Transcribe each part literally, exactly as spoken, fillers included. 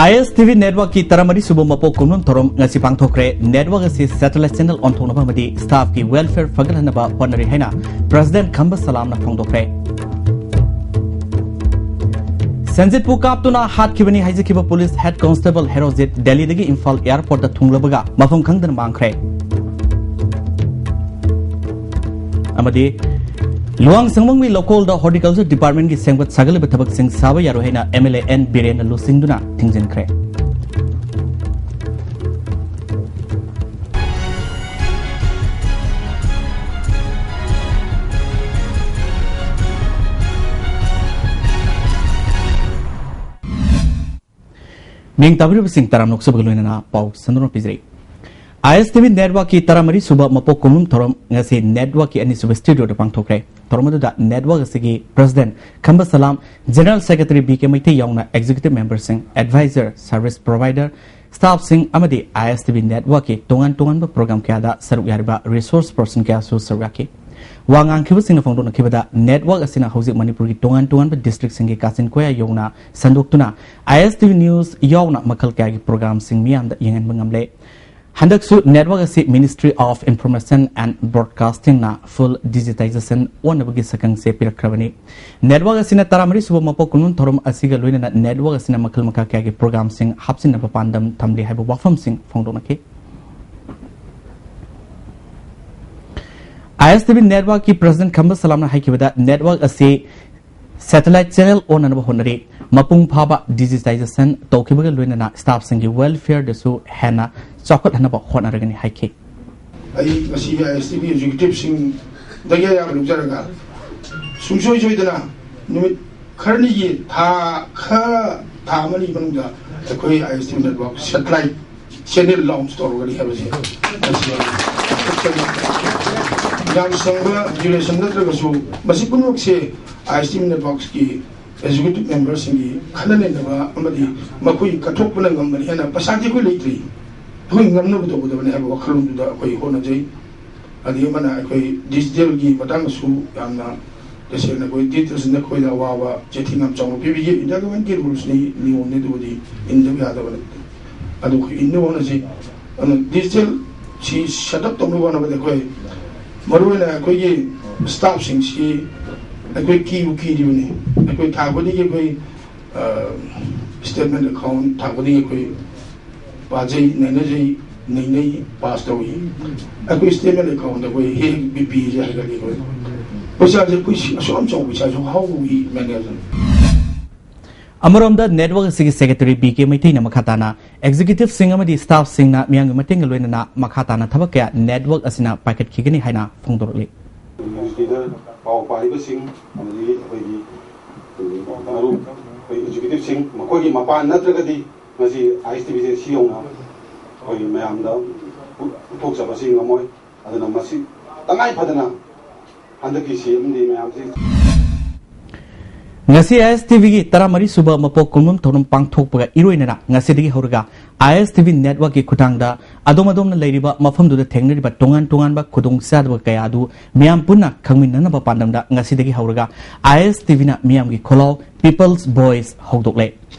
ꯑꯥꯏ S T V networkꯀꯤ ꯇꯔꯥꯃꯔꯤ ꯁꯨꯕ ꯃꯄꯣꯛ ꯀꯨꯝꯑꯣꯟ ꯊꯧꯔꯝ ꯉꯁꯤ ꯄꯥꯡꯊꯣꯛꯈ꯭ꯔꯦ꯫ Network ꯑꯁꯤ satellite channel ꯑꯣꯟꯊꯣꯛꯅꯕ ꯑꯃꯗꯤ staffꯀꯤ welfare ꯐꯒꯠꯍꯟꯅꯕ ꯍꯣꯠꯅꯔꯤ ꯍꯥꯏꯅ President ꯈꯝꯕ ꯁꯂꯥꯝꯅ ꯐꯣꯡꯗꯣꯛꯈ꯭ꯔꯦ꯫ ꯁꯟꯖꯤꯠꯄꯨ ꯀꯥꯞꯇꯨꯅ ꯍꯥꯠꯈꯤꯕꯅꯤ ꯍꯥꯏꯖꯈꯤꯕ police head constable ꯍꯦꯔꯣꯖꯤꯠ ꯗꯦꯜꯂꯤꯗꯒꯤ ꯏꯝꯐꯥꯜ airportꯇ ꯊꯨꯡꯂꯕꯒ ꯃꯐꯝ ꯈꯪꯗꯅ ꯃꯥꯡꯈ꯭ꯔꯦ꯫ ꯑꯃꯗꯤ ꯂꯨꯋꯥꯡ ꯁꯪꯕꯝꯒꯤ ꯂꯧꯀꯣꯜꯗ horticulture departmentꯀꯤ ꯁꯦꯝꯒꯠ ꯁꯥꯒꯠꯂꯤꯕ ꯊꯕꯛꯁꯤꯡ ꯁꯥꯕ ꯌꯥꯔꯣꯏ ꯍꯥꯏꯅ M L A N ꯕꯤꯔꯦꯟꯅ ꯂꯨꯆꯤꯡꯗꯨꯅ ꯊꯤꯡꯖꯤꯟꯈ꯭ꯔꯦ꯫ ꯃꯤꯡ ꯇꯥꯕꯤꯔꯤꯕꯁꯤꯡ ꯇꯔꯥꯝꯅ ꯑꯣꯛꯆꯕꯒ ꯂꯣꯏꯅꯅ ꯄꯥꯎ ꯁꯟꯗꯣꯛꯅ ꯄꯤꯖꯔꯤ꯫ ꯑꯥꯏ ꯑꯦꯁ ꯇꯤ ꯚꯤ networkꯀꯤ ꯇꯔꯥꯃꯔꯤ ꯁꯨꯕ ꯃꯄꯣꯛ ꯀꯨꯝꯑꯣꯟ ꯊꯧꯔꯝ ꯉꯁꯤ networkꯀꯤ ꯑꯅꯤꯁꯨꯕ studioꯗ ꯄꯥꯡꯊꯣꯛꯈ꯭ꯔꯦ꯫ ꯊꯧꯔꯝ ꯑꯗꯨꯗ network ꯑꯁꯤꯒꯤ President ꯈꯝꯕ ꯁꯂꯥꯝ, General Secretary B K Meitei ꯌꯥꯎꯅ executive memberꯁꯤꯡ, advisor, service provider, staffꯁꯤꯡ ꯑꯃꯗꯤ ꯑꯥꯏ ꯑꯦꯁ ꯇꯤ ꯚꯤ networkꯀꯤ ꯇꯣꯉꯥꯟ ꯇꯣꯉꯥꯟꯕ program ꯀꯌꯥꯗ ꯁꯔꯨꯛ ꯌꯥꯔꯤꯕ resource person ꯀꯌꯥꯁꯨ ꯁꯔꯨꯛ ꯌꯥꯈꯤ꯫ ꯋꯥ ꯉꯥꯡꯈꯤꯕꯁꯤꯡꯅ ꯐꯣꯡꯗꯣꯛꯅꯈꯤꯕꯗ, network ꯑꯁꯤꯅ ꯍꯧꯖꯤꯛ ꯃꯅꯤꯄꯨꯔꯒꯤ ꯇꯣꯉꯥꯟ ꯇꯣꯉꯥꯟꯕ districtꯁꯤꯡꯒꯤ ꯀꯥꯆꯤꯟ ꯀꯣꯌꯥ ꯌꯧꯅ ꯁꯟꯗꯣꯛꯇꯨꯅ ꯑꯥꯏ ꯑꯦꯁ ꯇꯤ ꯚꯤ news ꯌꯥꯎꯅ ꯃꯈꯜ ꯀꯌꯥꯒꯤ programꯁꯤꯡ ꯃꯤꯌꯥꯝꯗ ꯌꯦꯡꯍꯟꯕ ꯉꯝꯂꯦ꯫ ꯍꯟꯗꯛꯁꯨ network ꯑꯁꯤ Ministry of Information and Broadcastingꯅ full digitization ꯑꯣꯟꯅꯕꯒꯤ ꯁꯛꯈꯪꯁꯦ ꯄꯤꯔꯛꯈ꯭ꯔꯕꯅꯤ꯫ Network ꯑꯁꯤꯅ ꯇꯔꯥꯃꯔꯤ ꯁꯨꯕ ꯃꯄꯣꯛ ꯀꯨꯝꯑꯣꯟ ꯊꯧꯔꯝ ꯑꯁꯤꯒ ꯂꯣꯏꯅꯅ network ꯑꯁꯤꯅ ꯃꯈꯜ ꯃꯈꯥ ꯀꯌꯥꯒꯤ programꯁꯤꯡ ꯍꯥꯞꯆꯤꯟꯅꯕ ꯄꯥꯟꯗꯝ ꯊꯝꯂꯤ ꯍꯥꯏꯕ ꯋꯥꯐꯝꯁꯤꯡ ꯐꯣꯡꯗꯣꯛꯅꯈꯤ꯫ ꯑꯥꯏ ꯑꯦꯁ ꯇꯤ ꯚꯤ networkꯀꯤ President ꯈꯝꯕ ꯁꯂꯥꯝꯅ ꯍꯥꯏꯈꯤꯕꯗ, network ꯑꯁꯤ satellite channel ꯑꯣꯟꯅꯅꯕ ꯍꯣꯠꯅꯔꯤ꯫ ꯃꯄꯨꯡ ꯐꯥꯕ digitization ꯇꯧꯈꯤꯕꯒ ꯂꯣꯏꯅꯅ staffꯁꯤꯡꯒꯤ welfareꯗꯁꯨ ꯍꯦꯟꯅ ꯆꯥꯎꯈꯠꯍꯟꯅꯕ ꯍꯣꯠꯅꯔꯒꯅꯤ ꯍꯥꯏꯈꯤ꯫ ꯑꯩ ꯉꯁꯤ ꯑꯥꯏ ꯑꯦꯁ ꯇꯤ ꯚꯤ executiveꯁꯤꯡꯗꯒꯤ ꯑꯌꯥꯕ ꯂꯧꯖꯔꯒ, ꯁꯨꯡꯁꯣꯏ ꯁꯣꯏꯗꯅ ꯅꯨꯃꯤꯠ ꯈꯔꯅꯤꯒꯤ, ꯊꯥ ꯈꯔ, ꯊꯥ ꯑꯃꯅꯤ ꯃꯅꯨꯡꯗ ꯑꯩꯈꯣꯏ I S T V network satellite channel launch ꯇꯧꯔꯒꯅꯤ ꯍꯥꯏꯕꯁꯦ ꯉꯁꯤ ꯌꯥꯝ ꯁꯪꯕ duration ꯅꯠꯇ꯭ꯔꯒꯁꯨ, ꯃꯁꯤ ꯄꯨꯝꯅꯃꯛꯁꯦ ꯑꯥꯏ ꯑꯦꯁ ꯇꯤ ꯚꯤ networkꯀꯤ executive memberꯁꯤꯡꯒꯤ ꯈꯟꯅ ꯅꯩꯅꯕ ꯑꯃꯗꯤ ꯃꯈꯣꯏ ꯀꯠꯊꯣꯛꯄꯅ ꯉꯝꯕꯅꯤ ꯍꯥꯏꯅ, ꯄꯩꯁꯥꯗꯤ ꯑꯩꯈꯣꯏ ꯂꯩꯇ꯭ꯔꯤ, ꯑꯩꯈꯣꯏ ꯉꯝꯅꯕ ꯇꯧꯒꯗꯕꯅꯤ ꯍꯥꯏꯕ ꯋꯥꯈꯜꯂꯣꯟꯗꯨꯗ ꯑꯩꯈꯣꯏ ꯍꯣꯠꯅꯖꯩ꯫ ꯑꯗꯒꯤ ꯑꯃꯅ ꯑꯩꯈꯣꯏ digitalꯒꯤ ꯃꯇꯥꯡꯗꯁꯨ ꯌꯥꯝꯅ ꯇꯁꯦꯡꯅ ꯑꯩꯈꯣꯏ ꯗꯤꯖꯤꯇꯦꯜꯁꯤꯅ ꯑꯩꯈꯣꯏꯗ ꯑꯋꯥꯕ ꯆꯩꯊꯦꯡ ꯌꯥꯝ ꯆꯥꯎꯅ ꯄꯤꯕꯤꯌꯦ꯫ ꯏꯟꯗꯤꯌꯥ ꯒꯚꯔꯟꯃꯦꯟꯠꯀꯤ ꯔꯨꯜꯁꯅꯤ, ꯅꯤꯌꯣꯝꯅꯤ, ꯑꯗꯨꯕꯨꯗꯤ ꯏꯟꯗꯕ ꯌꯥꯗꯕ ꯅꯠꯇꯦ꯫ ꯑꯗꯨ ꯑꯩꯈꯣꯏ ꯏꯟꯅꯕ ꯍꯣꯠꯅꯁꯤ꯫ ꯑꯗꯨꯅ ꯗꯤꯖꯤꯇꯦꯜ ꯁꯤ ꯁꯦꯠ ꯑꯞ ꯇꯧꯅꯕ ꯍꯣꯠꯅꯕꯗ ꯑꯩꯈꯣꯏ ꯃꯔꯨꯑꯣꯏꯅ ꯑꯩꯈꯣꯏꯒꯤ ꯁ꯭ꯇꯥꯐꯁꯤꯡꯁꯤ ꯑꯩꯈꯣꯏ ꯀꯤꯕꯨ ꯀꯤꯔꯤꯕꯅꯤ꯫ ꯑꯩꯈꯣꯏ ꯊꯥ ꯈꯨꯗꯤꯡꯒꯤ ꯑꯩꯈꯣꯏ ꯁ꯭ꯇꯦꯠꯃꯦꯟ ꯑꯦꯀꯥꯎꯟ ꯊꯥ ꯈꯨꯗꯤꯡꯒꯤ ꯑꯩꯈꯣꯏ ꯄꯥꯖꯩ, ꯅꯩꯅꯖꯩ, ꯅꯩꯅꯩ, ꯄꯥꯁ ꯇꯧꯏ꯫ ꯑꯩꯈꯣꯏ ꯁ꯭ꯇꯦꯠꯃꯦꯟ ꯑꯦꯀꯥꯎꯟꯗ ꯑꯩꯈꯣꯏ ꯍꯦꯛ ꯕꯤ ꯄꯤꯁꯦ ꯍꯥꯏꯒꯠꯂꯤ ꯑꯩꯈꯣꯏ꯫ ꯄꯩꯁꯥꯁꯦ ꯑꯩꯈꯣꯏ ꯁꯤ ꯑꯁꯨꯛ ꯌꯥꯝ ꯆꯥꯎꯕ ꯄꯩꯁꯥꯁꯨ how we manage꯫ ꯑꯃꯔꯣꯝꯗ ꯅꯦꯠꯋꯥꯔꯛ ꯑꯁꯤꯒꯤ ꯁꯦꯀ꯭ꯔꯦꯇꯔꯤ ꯕꯤ ꯀꯦ ꯃꯩꯇꯩꯅ ꯃꯈꯥ ꯇꯥꯅ ꯑꯦꯛꯖꯤꯀ꯭ꯌꯨꯇꯤꯚꯁꯤꯡ ꯑꯃꯗꯤ ꯁ꯭ꯇꯥꯐꯁꯤꯡꯅ ꯃꯤꯌꯥꯝꯒꯤ ꯃꯇꯦꯡꯒ ꯂꯣꯏꯅꯅ ꯃꯈꯥ ꯇꯥꯅ ꯊꯕꯛ ꯀꯌꯥ ꯅꯦꯠꯋꯥꯔꯛ ꯑꯁꯤꯅ ꯄꯥꯏꯈꯠꯈꯤꯒꯅꯤ ꯍꯥꯏꯅ ꯐꯣꯡꯗꯣꯔꯛꯂꯤ꯫ ꯅ꯭ꯌꯨꯁ ꯂꯤꯗꯔ, ꯄꯥꯎ ꯄꯥꯔꯤꯕꯁꯤꯡ, ꯑꯃꯗꯤ ꯑꯩꯈꯣꯏꯒꯤ ꯃꯔꯨꯞ, ꯑꯩꯈꯣꯏ ꯑꯦꯛꯖꯤꯀ꯭ꯌꯨꯇꯤꯚꯁꯤꯡ, ꯃꯈꯣꯏꯒꯤ ꯃꯄꯥꯟ ꯅꯠꯇ꯭ꯔꯒꯗꯤ ꯉꯁꯤ ꯑꯥꯏ ꯑꯦꯁ ꯇꯤ ꯚꯤꯁꯦ ꯁꯤ ꯌꯧꯅ ꯑꯩꯈꯣꯏ ꯃꯌꯥꯝꯗ ꯎꯠꯊꯣꯛꯆꯕꯁꯤ ꯉꯝꯃꯣꯏ꯫ ꯑꯗꯨꯅ ꯃꯁꯤ ꯇꯉꯥꯏ ꯐꯗꯅ ꯍꯟꯗꯛꯀꯤ ꯁꯤ ꯑꯦꯝ ꯗꯤ ꯃꯌꯥꯝꯁꯤ꯫ ꯉꯁꯤ ꯑꯥꯏ ꯑꯦꯁ ꯇꯤ ꯚꯤꯒꯤ ꯇꯔꯥꯃꯔꯤ ꯁꯨꯕ ꯃꯄꯣꯛ ꯀꯨꯝꯑꯣꯟ ꯊꯧꯔꯝ ꯄꯥꯡꯊꯣꯛꯄꯒ ꯏꯔꯣꯏꯅꯅ ꯉꯁꯤꯗꯒꯤ ꯍꯧꯔꯒ ꯑꯥꯏ ꯑꯦꯁ ꯇꯤ ꯚꯤ ꯅꯦꯠꯋꯥꯔꯛꯀꯤ ꯈꯨꯠꯊꯥꯡꯗ ꯑꯗꯣꯝ ꯑꯗꯣꯝꯅ ꯂꯩꯔꯤꯕ ꯃꯐꯝꯗꯨꯗ ꯊꯦꯡꯅꯔꯤꯕ ꯇꯣꯉꯥꯟ ꯇꯣꯉꯥꯟꯕ ꯈꯨꯗꯣꯡꯆꯥꯗꯕ ꯀꯌꯥ ꯑꯗꯨ ꯃꯤꯌꯥꯝ ꯄꯨꯟꯅ ꯈꯪꯃꯤꯟꯅꯅꯕ ꯄꯥꯟꯗꯝꯗ ꯉꯁꯤꯗꯒꯤ ꯍꯧꯔꯒ ꯑꯥꯏ ꯑꯦꯁ ꯇꯤ ꯚꯤꯅ ꯃꯤꯌꯥꯝꯒꯤ ꯈꯣꯜꯂꯥꯎ People's Voice ꯍꯧꯗꯣꯛꯂꯦ꯫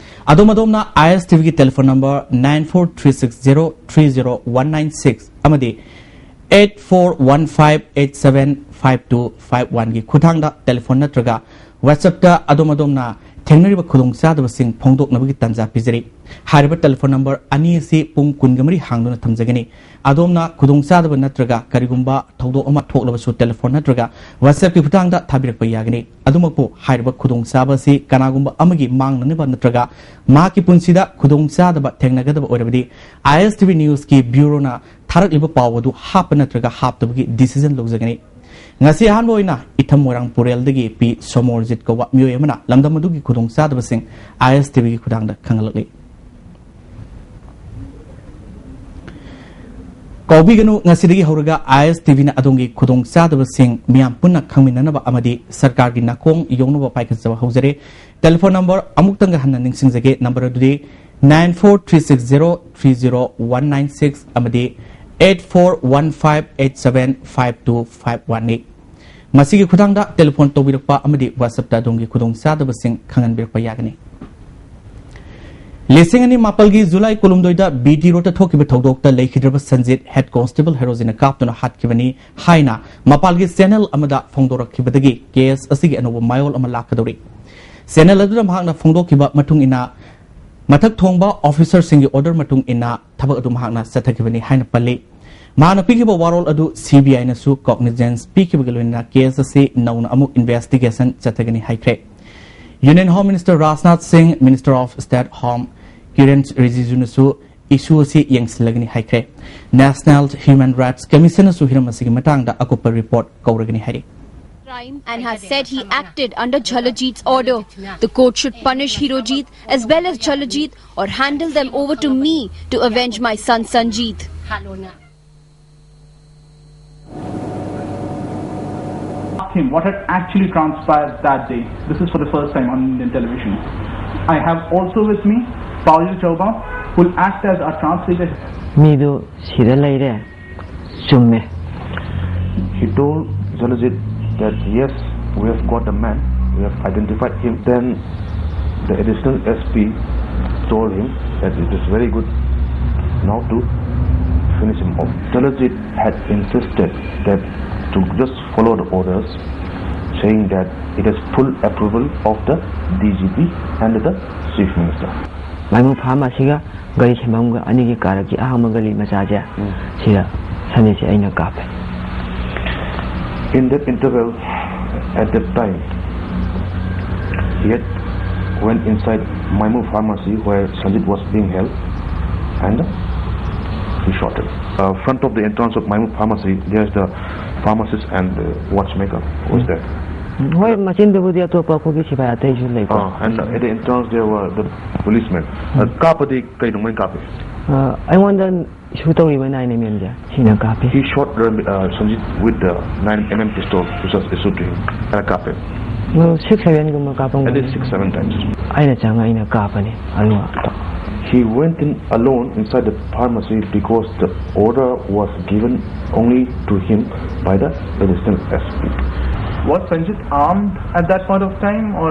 ꯑꯗꯣꯝ ꯑꯗꯣꯝꯅ ꯑꯥꯏ ꯑꯦꯁ ꯇꯤ ꯚꯤꯒꯤ telephone number nine four three six zero three zero one nine six ꯑꯃꯗꯤ eight four one five eight seven five two five one ꯒꯤ ꯈꯨꯠꯊꯥꯡꯗ ꯇꯦꯂꯤꯐꯣꯟ ꯅꯠꯇ꯭ꯔꯒ WhatsApp-ꯇ ꯑꯗꯣꯝ ꯑꯗꯣꯝꯅ ꯊꯦꯡꯅꯔꯤꯕ ꯈꯨꯗꯣꯡꯆꯥꯗꯕꯁꯤꯡ ꯐꯣꯡꯗꯣꯛꯅꯕꯒꯤ ꯇꯥꯟꯖꯥ ꯄꯤꯖꯔꯤ꯫ ꯍꯥꯏꯔꯤꯕ ꯇꯦꯂꯤꯐꯣꯟ ꯅꯝꯕꯔ ꯑꯅꯤ ꯑꯁꯤ ꯄꯨꯡ ꯀꯨꯟꯒ ꯃꯔꯤ ꯍꯥꯡꯗꯨꯅ ꯊꯝꯖꯒꯅꯤ꯫ ꯑꯗꯣꯝꯅ ꯈꯨꯗꯣꯡꯆꯥꯗꯕ ꯅꯠꯇ꯭ꯔꯒ ꯀꯔꯤꯒꯨꯝꯕ ꯊꯧꯗꯣꯛ ꯑꯃ ꯊꯣꯛꯂꯕꯁꯨ ꯇꯦꯂꯤꯐꯣꯟ ꯅꯠꯇ꯭ꯔꯒ WhatsApp-ꯀꯤ ꯈꯨꯠꯊꯥꯡꯗ ꯊꯥꯕꯤꯔꯛꯄ ꯌꯥꯒꯅꯤ꯫ ꯑꯗꯨꯃꯛꯄꯨ ꯍꯥꯏꯔꯤꯕ ꯈꯨꯗꯣꯡꯆꯥꯕ ꯑꯁꯤ ꯀꯅꯥꯒꯨꯝꯕ ꯑꯃꯒꯤ ꯃꯥꯡꯅꯅꯕ ꯅꯠꯇ꯭ꯔꯒ ꯃꯍꯥꯛꯀꯤ ꯄꯨꯟꯁꯤꯗ ꯈꯨꯗꯣꯡꯆꯥꯗꯕ ꯊꯦꯡꯅꯒꯗꯕ ꯑꯣꯏꯔꯕꯗꯤ ꯑꯥꯏ ꯑꯦꯁ ꯇꯤ ꯚꯤ ꯅ꯭ꯌꯨꯁꯀꯤ ꯕ꯭ꯌꯨꯔꯣꯅ ꯊꯥꯔꯛꯂꯤꯕ ꯄꯥꯎ ꯑꯗꯨ ꯍꯥꯞꯄ ꯅꯠꯇ꯭ꯔꯒ ꯍꯥꯞꯇꯕꯒꯤ ꯗꯤꯁꯤꯖꯟ ꯂꯧꯖꯒꯅꯤ꯫ ꯉꯁꯤ ꯑꯍꯥꯟꯕ ꯑꯣꯏꯅ ꯏꯊꯝ ꯃꯣꯏꯔꯥꯡ ꯄꯨꯔꯦꯜꯗꯒꯤ ꯄꯤ ꯁꯣꯃꯣꯔꯖꯤꯠ ꯀꯧꯕ ꯃꯤꯑꯣꯏ ꯑꯃꯅ ꯂꯝꯗꯝ ꯑꯗꯨꯒꯤ ꯈꯨꯗꯣꯡꯆꯥꯗꯕꯁꯤꯡ ꯑꯥꯏ ꯑꯦꯁ ꯇꯤ ꯚꯤꯒꯤ ꯈꯨꯠꯊꯥꯡꯗ ꯈꯪꯍꯜꯂꯛꯂꯤ꯫ ꯀꯥꯎꯕꯤꯒꯅꯨ, ꯉꯁꯤꯗꯒꯤ ꯍꯧꯔꯒ ꯑꯥꯏ ꯑꯦꯁ ꯇꯤ ꯚꯤꯅ ꯑꯗꯣꯝꯒꯤ ꯈꯨꯗꯣꯡꯆꯥꯗꯕꯁꯤꯡ ꯃꯤꯌꯥꯝ ꯄꯨꯟꯅ ꯈꯪꯃꯤꯟꯅꯅꯕ ꯑꯃꯗꯤ ꯁꯔꯀꯥꯔꯒꯤ ꯅꯥꯀꯣꯡ ꯌꯧꯅꯕ ꯄꯥꯏꯈꯠꯆꯕ ꯍꯧꯖꯔꯦ꯫ ꯇꯦꯂꯤꯐꯣꯟ ꯅꯝꯕꯔ ꯑꯃꯨꯛꯇꯪꯒ ꯍꯟꯅ ꯅꯤꯡꯁꯤꯡꯖꯒꯦ, ꯅꯝꯕꯔ ꯑꯗꯨꯗꯤ nine four three six zero three zero one nine six ꯑꯃꯗꯤ eight four one five eight seven five two five one ꯅꯤ꯫ ꯃꯁꯤꯒꯤ ꯈꯨꯊꯥꯡꯗ ꯇꯦꯂꯤꯐꯣꯟ ꯇꯧꯕꯤꯔꯛꯄ ꯑꯃꯗꯤ WhatsApp-ꯇ ꯑꯗꯣꯝꯒꯤ ꯈꯨꯗꯣꯡꯆꯥꯗꯕꯁꯤꯡ ꯈꯪꯍꯟꯕꯤꯔꯛꯄ ꯌꯥꯒꯅꯤ꯫ ꯂꯤꯁꯤꯡ ꯑꯅꯤ ꯃꯥꯄꯜꯒꯤ ꯖꯨꯂꯥꯏ ꯀꯨꯟꯍꯨꯝꯗꯣꯏꯗ BT Road-ꯇ ꯊꯣꯛꯈꯤꯕ ꯊꯧꯗꯣꯛꯇ ꯂꯩꯈꯤꯗ꯭ꯔꯕ ꯁꯟꯖꯤꯠ head constable ꯍꯦꯔꯣꯖꯤꯟꯅ ꯀꯥꯞꯇꯨꯅ ꯍꯥꯠꯈꯤꯕꯅꯤ ꯍꯥꯏꯅ ꯃꯄꯥꯟꯒꯤ channel ꯑꯃꯗ ꯐꯣꯡꯗꯣꯔꯛꯈꯤꯕꯗꯒꯤ case ꯑꯁꯤꯒꯤ ꯑꯅꯧꯕ ꯃꯌꯣꯜ ꯑꯃ ꯂꯥꯛꯀꯗꯧꯔꯤ꯫ Channel ꯑꯗꯨꯗ ꯃꯍꯥꯛꯅ ꯐꯣꯡꯗꯣꯛꯈꯤꯕ ꯃꯇꯨꯡ ꯏꯟꯅ ꯃꯊꯛ ꯊꯣꯡꯕ officer-ꯁꯤꯡꯒꯤ order ꯃꯇꯨꯡ ꯏꯟꯅ ꯊꯕꯛ ꯑꯗꯨ ꯃꯍꯥꯛꯅ ꯆꯠꯊꯈꯤꯕꯅꯤ ꯍꯥꯏꯅ ꯄꯜꯂꯤ꯫ ꯃꯍꯥꯛꯅ ꯄꯤꯈꯤꯕ ꯋꯥꯔꯣꯜ ꯑꯗꯨ CBI-ꯅꯁꯨ cognizance ꯄꯤꯈꯤꯕꯒ ꯂꯣꯏꯅꯅ case ꯑꯁꯤ ꯅꯧꯅ ꯑꯃꯨꯛ investigation ꯆꯠꯊꯒꯅꯤ ꯍꯥꯏꯈ꯭ꯔꯦ꯫ Union Home Minister ꯔꯥꯖꯅꯥꯊ ꯁꯤꯡ, Minister of State Home ꯀꯤꯔꯦꯟ ꯔꯤꯖꯤꯖꯨꯅꯁꯨ issue ꯑꯁꯤ ꯌꯦꯡꯁꯤꯜꯂꯒꯅꯤ ꯍꯥꯏꯈ꯭ꯔꯦ꯫ National Human Rights Commission-ꯅꯁꯨ ꯍꯤꯔꯝ ꯑꯁꯤꯒꯤ ꯃꯇꯥꯡꯗ ꯑꯀꯨꯞꯄ report ꯀꯧꯔꯒꯅꯤ ꯍꯥꯏꯔꯤ꯫ And has said he acted under Jhalajit's order. The court should punish Hirojit as well as Jhalajit or handle them over to me to avenge my son Sanjit. Ask him what had actually transpired that day. This is for the first time on Indian television. I have also with me Paul Chauba, who will act as our translator. ꯃꯤꯗꯨ ꯁꯤꯗ ꯂꯩꯔꯦ꯫ ꯆꯨꯝꯃꯦ꯫ He told Jhalajit that yes, we have got the man, we have identified him. Then the additional SP told him that it is very good now to finish him off. Jhalajit had insisted that to just follow the orders, saying that it has full approval of the DGP and the Chief Minister. ꯃꯥꯏꯃꯨ ꯐꯥꯔꯃꯥꯁꯤꯒ ꯒꯥꯔꯤ ꯁꯦꯝꯐꯝꯒ ꯑꯅꯤꯒꯤ ꯀꯥꯔꯛꯀꯤ ꯑꯍꯥꯡꯕ ꯒꯂꯤ ꯃꯆꯥꯁꯦ, ꯁꯤꯗ ꯁꯟꯖꯤꯠꯁꯦ ꯑꯩꯅ ꯀꯥꯞꯄꯦ꯫ In that interval, at that time, he had went inside Maimu pharmacy where Sanjit was being held, and he shot him. Uh, front of the entrance of Maimu pharmacy, there's the pharmacist and the watchmaker was there. ꯍꯣꯏ, ꯃꯆꯤꯟꯗꯕꯨꯗꯤ ꯑꯇꯣꯞꯄ ꯑꯩꯈꯣꯏꯒꯤ ꯁꯤꯐꯥꯏ ꯑꯇꯩꯁꯨ ꯂꯩꯀꯣ꯫ Uh, and at the entrance there were the policemen. Uh, ꯀꯥꯞꯄꯗꯤ ꯀꯩ ꯅꯨꯡꯃꯥꯏꯅ ꯀꯥꯞꯄꯤ? ꯑ, ꯑꯩꯉꯣꯟꯗ issue ꯇꯧꯔꯤꯕ nine mm ꯁꯦ ꯁꯤꯅ ꯀꯥꯞꯄꯤ꯫ He shot uh, Sanjit with the nine mm pistol which was issued to him. ꯀꯌꯥ ꯀꯥꯞꯄꯦ? Six ꯁꯚꯦꯟꯒꯨꯝꯕ ꯀꯥꯞꯄꯝꯒꯅꯤ꯫ At least six, seven times. ꯑꯩꯅ ꯆꯪꯉ ꯑꯩꯅ ꯀꯥꯞꯄꯅꯤ ꯑꯗꯨꯒ꯫ He went in alone inside the pharmacy because the order was given only to him by the additional SP. Was Sanjit armed at that point of time, or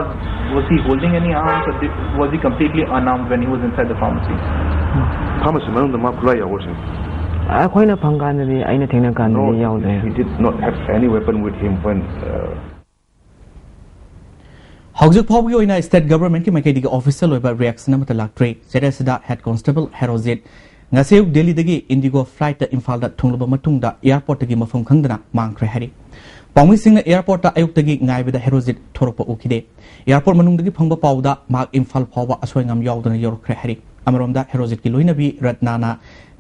was he holding any arms, or did, was he completely unarmed when he was inside the pharmacy? Pharmacy ꯃꯅꯨꯡꯗ ꯃꯥ ꯈꯨꯠꯂꯥꯏ ꯌꯥꯎꯕ꯭ꯔꯥ ꯁꯤꯅꯤ? ꯑꯩꯈꯣꯏꯅ ꯐꯪꯀꯥꯟꯗꯗꯤ, ꯑꯩꯅ ꯊꯦꯡꯅ ꯀꯥꯟꯗꯗꯤ ꯌꯥꯎꯗ꯭ꯔꯦ꯫ He did not have any weapon with him when uh, ꯍꯧꯖꯤꯛ ꯐꯥꯎꯕꯒꯤ ꯑꯣꯏꯅ ꯁ꯭ꯇꯦꯠ ꯒꯚꯔꯟꯃꯦꯟꯠꯀꯤ ꯃꯥꯏꯀꯩꯗꯒꯤ ꯑꯣꯐꯤꯁꯤꯌꯦꯜ ꯑꯣꯏꯕ ꯔꯤꯌꯦꯛꯁꯟ ꯑꯃꯠꯇ ꯂꯥꯛꯇ꯭ꯔꯤ꯫ ꯆꯦꯔꯦꯠꯁꯤꯗ ꯍꯦꯗ ꯀꯣꯟꯁꯇꯦꯕꯜ ꯍꯦꯔꯣꯖꯤꯠ ꯉꯁꯤ ꯑꯌꯨꯛ ꯗꯦꯜꯂꯤꯗꯒꯤ ꯏꯟꯗꯤꯒꯣ ꯐ꯭ꯂꯥꯏꯠꯇ ꯏꯝꯐꯥꯜꯗ ꯊꯨꯡꯂꯕ ꯃꯇꯨꯡꯗ ꯑꯦꯌꯥꯔꯄꯣꯔꯠꯇꯒꯤ ꯃꯐꯝ ꯈꯪꯗꯅ ꯃꯥꯡꯈ꯭ꯔꯦ ꯍꯥꯏꯔꯤ꯫ ꯄꯥꯎꯃꯤꯁꯤꯡꯅ ꯑꯦꯌꯥꯔꯄꯣꯔꯠꯇ ꯑꯌꯨꯛꯇꯒꯤ ꯉꯥꯏꯕꯗ ꯍꯦꯔꯣꯖꯤꯠ ꯊꯣꯔꯛꯄ ꯎꯈꯤꯗꯦ꯫ ꯑꯦꯌꯥꯔꯄꯣꯔꯠ ꯃꯅꯨꯡꯗꯒꯤ ꯐꯪꯕ ꯄꯥꯎꯗ ꯃꯍꯥꯛ ꯏꯝꯐꯥꯜ ꯐꯥꯎꯕ ꯑꯁꯣꯏ ꯑꯉꯥꯝ ꯌꯥꯎꯗꯅ ꯌꯧꯔꯛꯈ꯭ꯔꯦ ꯍꯥꯏꯔꯤ꯫ ꯑꯃꯔꯣꯝꯗ ꯍꯦꯔꯣꯖꯤꯠꯀꯤ ꯂꯣꯏꯅꯕꯤ ꯔꯠꯅꯥꯅ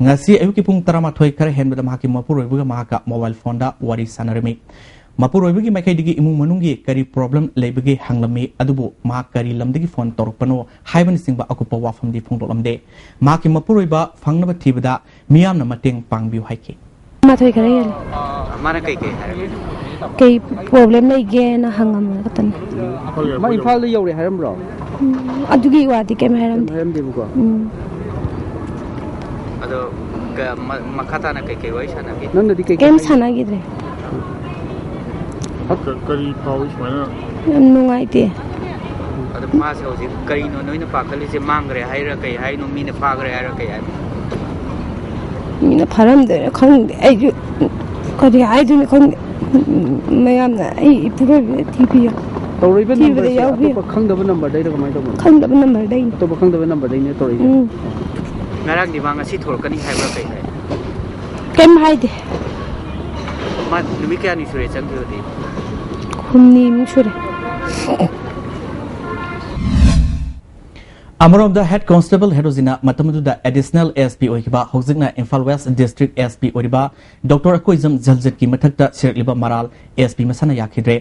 ꯉꯁꯤ ꯑꯌꯨꯛꯀꯤ ꯄꯨꯡ ꯇꯔꯥꯃꯥꯊꯣꯏ ꯈꯔ ꯍꯦꯟꯕꯗ ꯃꯍꯥꯛꯀꯤ ꯃꯄꯨꯔꯣꯏꯕꯒ ꯃꯍꯥꯛꯀ ꯃꯣꯕꯥꯏꯜ ꯐꯣꯟꯗ ꯋꯥꯔꯤ ꯁꯥꯟꯅꯔꯝꯃꯤ꯫ ꯃꯄꯨꯔꯣꯏꯕꯒꯤ ꯃꯥꯏꯀꯩꯗꯒꯤ ꯏꯃꯨꯡ ꯃꯅꯨꯡꯒꯤ ꯀꯔꯤ ꯄ꯭ꯔꯣꯕ꯭ꯂꯦꯝ ꯂꯩꯕꯒꯦ ꯍꯪꯂꯝꯃꯤ, ꯑꯗꯨꯕꯨ ꯃꯍꯥꯛ ꯀꯔꯤ ꯂꯝꯗꯒꯤ ꯐꯣꯟ ꯇꯧꯔꯛꯄꯅꯣ ꯍꯥꯏꯕꯅꯆꯤꯡꯕ ꯑꯀꯨꯞꯄ ꯋꯥꯐꯝꯗꯤ ꯐꯣꯡꯗꯣꯛꯂꯝꯗꯦ꯫ ꯃꯍꯥꯛꯀꯤ ꯃꯄꯨꯔꯣꯏꯕ ꯐꯪꯅꯕ ꯊꯤꯕꯗ ꯃꯤꯌꯥꯝꯅ ꯃꯇꯦꯡ ꯄꯥꯡꯕꯤꯌꯨ ꯍꯥꯏꯈꯤ꯫ ꯃꯥꯊꯣꯏ ꯈꯔ ꯍꯦꯜꯂꯦ꯫ ꯃꯥꯅ ꯀꯩ ꯀꯩ ꯍꯥꯏꯔꯒꯦ? ꯀꯩ ꯄ꯭ꯔꯣꯕ꯭ꯂꯦꯝ ꯂꯩꯒꯦꯅ ꯍꯪꯉꯝꯕ ꯈꯛꯇꯅꯤ꯫ ꯃꯥ ꯏꯝꯐꯥꯜꯗ ꯌꯧꯔꯦ ꯍꯥꯏꯔꯝꯕ꯭ꯔꯣ? ꯎꯝ, ꯑꯗꯨꯒꯤ ꯋꯥꯗꯤ ꯀꯩꯝ ꯍꯥꯏꯔꯝꯗꯦ꯫ ꯍꯥꯏꯔꯝꯗꯦꯕꯀꯣ꯫ ꯎꯝ꯫ ꯑꯗꯣ ꯀ- ꯃ- ꯃꯈꯥ ꯇꯥꯅ ꯀꯩ ꯀꯩ ꯋꯥꯔꯤ ꯁꯥꯟꯅꯒꯦ? ꯅꯪꯅꯗꯤ ꯀꯩ ꯀꯩꯝ ꯍꯥꯏꯒꯦ? ꯁꯥꯟꯅꯈꯤꯗ꯭ꯔꯦ꯫ ꯀꯔꯤ ꯐꯥꯎꯏ ꯁꯨꯃꯥꯏꯅ? ꯌꯥꯝ ꯅꯨꯡꯉꯥꯏꯇꯦ꯫ ꯑꯗꯣ ꯃꯥꯁꯦ ꯍꯧꯖꯤꯛ ꯀꯔꯤꯅꯣ ꯅꯣꯏꯅ ꯄꯥꯈꯠꯂꯤꯁꯦ? ꯃꯥꯡꯈ꯭ꯔꯦ ꯍꯥꯏꯔ ꯀꯩ ꯍꯥꯏꯅꯣ? ꯃꯤꯅ ꯐꯥꯈ꯭ꯔꯦ ꯍꯥꯏꯔ ꯀꯩ ꯍꯥꯏꯅꯣ? ꯃꯤꯅ ꯐꯥꯔꯝꯗꯣꯏꯔꯥ ꯈꯪꯗꯦ꯫ ꯑꯩꯁꯨ ꯀꯔꯤ ꯍꯥꯏꯗꯣꯏꯅꯣ ꯈꯪꯗꯦ꯫ ꯃꯌꯥꯝꯅ ꯑꯩ ꯏꯄꯨꯔꯣꯏꯕꯗ ꯊꯤꯕꯤꯌꯣ꯫ ꯇꯧꯔꯛꯏꯕ ꯊꯤꯕꯗ ꯅꯝꯕꯔꯁꯦ ꯌꯥꯎꯕꯤꯌꯨ꯫ ꯑꯇꯣꯞꯄ ꯈꯪꯗꯕ ꯅꯝꯕꯔꯗꯩꯔ ꯀꯃꯥꯏꯅ ꯇꯧꯕꯅꯣ? ꯈꯪꯗꯕ ꯅꯝꯕꯔꯗꯩꯅꯤ꯫ ꯑꯇꯣꯞꯄ ꯈꯪꯗꯕ ꯅꯝꯕꯔꯗꯩꯅꯦ ꯇꯧꯔꯛꯏꯁꯦ꯫ ꯎꯝ꯫ ꯉꯔꯥꯡꯗꯤ ꯃꯥ ꯉꯁꯤ ꯊꯣꯔꯛꯀꯅꯤ ꯍꯥꯏꯕ꯭ꯔꯥ ꯀꯩ ꯍꯥꯏ? ꯀꯩꯝ ꯍꯥꯏꯗꯦ꯫ ꯃꯥ ꯅꯨꯃꯤꯠ ꯀꯌꯥꯅꯤ ꯁꯨꯔꯦ ꯆꯪꯈꯤꯕꯗꯤ? ꯍꯨꯝꯅꯤꯃꯨꯛ ꯁꯨꯔꯦ꯫ ꯑꯃꯔꯣꯝꯗ ꯍꯦꯗ ꯀꯣꯟꯁꯇꯦꯕꯜ ꯍꯦꯔꯣꯖꯤꯅ ꯃꯇꯝ ꯑꯗꯨꯗ ꯑꯦꯗꯤꯁꯅꯦꯜ ꯑꯦꯁ ꯄꯤ ꯑꯣꯏꯈꯤꯕ, ꯍꯧꯖꯤꯛꯅ Imphal west district S P ꯑꯣꯏꯔꯤꯕ ꯗꯣꯛꯇꯔ ꯑꯀꯣꯏꯖꯝ ꯖꯜꯖꯠꯀꯤ ꯃꯊꯛꯇ ꯁꯤꯔꯛꯂꯤꯕ ꯃꯔꯥꯜ ꯑꯦꯁ ꯄꯤ ꯃꯁꯥꯅ ꯌꯥꯈꯤꯗ꯭ꯔꯦ꯫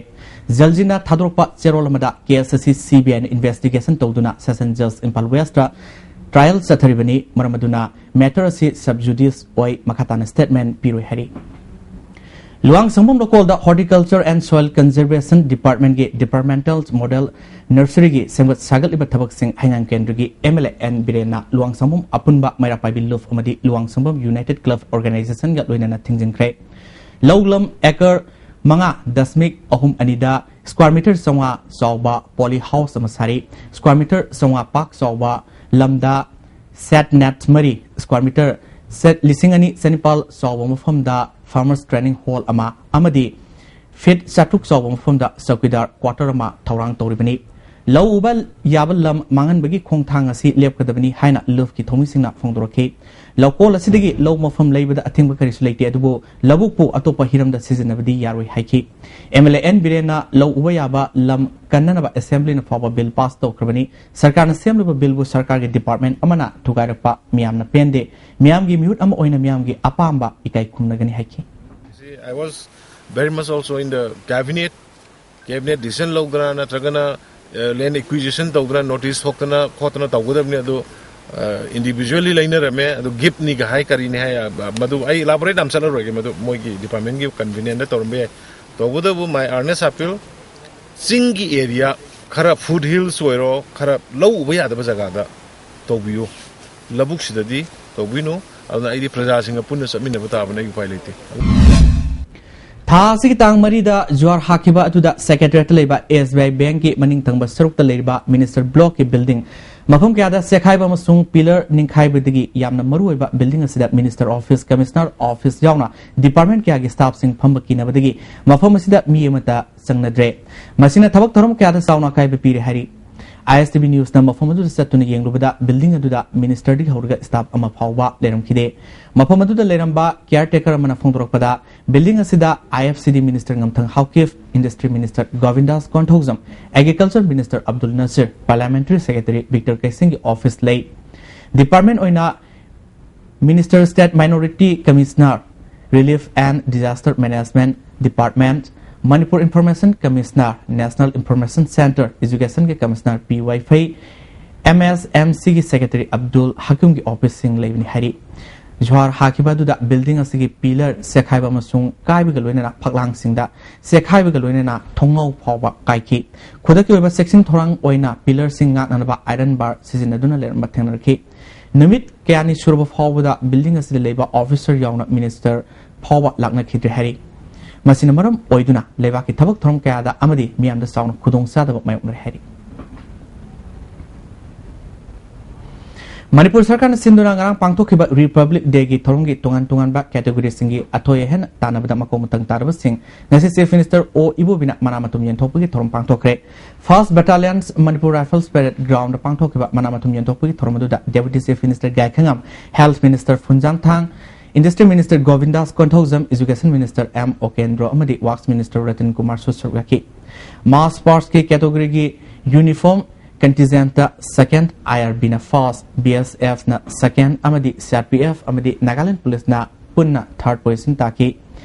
ꯖꯜꯖꯤꯅ ꯊꯥꯗꯣꯔꯛꯄ ꯆꯦꯔꯣꯜ ꯑꯃꯗ ꯀꯦ ꯑꯦꯁ ꯑꯦꯁ ꯁꯤ ꯁꯤ ꯕꯤ ꯑꯥꯏꯅ ꯏꯟꯚꯦꯁꯇꯤꯒꯦꯁꯟ ꯇꯧꯗꯨꯅ ꯁꯦꯁꯟ ꯖꯖ ꯏꯝꯐꯥꯜ ꯋꯦꯁꯇ ꯇ꯭ꯔꯥꯌꯦꯜ ꯆꯠꯊꯔꯤꯕꯅꯤ꯫ ꯃꯔꯝ ꯑꯗꯨꯅ ꯃꯦꯇꯔ ꯑꯁꯤ ꯁꯕ ꯖꯨꯗꯤꯁ ꯑꯣꯏ ꯃꯈꯥ ꯇꯥꯅ ꯁ꯭ꯇꯦꯠꯃꯦꯟ ꯄꯤꯔꯣꯏ ꯍꯥꯏꯔꯤ꯫ ꯂꯨꯋꯥꯡꯁꯪꯕꯝ ꯂꯣꯀꯣꯜꯗ ꯍꯣꯔꯇꯤꯀꯜꯆꯔ ꯑꯦꯟ ꯁꯣꯏꯜ ꯀꯟꯖꯔꯕꯦꯁꯟ ꯗꯤꯄꯥꯔꯠꯃꯦꯟꯒꯤ ꯗꯤꯄꯥꯔꯠꯃꯦꯟꯇꯦꯜ ꯃꯣꯗꯦꯜ ꯅꯔꯁꯔꯤꯒꯤ ꯁꯦꯝꯒꯠ ꯁꯥꯒꯠꯂꯤꯕ ꯊꯕꯛꯁꯤꯡ ꯍꯩꯉꯥꯡ ꯀꯦꯟꯗ꯭ꯔꯒꯤ ꯑꯦꯝ ꯑꯦꯜ ꯑꯦ ꯑꯦꯟ ꯕꯤꯔꯦꯟꯅ ꯂꯨꯋꯥꯡꯁꯪꯕꯝ ꯑꯄꯨꯟꯕ ꯃꯩꯔꯥ ꯄꯥꯏꯕꯤ ꯂꯨꯞ ꯑꯃꯗꯤ ꯂꯨꯋꯥꯡꯁꯪꯕꯝ ꯌꯨꯅꯥꯏꯇꯦꯗ ꯀ꯭ꯂꯕ ꯑꯣꯔꯒꯅꯥꯏꯖꯦꯁꯟꯒ ꯂꯣꯏꯅꯅ ꯊꯤꯡꯖꯤꯟꯈ꯭ꯔꯦ꯫ ꯂꯧ ꯂꯝ ꯑꯦꯀꯔ ꯃꯉꯥ ꯗꯁꯃꯤꯛ ꯑꯍꯨꯝ ꯑꯅꯤꯗ square meter ꯆꯥꯝꯃꯉꯥ ꯆꯥꯎꯕ poly house ꯑꯃ ꯁꯥꯔꯤ꯫ Square meter ꯆꯥꯝꯃꯉꯥ ꯄꯥꯛ ꯆꯥꯎꯕ ꯂꯝꯗ set net ꯃꯔꯤ, square meter set ꯂꯤꯁꯤꯡ ꯑꯅꯤ ꯆꯅꯤꯄꯥꯜ ꯆꯥꯎꯕ ꯃꯐꯝꯗ farmers training hall ꯑꯃ ꯑꯃꯗꯤ feet ꯆꯥꯇ꯭ꯔꯨꯛ ꯆꯥꯎꯕ ꯃꯐꯝꯗ ꯆꯧꯀꯤꯗꯥꯔ quarter ꯑꯃ ꯊꯧꯔꯥꯡ ꯇꯧꯔꯤꯕꯅꯤ꯫ ꯂꯧ ꯎꯕ ꯌꯥꯕ ꯂꯝ ꯃꯥꯡꯍꯟꯕꯒꯤ ꯈꯣꯡꯊꯥꯡ ꯑꯁꯤ ꯂꯦꯞꯀꯗꯕꯅꯤ ꯍꯥꯏꯅ ꯂꯨꯞꯀꯤ ꯊꯧꯃꯤꯁꯤꯡꯅ ꯐꯣꯡꯗꯣꯔꯛꯈꯤ꯫ ꯂꯧꯀꯣꯜ ꯑꯁꯤꯗꯒꯤ ꯂꯧ ꯃꯐꯝ ꯂꯩꯕꯗ ꯑꯊꯤꯡꯕ ꯀꯔꯤꯁꯨ ꯂꯩꯇꯦ, ꯑꯗꯨꯕꯨ ꯂꯧꯕꯨꯛꯄꯨ ꯑꯇꯣꯞꯄ ꯍꯤꯔꯝꯗ ꯁꯤꯖꯤꯟꯅꯕꯗꯤ ꯌꯥꯔꯣꯏ ꯍꯥꯏꯈꯤ꯫ M L A N ꯕꯤꯔꯦꯟꯅ ꯂꯧ ꯎꯕ ꯌꯥꯕ ꯂꯝ ꯀꯟꯅꯅꯕ assemblyꯅ ꯐꯥꯎꯕ bill pass ꯇꯧꯈ꯭ꯔꯕꯅꯤ꯫ ꯁꯔꯀꯥꯔꯅ ꯁꯦꯝꯂꯤꯕ billꯕꯨ ꯁꯔꯀꯥꯔꯒꯤ department ꯑꯃꯅ ꯊꯨꯒꯥꯏꯔꯛꯄ ꯃꯤꯌꯥꯝꯅ ꯄꯦꯟꯗꯦ꯫ ꯃꯤꯌꯥꯝꯒꯤ ꯃꯤꯍꯨꯠ ꯑꯃ ꯑꯣꯏꯅ ꯃꯤꯌꯥꯝꯒꯤ ꯑꯄꯥꯝꯕ ꯏꯀꯥꯏ ꯈꯨꯝꯅꯒꯅꯤ ꯍꯥꯏꯈꯤ꯫ See, I was very much also in the cabinet, cabinet decision ꯂꯧꯗꯅ ꯅꯠꯇ꯭ꯔꯒꯅ land acquisition ꯇꯧꯗꯅ notice ꯊꯣꯛꯇꯅ ꯈꯣꯠꯇꯅ ꯇꯧꯒꯗꯕꯅꯤ꯫ ꯑꯗꯨ individually ꯂꯩꯅꯔꯝꯃꯦ꯫ ꯑꯗꯨ giftꯅꯤꯒ ꯍꯥꯏ, ꯀꯔꯤꯅꯤ ꯍꯥꯏ, ꯃꯗꯨ ꯑꯩ elaborate ꯌꯥꯝ ꯆꯠꯂꯔꯣꯏꯒꯦ꯫ ꯃꯗꯨ ꯃꯣꯏꯒꯤ departmentꯀꯤ convenientꯗ ꯇꯧꯔꯝꯕ ꯌꯥꯏ꯫ ꯇꯧꯕꯇꯕꯨ my earnest appeal, ꯆꯤꯡꯒꯤ area, ꯈꯔ foot hills ꯑꯣꯏꯔꯣ, ꯈꯔ ꯂꯧ ꯎꯕ ꯌꯥꯗꯕ ꯖꯒꯥꯗ ꯇꯧꯕꯤꯌꯨ꯫ ꯂꯧꯕꯨꯛꯁꯤꯗꯗꯤ ꯇꯧꯕꯤꯅꯨ꯫ ꯑꯗꯨꯅ ꯑꯩꯗꯤ ꯄ꯭ꯔꯖꯥꯁꯤꯡꯒ ꯄꯨꯟꯅ ꯆꯠꯃꯤꯟꯅꯕ ꯇꯥꯕꯅꯤ, ꯑꯩ ꯎꯄꯥꯏ ꯂꯩꯇꯦ꯫ ꯊꯥ ꯑꯁꯤꯒꯤ ꯇꯥꯡ ꯃꯔꯤꯗ ꯖꯨꯍꯥꯔ ꯍꯥꯈꯤꯕ ꯑꯗꯨꯗ Secretariatꯇ ꯂꯩꯕ S B I Bankꯀꯤ ꯃꯅꯤꯡ ꯊꯪꯕ ꯁꯔꯨꯛꯇ ꯂꯩꯔꯤꯕ Minister Blockꯀꯤ building ꯃꯐꯝ ꯀꯌꯥꯗ ꯆꯦꯛꯈꯥꯏꯕ ꯑꯃꯁꯨꯡ pillar ꯅꯤꯡꯈꯥꯏꯕꯗꯒꯤ ꯌꯥꯝꯅ ꯃꯔꯨꯑꯣꯏꯕ building ꯑꯁꯤꯗ Minister Office, Commissioner Office ꯌꯥꯎꯅ department ꯀꯌꯥꯒꯤ staffꯁꯤꯡ ꯐꯝꯕ ꯀꯤꯅꯕꯗꯒꯤ ꯃꯐꯝ ꯑꯁꯤꯗ ꯃꯤ ꯑꯃꯠꯇ ꯆꯪꯅꯗ꯭ꯔꯦ꯫ ꯃꯁꯤꯅ ꯊꯕꯛ ꯊꯧꯔꯝ ꯀꯌꯥꯗ ꯆꯥꯎꯅ ꯑꯀꯥꯏꯕ ꯄꯤꯔꯦ ꯍꯥꯏꯔꯤ꯫ I S T V Newsꯅ ꯃꯐꯝ ꯑꯗꯨꯗ ꯆꯠꯇꯨꯅ ꯌꯦꯡꯂꯨꯕꯗ building ꯑꯗꯨꯗ ministerꯗꯒꯤ ꯍꯧꯔꯒ staff ꯑꯃ ꯐꯥꯎꯕ ꯂꯩꯔꯝꯈꯤꯗꯦ꯫ ꯃꯐꯝ ꯑꯗꯨꯗ ꯂꯩꯔꯝꯕ caretaker ꯑꯃꯅ ꯐꯣꯡꯗꯣꯔꯛꯄꯗ, building ꯑꯁꯤꯗ I F C D minister ꯉꯝꯊꯪ Haokip, industry minister Govindas Konthoujam, agriculture minister Abdul Nasir, parliamentary secretary Victor ꯀꯩꯁꯤꯡꯒꯤ office ꯂꯩ꯫ Department ꯑꯣꯏꯅ Minister State Minority Commissioner, Relief and Disaster Management Department, Manipur Information Commissioner, National Information Centre, Educationꯒꯤ Commissioner P Waifei, M S M Cꯒꯤ Secretary Abdul ꯍꯀꯤꯝꯒꯤ officeꯁꯤꯡ ꯂꯩꯕꯅꯤ ꯍꯥꯏꯔꯤ꯫ ꯖꯨꯍꯥꯔ ꯍꯥꯈꯤꯕ ꯑꯗꯨꯗ building ꯑꯁꯤꯒꯤ pillar ꯆꯦꯛꯈꯥꯏꯕ ꯑꯃꯁꯨꯡ ꯀꯥꯏꯕꯒ ꯂꯣꯏꯅꯅ ꯐꯛꯂꯥꯡꯁꯤꯡꯗ ꯆꯦꯛꯈꯥꯏꯕꯒ ꯂꯣꯏꯅꯅ ꯊꯣꯡꯅꯥꯎ ꯐꯥꯎꯕ ꯀꯥꯏꯈꯤ꯫ ꯈꯨꯗꯛꯀꯤ ꯑꯣꯏꯕ ꯆꯦꯛꯁꯤꯟ ꯊꯧꯔꯥꯡ ꯑꯣꯏꯅ pillarꯁꯤꯡ ꯉꯥꯛꯅꯅꯕ iron bar ꯁꯤꯖꯤꯟꯅꯗꯨꯅ ꯂꯩꯔꯝꯕ ꯊꯦꯡꯅꯔꯛꯈꯤ꯫ ꯅꯨꯃꯤꯠ ꯀꯌꯥꯅꯤ ꯁꯨꯔꯕ ꯐꯥꯎꯕꯗ building ꯑꯁꯤꯗ ꯂꯩꯕ officer ꯌꯥꯎꯅ minister ꯐꯥꯎꯕ ꯂꯥꯛꯅꯈꯤꯗ꯭ꯔꯦ ꯍꯥꯏꯔꯤ꯫ ꯃꯁꯤꯅ ꯃꯔꯝ ꯑꯣꯏꯗꯨꯅ ꯂꯩꯕꯥꯛꯀꯤ ꯊꯕꯛ ꯊꯧꯔꯝ ꯀꯌꯥꯗ ꯑꯃꯗꯤ ꯃꯤꯌꯥꯝꯗ ꯆꯥꯎꯅ ꯈꯨꯗꯣꯡꯆꯥꯗꯕ ꯃꯥꯌꯣꯛꯅꯔꯦ ꯍꯥꯏꯔꯤ꯫ ꯃꯅꯤꯄꯨꯔ ꯁꯔꯀꯥꯔꯅ ꯁꯤꯟꯗꯨꯅ ꯉꯔꯥꯡ ꯄꯥꯡꯊꯣꯛꯈꯤꯕ Republic Day ꯒꯤ ꯊꯧꯔꯝꯒꯤ ꯇꯣꯉꯥꯟ ꯇꯣꯉꯥꯟꯕ category ꯁꯤꯡꯒꯤ ꯑꯊꯣꯏ ꯑꯍꯦꯟ ꯇꯥꯟꯅꯕꯗ ꯃꯀꯣꯛ ꯃꯇꯪ ꯇꯥꯔꯕꯁꯤꯡ ꯉꯁꯤ Chief Minister ꯑꯣ ꯏꯕꯣꯕꯤꯅ ꯃꯅꯥ ꯃꯊꯨꯝ ꯌꯦꯟꯊꯣꯛꯄꯒꯤ ꯊꯧꯔꯝ ꯄꯥꯡꯊꯣꯛꯈ꯭ꯔꯦ꯫ First Battalion Manipur Rifles Parade Ground ꯗ ꯄꯥꯡꯊꯣꯛꯈꯤꯕ ꯃꯅꯥ ꯃꯊꯨꯝ ꯌꯦꯟꯊꯣꯛꯄꯒꯤ ꯊꯧꯔꯝ ꯑꯗꯨꯗ Deputy Chief Minister Gaikhangam, Health Minister Phungzathang, Industry Minister Govindas Konthoujam, Education Minister M Okendro ꯑꯃꯗꯤ Works Minister ꯔꯇꯟ ꯀꯨꯃꯥꯔꯁꯨ ꯁꯔꯨꯛ ꯌꯥꯈꯤ꯫ Mass Past ꯀꯤ category ꯒꯤ Uniform Contingent ꯇ second, I R B ꯅ first, B S F ꯅ second ꯑꯃꯗꯤ C R P F ꯑꯃꯗꯤ Nagaland Police ꯅ ꯄꯨꯟꯅ third position ꯇꯥꯈꯤ꯫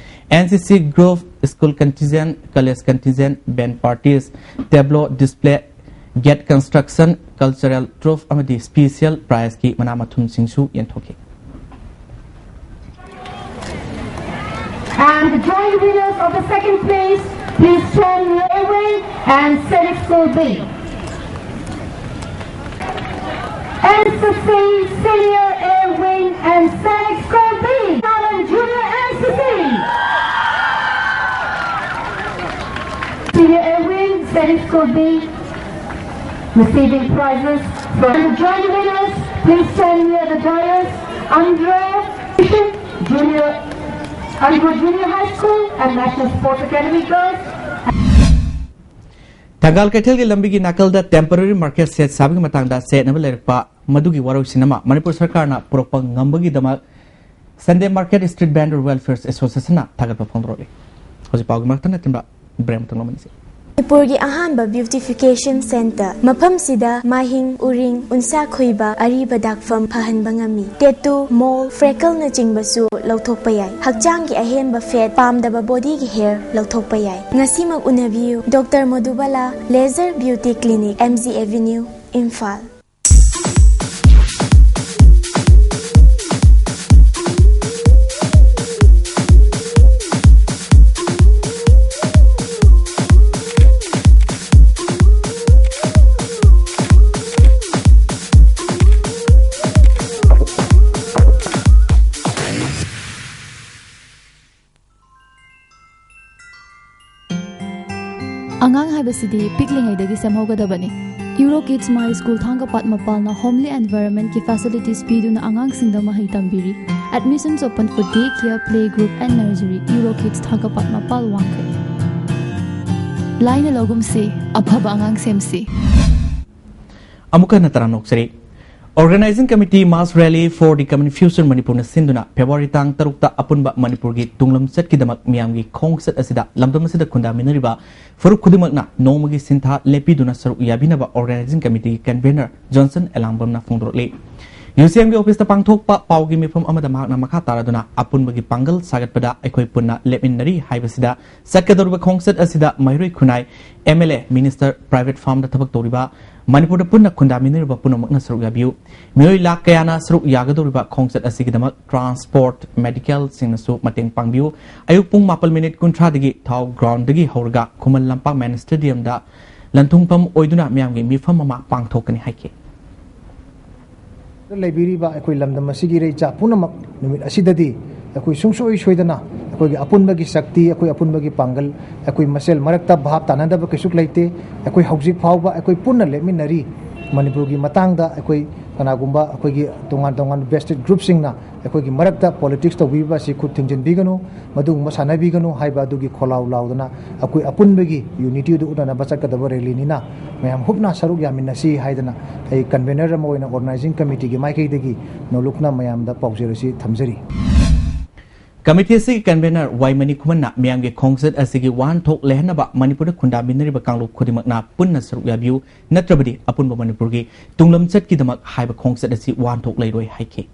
N C C Group, School Contingent, College Contingent, Band Parties, Tableau Display, Gate Construction, Cultural Troupe ꯑꯃꯗꯤ Special Prize ꯀꯤ ꯃꯅꯥ ꯃꯊꯨꯝꯁꯤꯡꯁꯨ ꯌꯦꯟꯊꯣꯛꯈꯤ꯫ And the joint winners of the second place, please stand near A wing and Senate School B. N C C Senior A wing and Senate School B. Talent Junior N C C. Senior A wing, Senate School B. Receiving prizes from the joint winners, please stand near the dais. Andro Junior, Andro Junior High School and National Sports Academy girls. ꯊꯪꯒꯥꯜ ꯀꯩꯊꯦꯜꯒꯤ ꯂꯝꯕꯤꯒꯤ ꯅꯥꯀꯜꯗ temporary market shed ꯁꯥꯕꯒꯤ ꯃꯇꯥꯡꯗ ꯆꯌꯦꯠꯅꯕ ꯂꯩꯔꯛꯄ ꯃꯗꯨꯒꯤ ꯋꯥꯔꯣꯏꯁꯤꯟ ꯑꯃ ꯃꯅꯤꯄꯨꯔ ꯁꯔꯀꯥꯔꯅ ꯄꯨꯔꯛꯄ ꯉꯝꯕꯒꯤꯗꯃꯛ Sunday Market Street Vendor Welfare Association ꯅ ꯊꯥꯒꯠꯄ ꯐꯣꯡꯗꯣꯔꯛꯂꯤ꯫ ꯍꯧꯖꯤꯛ ꯄꯥꯎꯒꯤ ꯃꯔꯛꯇ ꯅꯠꯇꯤꯟꯕ break ꯑꯃꯇꯪ ꯂꯧꯃꯤꯟꯅꯁꯤ꯫ ꯃꯅꯤꯄꯨꯔꯒꯤ ꯑꯍꯥꯟꯕ beautification center꯫ ꯃꯐꯝꯁꯤꯗ ꯃꯥꯏꯍꯤꯡ, ꯎꯔꯤꯡ, ꯎꯟꯁꯥ ꯈꯨꯏꯕ, ꯑꯔꯤꯕ ꯗꯥꯛꯐꯝ ꯐꯍꯟꯕ ꯉꯝꯃꯤ꯫ Tattoo, mole, freckle ꯅꯆꯤꯡꯕꯁꯨ ꯂꯧꯊꯣꯛꯄ ꯌꯥꯏ꯫ ꯍꯛꯆꯥꯡꯒꯤ ꯑꯍꯦꯟꯕ fat, ꯄꯥꯝꯗꯕ body ꯒꯤ hair ꯂꯧꯊꯣꯛꯄ ꯌꯥꯏ꯫ ꯉꯁꯤꯃꯛ ꯎꯅꯕꯤꯌꯨ, Doctor ꯃꯣꯗꯨꯕꯥꯂꯥ Laser Beauty Clinic, M G Avenue, Imphal. ꯑꯉꯥꯡ ꯍꯥꯏꯕꯁꯤꯗꯤ ꯄꯤꯛꯂꯤꯉꯩꯗꯒꯤ ꯁꯦꯝꯍꯧꯒꯗꯕꯅꯤ꯫ Euro Kids My School Thangapat ꯃꯄꯥꯜꯅ homely environment ꯀꯤ facilities ꯄꯤꯗꯨꯅ ꯑꯉꯥꯡꯁꯤꯡꯗ ꯃꯍꯩ ꯇꯝꯕꯤꯔꯤ꯫ Admissions open for day care, play group and nursery. Euro Kids ꯊꯥꯡꯒꯄꯥꯠ ꯃꯄꯥꯜ, ꯋꯥꯡꯈꯩ꯫ ꯂꯥꯏꯅ ꯂꯧꯒꯨꯝꯁꯤ, ꯑꯐꯕ ꯑꯉꯥꯡ ꯁꯦꯝꯁꯤ꯫ ꯑꯃꯨꯛ ꯍꯟꯅ ꯇꯔꯥꯝꯅ ꯑꯣꯛꯆꯔꯤ꯫ Organizing Committee Mass Rally for the Common Future ꯃꯅꯤꯄꯨꯔꯅ ꯁꯤꯟꯗꯨꯅ ꯐꯦꯕ꯭ꯔꯨꯋꯥꯔꯤ ꯇꯥꯡ ꯇꯔꯨꯛꯇ ꯑꯄꯨꯟꯕ ꯃꯅꯤꯄꯨꯔꯒꯤ ꯇꯨꯡꯂꯝꯆꯠꯀꯤꯗꯃꯛ ꯃꯤꯌꯥꯝꯒꯤ ꯈꯣꯡꯆꯠ ꯑꯁꯤꯗ ꯂꯝꯗꯝ ꯑꯁꯤꯗ ꯈꯨꯟꯗꯥꯃꯤꯟꯅꯔꯤꯕ ꯐꯨꯔꯨꯞ ꯈꯨꯗꯤꯡꯃꯛꯅ ꯅꯣꯡꯃꯒꯤ ꯁꯤꯟꯊꯥ ꯂꯦꯞꯄꯤꯗꯨꯅ ꯁꯔꯨꯛ ꯌꯥꯕꯤꯅꯕ organizing committee ꯒꯤ convener ꯖꯣꯟꯁꯟ ꯑꯦꯂꯥꯡꯕꯝꯅ ꯐꯣꯡꯗꯣꯔꯛꯂꯤ꯫ UCM ꯒꯤ office ꯇ ꯄꯥꯡꯊꯣꯛꯄ ꯄꯥꯎꯒꯤ ꯃꯤꯐꯝ ꯑꯃꯗ ꯃꯍꯥꯛꯅ ꯃꯈꯥ ꯇꯥꯔꯗꯨꯅ ꯑꯄꯨꯟꯕꯒꯤ ꯄꯥꯡꯒꯜ ꯁꯥꯒꯠꯄꯗ ꯑꯩꯈꯣꯏ ꯄꯨꯟꯅ ꯂꯦꯞꯃꯤꯟꯅꯔꯤ ꯍꯥꯏꯕꯁꯤꯗ ꯆꯠꯀꯗꯧꯔꯤꯕ ꯈꯣꯡꯆꯠ ꯑꯁꯤꯗ ꯃꯍꯩꯔꯣꯏ ꯈꯨꯟꯅꯥꯏ, MLA, minister, private firm ꯗ ꯊꯕꯛ ꯇꯧꯔꯤꯕ ꯃꯅꯤꯄꯨꯔꯗ ꯄꯨꯟꯅ ꯈꯨꯟꯗꯥꯃꯤꯟꯅꯔꯤꯕ ꯄꯨꯝꯅꯃꯛꯅ ꯁꯔꯨꯛ ꯌꯥꯕꯤꯌꯨ꯫ ꯃꯤꯑꯣꯏ ꯂꯥꯈ ꯀꯌꯥꯅ ꯁꯔꯨꯛ ꯌꯥꯒꯗꯧꯔꯤꯕ ꯈꯣꯡꯆꯠ ꯑꯁꯤꯒꯤꯗꯃꯛ transport, medical ꯁꯤꯡꯅꯁꯨ ꯃꯇꯦꯡ ꯄꯥꯡꯕꯤꯌꯨ꯫ ꯑꯌꯨꯛ ꯄꯨꯡ ꯃꯥꯄꯜ ꯃꯤꯅꯤꯠ ꯀꯨꯟꯊ꯭ꯔꯥꯗꯒꯤ ꯊꯥꯎ ground ꯗꯒꯤ ꯍꯧꯔꯒ ꯈꯨꯃꯟ ꯂꯝꯄꯥꯛ main stadium ꯗ ꯂꯟꯊꯨꯡꯐꯝ ꯑꯣꯏꯗꯨꯅ ꯃꯤꯌꯥꯝꯒꯤ ꯃꯤꯐꯝ ꯑꯃ ꯄꯥꯡꯊꯣꯛꯀꯅꯤ ꯍꯥꯏꯈꯤ꯫ ꯂꯩꯕꯤꯔꯤꯕ ꯑꯩꯈꯣꯏ ꯂꯝꯗꯝ ꯑꯁꯤꯒꯤ ꯏꯔꯩꯆꯥ ꯄꯨꯝꯅꯃꯛ ꯅꯨꯃꯤꯠ ꯑꯁꯤꯗꯗꯤ ꯑꯩꯈꯣꯏ ꯁꯨꯡꯁꯣꯏ ꯁꯣꯏꯗꯅ ꯑꯩꯈꯣꯏꯒꯤ ꯑꯄꯨꯟꯕꯒꯤ ꯁꯛꯇꯤ, ꯑꯩꯈꯣꯏ ꯑꯄꯨꯟꯕꯒꯤ ꯄꯥꯡꯒꯜ, ꯑꯩꯈꯣꯏ ꯃꯁꯦꯜ ꯃꯔꯛꯇ ꯚꯥꯞ ꯇꯥꯅꯗꯕ ꯀꯩꯁꯨ ꯂꯩꯇꯦ꯫ ꯑꯩꯈꯣꯏ ꯍꯧꯖꯤꯛ ꯐꯥꯎꯕ ꯑꯩꯈꯣꯏ ꯄꯨꯟꯅ ꯂꯦꯞꯃꯤꯟꯅꯔꯤ꯫ ꯃꯅꯤꯄꯨꯔꯒꯤ ꯃꯇꯥꯡꯗ ꯑꯩꯈꯣꯏ ꯀꯅꯥꯒꯨꯝꯕ ꯑꯩꯈꯣꯏꯒꯤ ꯇꯣꯉꯥꯟ ꯇꯣꯉꯥꯟꯕ vested group ꯁꯤꯡꯅ ꯑꯩꯈꯣꯏꯒꯤ ꯃꯔꯛꯇ politics ꯇꯧꯕꯤꯕ ꯑꯁꯤ ꯈꯨꯠ ꯊꯤꯡꯖꯤꯟꯕꯤꯒꯅꯨ, ꯃꯗꯨꯒꯨꯝꯕ ꯁꯥꯟꯅꯕꯤꯒꯅꯨ ꯍꯥꯏꯕ ꯑꯗꯨꯒꯤ ꯈꯣꯜꯂꯥꯎ ꯂꯥꯎꯗꯅ ꯑꯩꯈꯣꯏ ꯑꯄꯨꯟꯕꯒꯤ unity ꯑꯗꯨ ꯎꯠꯅꯅꯕ ꯆꯠꯀꯗꯕ rally ꯅꯤꯅ ꯃꯌꯥꯝ ꯍꯨꯞꯅ ꯁꯔꯨꯛ ꯌꯥꯃꯤꯟꯅꯁꯤ ꯍꯥꯏꯗꯅ ꯑꯩ convener ꯑꯃ ꯑꯣꯏꯅ organizing committee ꯒꯤ ꯃꯥꯏꯀꯩꯗꯒꯤ ꯅꯣꯂꯨꯛꯅ ꯃꯌꯥꯝꯗ ꯄꯥꯎꯖꯦꯜ ꯑꯁꯤ ꯊꯝꯖꯔꯤ꯫ Committee ꯑꯁꯤꯒꯤ convener ꯋꯥꯏ ꯃꯅꯤꯈꯨꯃꯟꯅ ꯃꯤꯌꯥꯝꯒꯤ ꯈꯣꯡꯆꯠ ꯑꯁꯤꯒꯤ ꯋꯥꯍꯟꯊꯣꯛ ꯂꯩꯍꯟꯅꯕ ꯃꯅꯤꯄꯨꯔꯗ ꯈꯨꯟꯗꯥꯃꯤꯟꯅꯔꯤꯕ ꯀꯥꯡꯂꯨꯞ ꯈꯨꯗꯤꯡꯃꯛꯅ ꯄꯨꯟꯅ ꯁꯔꯨꯛ ꯌꯥꯕꯤꯌꯨ, ꯅꯠꯇ꯭ꯔꯕꯗꯤ ꯑꯄꯨꯟꯕ ꯃꯅꯤꯄꯨꯔꯒꯤ ꯇꯨꯡꯂꯝꯆꯠꯀꯤꯗꯃꯛ ꯍꯥꯏꯕ ꯈꯣꯡꯆꯠ ꯑꯁꯤ ꯋꯥꯍꯟꯊꯣꯛ ꯂꯩꯔꯣꯏ ꯍꯥꯏꯈꯤ꯫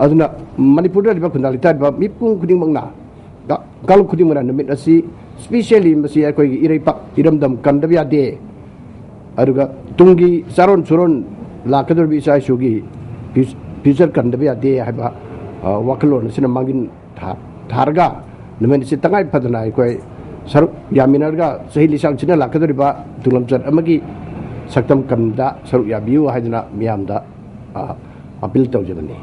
ꯑꯗꯨꯅ ꯃꯅꯤꯄꯨꯔꯗ ꯂꯩꯔꯤꯕ ꯈꯨꯟꯗꯥ ꯂꯩꯇꯥꯔꯤꯕ ꯃꯤꯄꯨꯝ ꯈꯨꯗꯤꯡꯃꯛꯅ, ꯀꯥꯡꯂꯨꯞ ꯈꯨꯗꯤꯡꯃꯛꯅ ꯅꯨꯃꯤꯠ ꯑꯁꯤ, specially ꯃꯁꯤ ꯑꯩꯈꯣꯏꯒꯤ ꯏꯔꯩꯄꯥꯛ ꯏꯔꯝꯗꯝ ꯀꯟꯗꯕ ꯌꯥꯗꯦ, ꯑꯗꯨꯒ ꯇꯨꯡꯒꯤ ꯆꯥꯔꯣꯟ ꯁꯨꯔꯣꯟ ꯂꯥꯛꯀꯗꯧꯔꯤꯕ ꯏꯆꯥ ꯏꯁꯨꯒꯤ future ꯀꯟꯗꯕ ꯌꯥꯗꯦ ꯍꯥꯏꯕ, ꯑ, ꯋꯥꯈꯜꯂꯣꯟ ꯑꯁꯤꯅ ꯃꯥꯡꯖꯤꯟ ꯊꯥ-, ꯊꯥꯔꯒ ꯅꯨꯃꯤꯠ ꯑꯁꯤ ꯇꯉꯥꯏ ꯐꯗꯅ ꯑꯩꯈꯣꯏ ꯁꯔꯨꯛ ꯌꯥꯃꯤꯟꯅꯔꯒ ꯆꯍꯤ ꯂꯤꯁꯥꯡꯁꯤꯠꯅ ꯂꯥꯛꯀꯗꯧꯔꯤꯕ ꯇꯨꯡꯂꯝꯆꯠ ꯑꯃꯒꯤ ꯁꯛꯇꯝ ꯀꯟꯕꯗ ꯁꯔꯨꯛ ꯌꯥꯕꯤꯌꯨ ꯍꯥꯏꯗꯅ ꯃꯤꯌꯥꯝꯗ, ꯑ, appeal ꯇꯧꯖꯕꯅꯤ꯫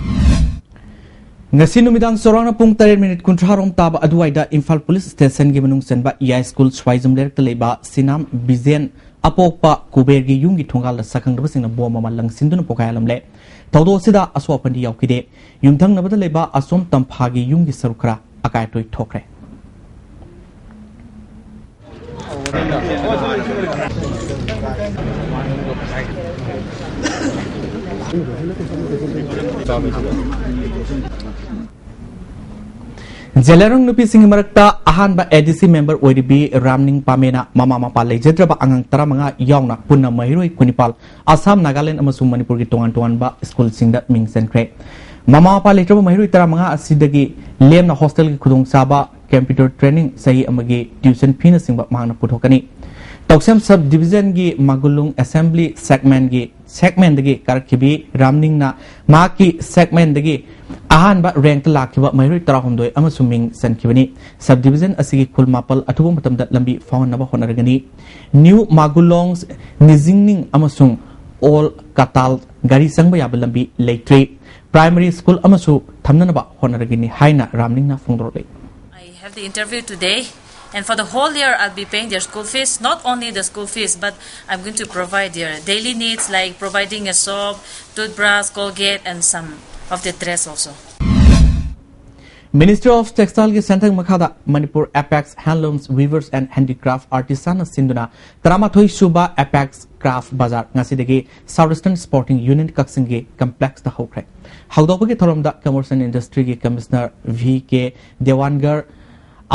ꯉꯁꯤ ꯅꯨꯃꯤꯗꯥꯡ ꯆꯥꯎꯔꯥꯛꯅ ꯄꯨꯡ ꯇꯔꯦꯠ ꯃꯤꯅꯤꯠ ꯀꯨꯟꯊ꯭ꯔꯥ ꯔꯣꯝ ꯇꯥꯕ ꯑꯗꯨꯋꯥꯏꯗ ꯏꯝꯐꯥꯜ ꯄꯨꯂꯤꯁ ꯁ꯭ꯇꯦꯁꯟꯒꯤ ꯃꯅꯨꯡ ꯆꯟꯕ ꯏꯌꯥꯏ ꯁ꯭ꯀꯨꯜ ꯁ꯭ꯋꯥꯏꯖꯝ ꯂꯩꯔꯛꯇ ꯂꯩꯕ ꯁꯤꯅꯥꯝ ꯕꯤꯖꯦꯟ ꯑꯄꯣꯛꯄ ꯀꯨꯕꯦꯔꯒꯤ ꯌꯨꯝꯒꯤ ꯊꯣꯡꯒꯥꯜꯗ ꯁꯛꯈꯪꯗꯕꯁꯤꯡꯅ ꯕꯣꯝ ꯑꯃ ꯂꯪꯁꯤꯟꯗꯨꯅ ꯄꯣꯈꯥꯏꯍꯜꯂꯝꯂꯦ꯫ ꯊꯧꯗꯣꯛ ꯑꯁꯤꯗ ꯑꯁꯣꯛ ꯑꯄꯟꯗꯤ ꯌꯥꯎꯈꯤꯗꯦ꯫ ꯌꯨꯝꯊꯪꯅꯕꯗ ꯂꯩꯕ ꯑꯁꯣꯝ ꯇꯝꯐꯥꯒꯤ ꯌꯨꯝꯒꯤ ꯁꯔꯨꯛ ꯈꯔ ꯑꯀꯥꯏ ꯑꯇꯣꯏ ꯊꯣꯛꯈ꯭ꯔꯦ꯫ ꯖꯦꯂꯦꯔꯣꯡ ꯅꯨꯄꯤꯁꯤꯡꯒꯤ ꯃꯔꯛꯇ ꯑꯍꯥꯟꯕ ꯑꯦ ꯗꯤ ꯁꯤ ꯃꯦꯝꯕꯔ ꯑꯣꯏꯔꯤꯕꯤ ꯔꯥꯝꯅꯤꯡ ꯄꯥꯃꯦꯅ ꯃꯃꯥ ꯃꯄꯥ ꯂꯩꯖꯗ꯭ꯔꯕ ꯑꯉꯥꯡ ꯇꯔꯥꯃꯉꯥ ꯌꯥꯎꯅ ꯄꯨꯟꯅ ꯃꯍꯩꯔꯣꯏ ꯀꯨꯟꯅꯤꯄꯥꯜ ꯑꯁꯥꯝ, ꯅꯥꯒꯥꯂꯦꯟ ꯑꯃꯁꯨꯡ ꯃꯅꯤꯄꯨꯔꯒꯤ ꯇꯣꯉꯥꯟ ꯇꯣꯉꯥꯟꯕ ꯁ꯭ꯀꯨꯜꯁꯤꯡꯗ ꯃꯤꯡ ꯆꯟꯈ꯭ꯔꯦ꯫ ꯃꯃꯥ ꯃꯄꯥ ꯂꯩꯇ꯭ꯔꯕ ꯃꯍꯩꯔꯣꯏ ꯇꯔꯥꯃꯉꯥ ꯑꯁꯤꯗꯒꯤ ꯂꯦꯝꯅ ꯍꯣꯁꯇꯦꯜꯒꯤ ꯈꯨꯗꯣꯡꯆꯥꯕ, ꯀꯝꯄ꯭ꯌꯨꯇꯔ ꯇ꯭ꯔꯦꯅꯤꯡ, ꯆꯍꯤ ꯑꯃꯒꯤ ꯇ꯭ꯌꯨꯁꯟ ꯐꯤꯅꯆꯤꯡꯕ ꯃꯍꯥꯛꯅ ꯄꯨꯊꯣꯛꯀꯅꯤ꯫ ꯇꯧꯁꯦꯝ ꯁꯕ ꯗꯤꯕꯤꯖꯟꯒꯤ ꯃꯥꯒꯨꯂꯨꯡ ꯑꯦꯁꯦꯝꯕ꯭ꯂꯤ ꯁꯦꯒꯃꯦꯟꯒꯤ ꯁꯦꯒꯃꯦꯟꯗꯒꯤ ꯀꯥꯔꯛꯈꯤꯕꯤ ꯔꯥꯝꯅꯤꯡꯅ ꯃꯍꯥꯛꯀꯤ ꯁꯦꯒꯃꯦꯟꯗꯒꯤ ꯑꯍꯥꯟꯕ ꯔꯦꯡꯛꯇ ꯂꯥꯛꯈꯤꯕ ꯃꯍꯩꯔꯣꯏ ꯇꯔꯥꯍꯨꯝꯗꯣꯏ ꯑꯃꯁꯨ ꯃꯤꯡ ꯆꯟꯈꯤꯕꯅꯤ꯫ ꯁꯕ ꯗꯤꯕꯤꯖꯟ ꯑꯁꯤꯒꯤ ꯈꯨꯜ ꯃꯥꯄꯜ ꯑꯊꯨꯕ ꯃꯇꯝꯗ ꯂꯝꯕꯤ ꯐꯥꯎꯍꯟꯅꯕ ꯍꯣꯠꯅꯔꯒꯅꯤ꯫ ꯅ꯭ꯌꯨ ꯃꯥꯒꯨꯂꯣꯡ, ꯅꯤꯖꯤꯡꯅꯤꯡ ꯑꯃꯁꯨꯡ ꯑꯣꯜ ꯀꯇꯥꯜ ꯒꯥꯔꯤ ꯆꯪꯕ ꯌꯥꯕ ꯂꯝꯕꯤ ꯂꯩꯇ꯭ꯔꯤ꯫ ꯄ꯭ꯔꯥꯏꯃꯔꯤ ꯁ꯭ꯀꯨꯜ ꯑꯃꯁꯨ ꯊꯝꯅꯅꯕ ꯍꯣꯠꯅꯔꯒꯅꯤ ꯍꯥꯏꯅ ꯔꯥꯝꯅꯤꯡꯅ ꯐꯣꯡꯗꯣꯔꯛꯂꯤ꯫ I have the interview today, and for the whole year, I'll be paying their school fees, not only the school fees, but I'm going to provide their daily needs like providing a soap, toothbrush, Colgate, and some of the dress also. Ministry of Textileꯒꯤ ꯁꯦꯟꯊꯪ ꯃꯈꯥꯗ Manipur apex ꯍꯦꯟꯂꯨꯝꯁ ꯋꯤꯚꯔꯁ and handicraft ꯑꯥꯔꯇꯤꯁꯥꯟꯅ ꯁꯤꯟꯗꯨꯅ ꯇꯔꯥꯃꯥꯊꯣꯏ ꯁꯨꯕ apex craft ꯕꯖꯥꯔ ꯉꯁꯤꯗꯒꯤ south eastern supporting union ꯀꯛꯆꯤꯡꯒꯤ ꯀꯝꯄ꯭ꯂꯦꯛꯁꯇ ꯍꯧꯈ꯭ꯔꯦ꯫ ꯍꯧꯗꯣꯛꯄꯒꯤ ꯊꯧꯔꯝꯗ ꯀꯃꯔꯁ ꯑꯦꯟ ꯏꯟꯗꯁꯇ꯭ꯔꯤꯒꯤ ꯀꯃꯤꯁꯅꯔ ꯚꯤ ꯀꯦ ꯗꯦꯋꯥꯟꯒꯔ,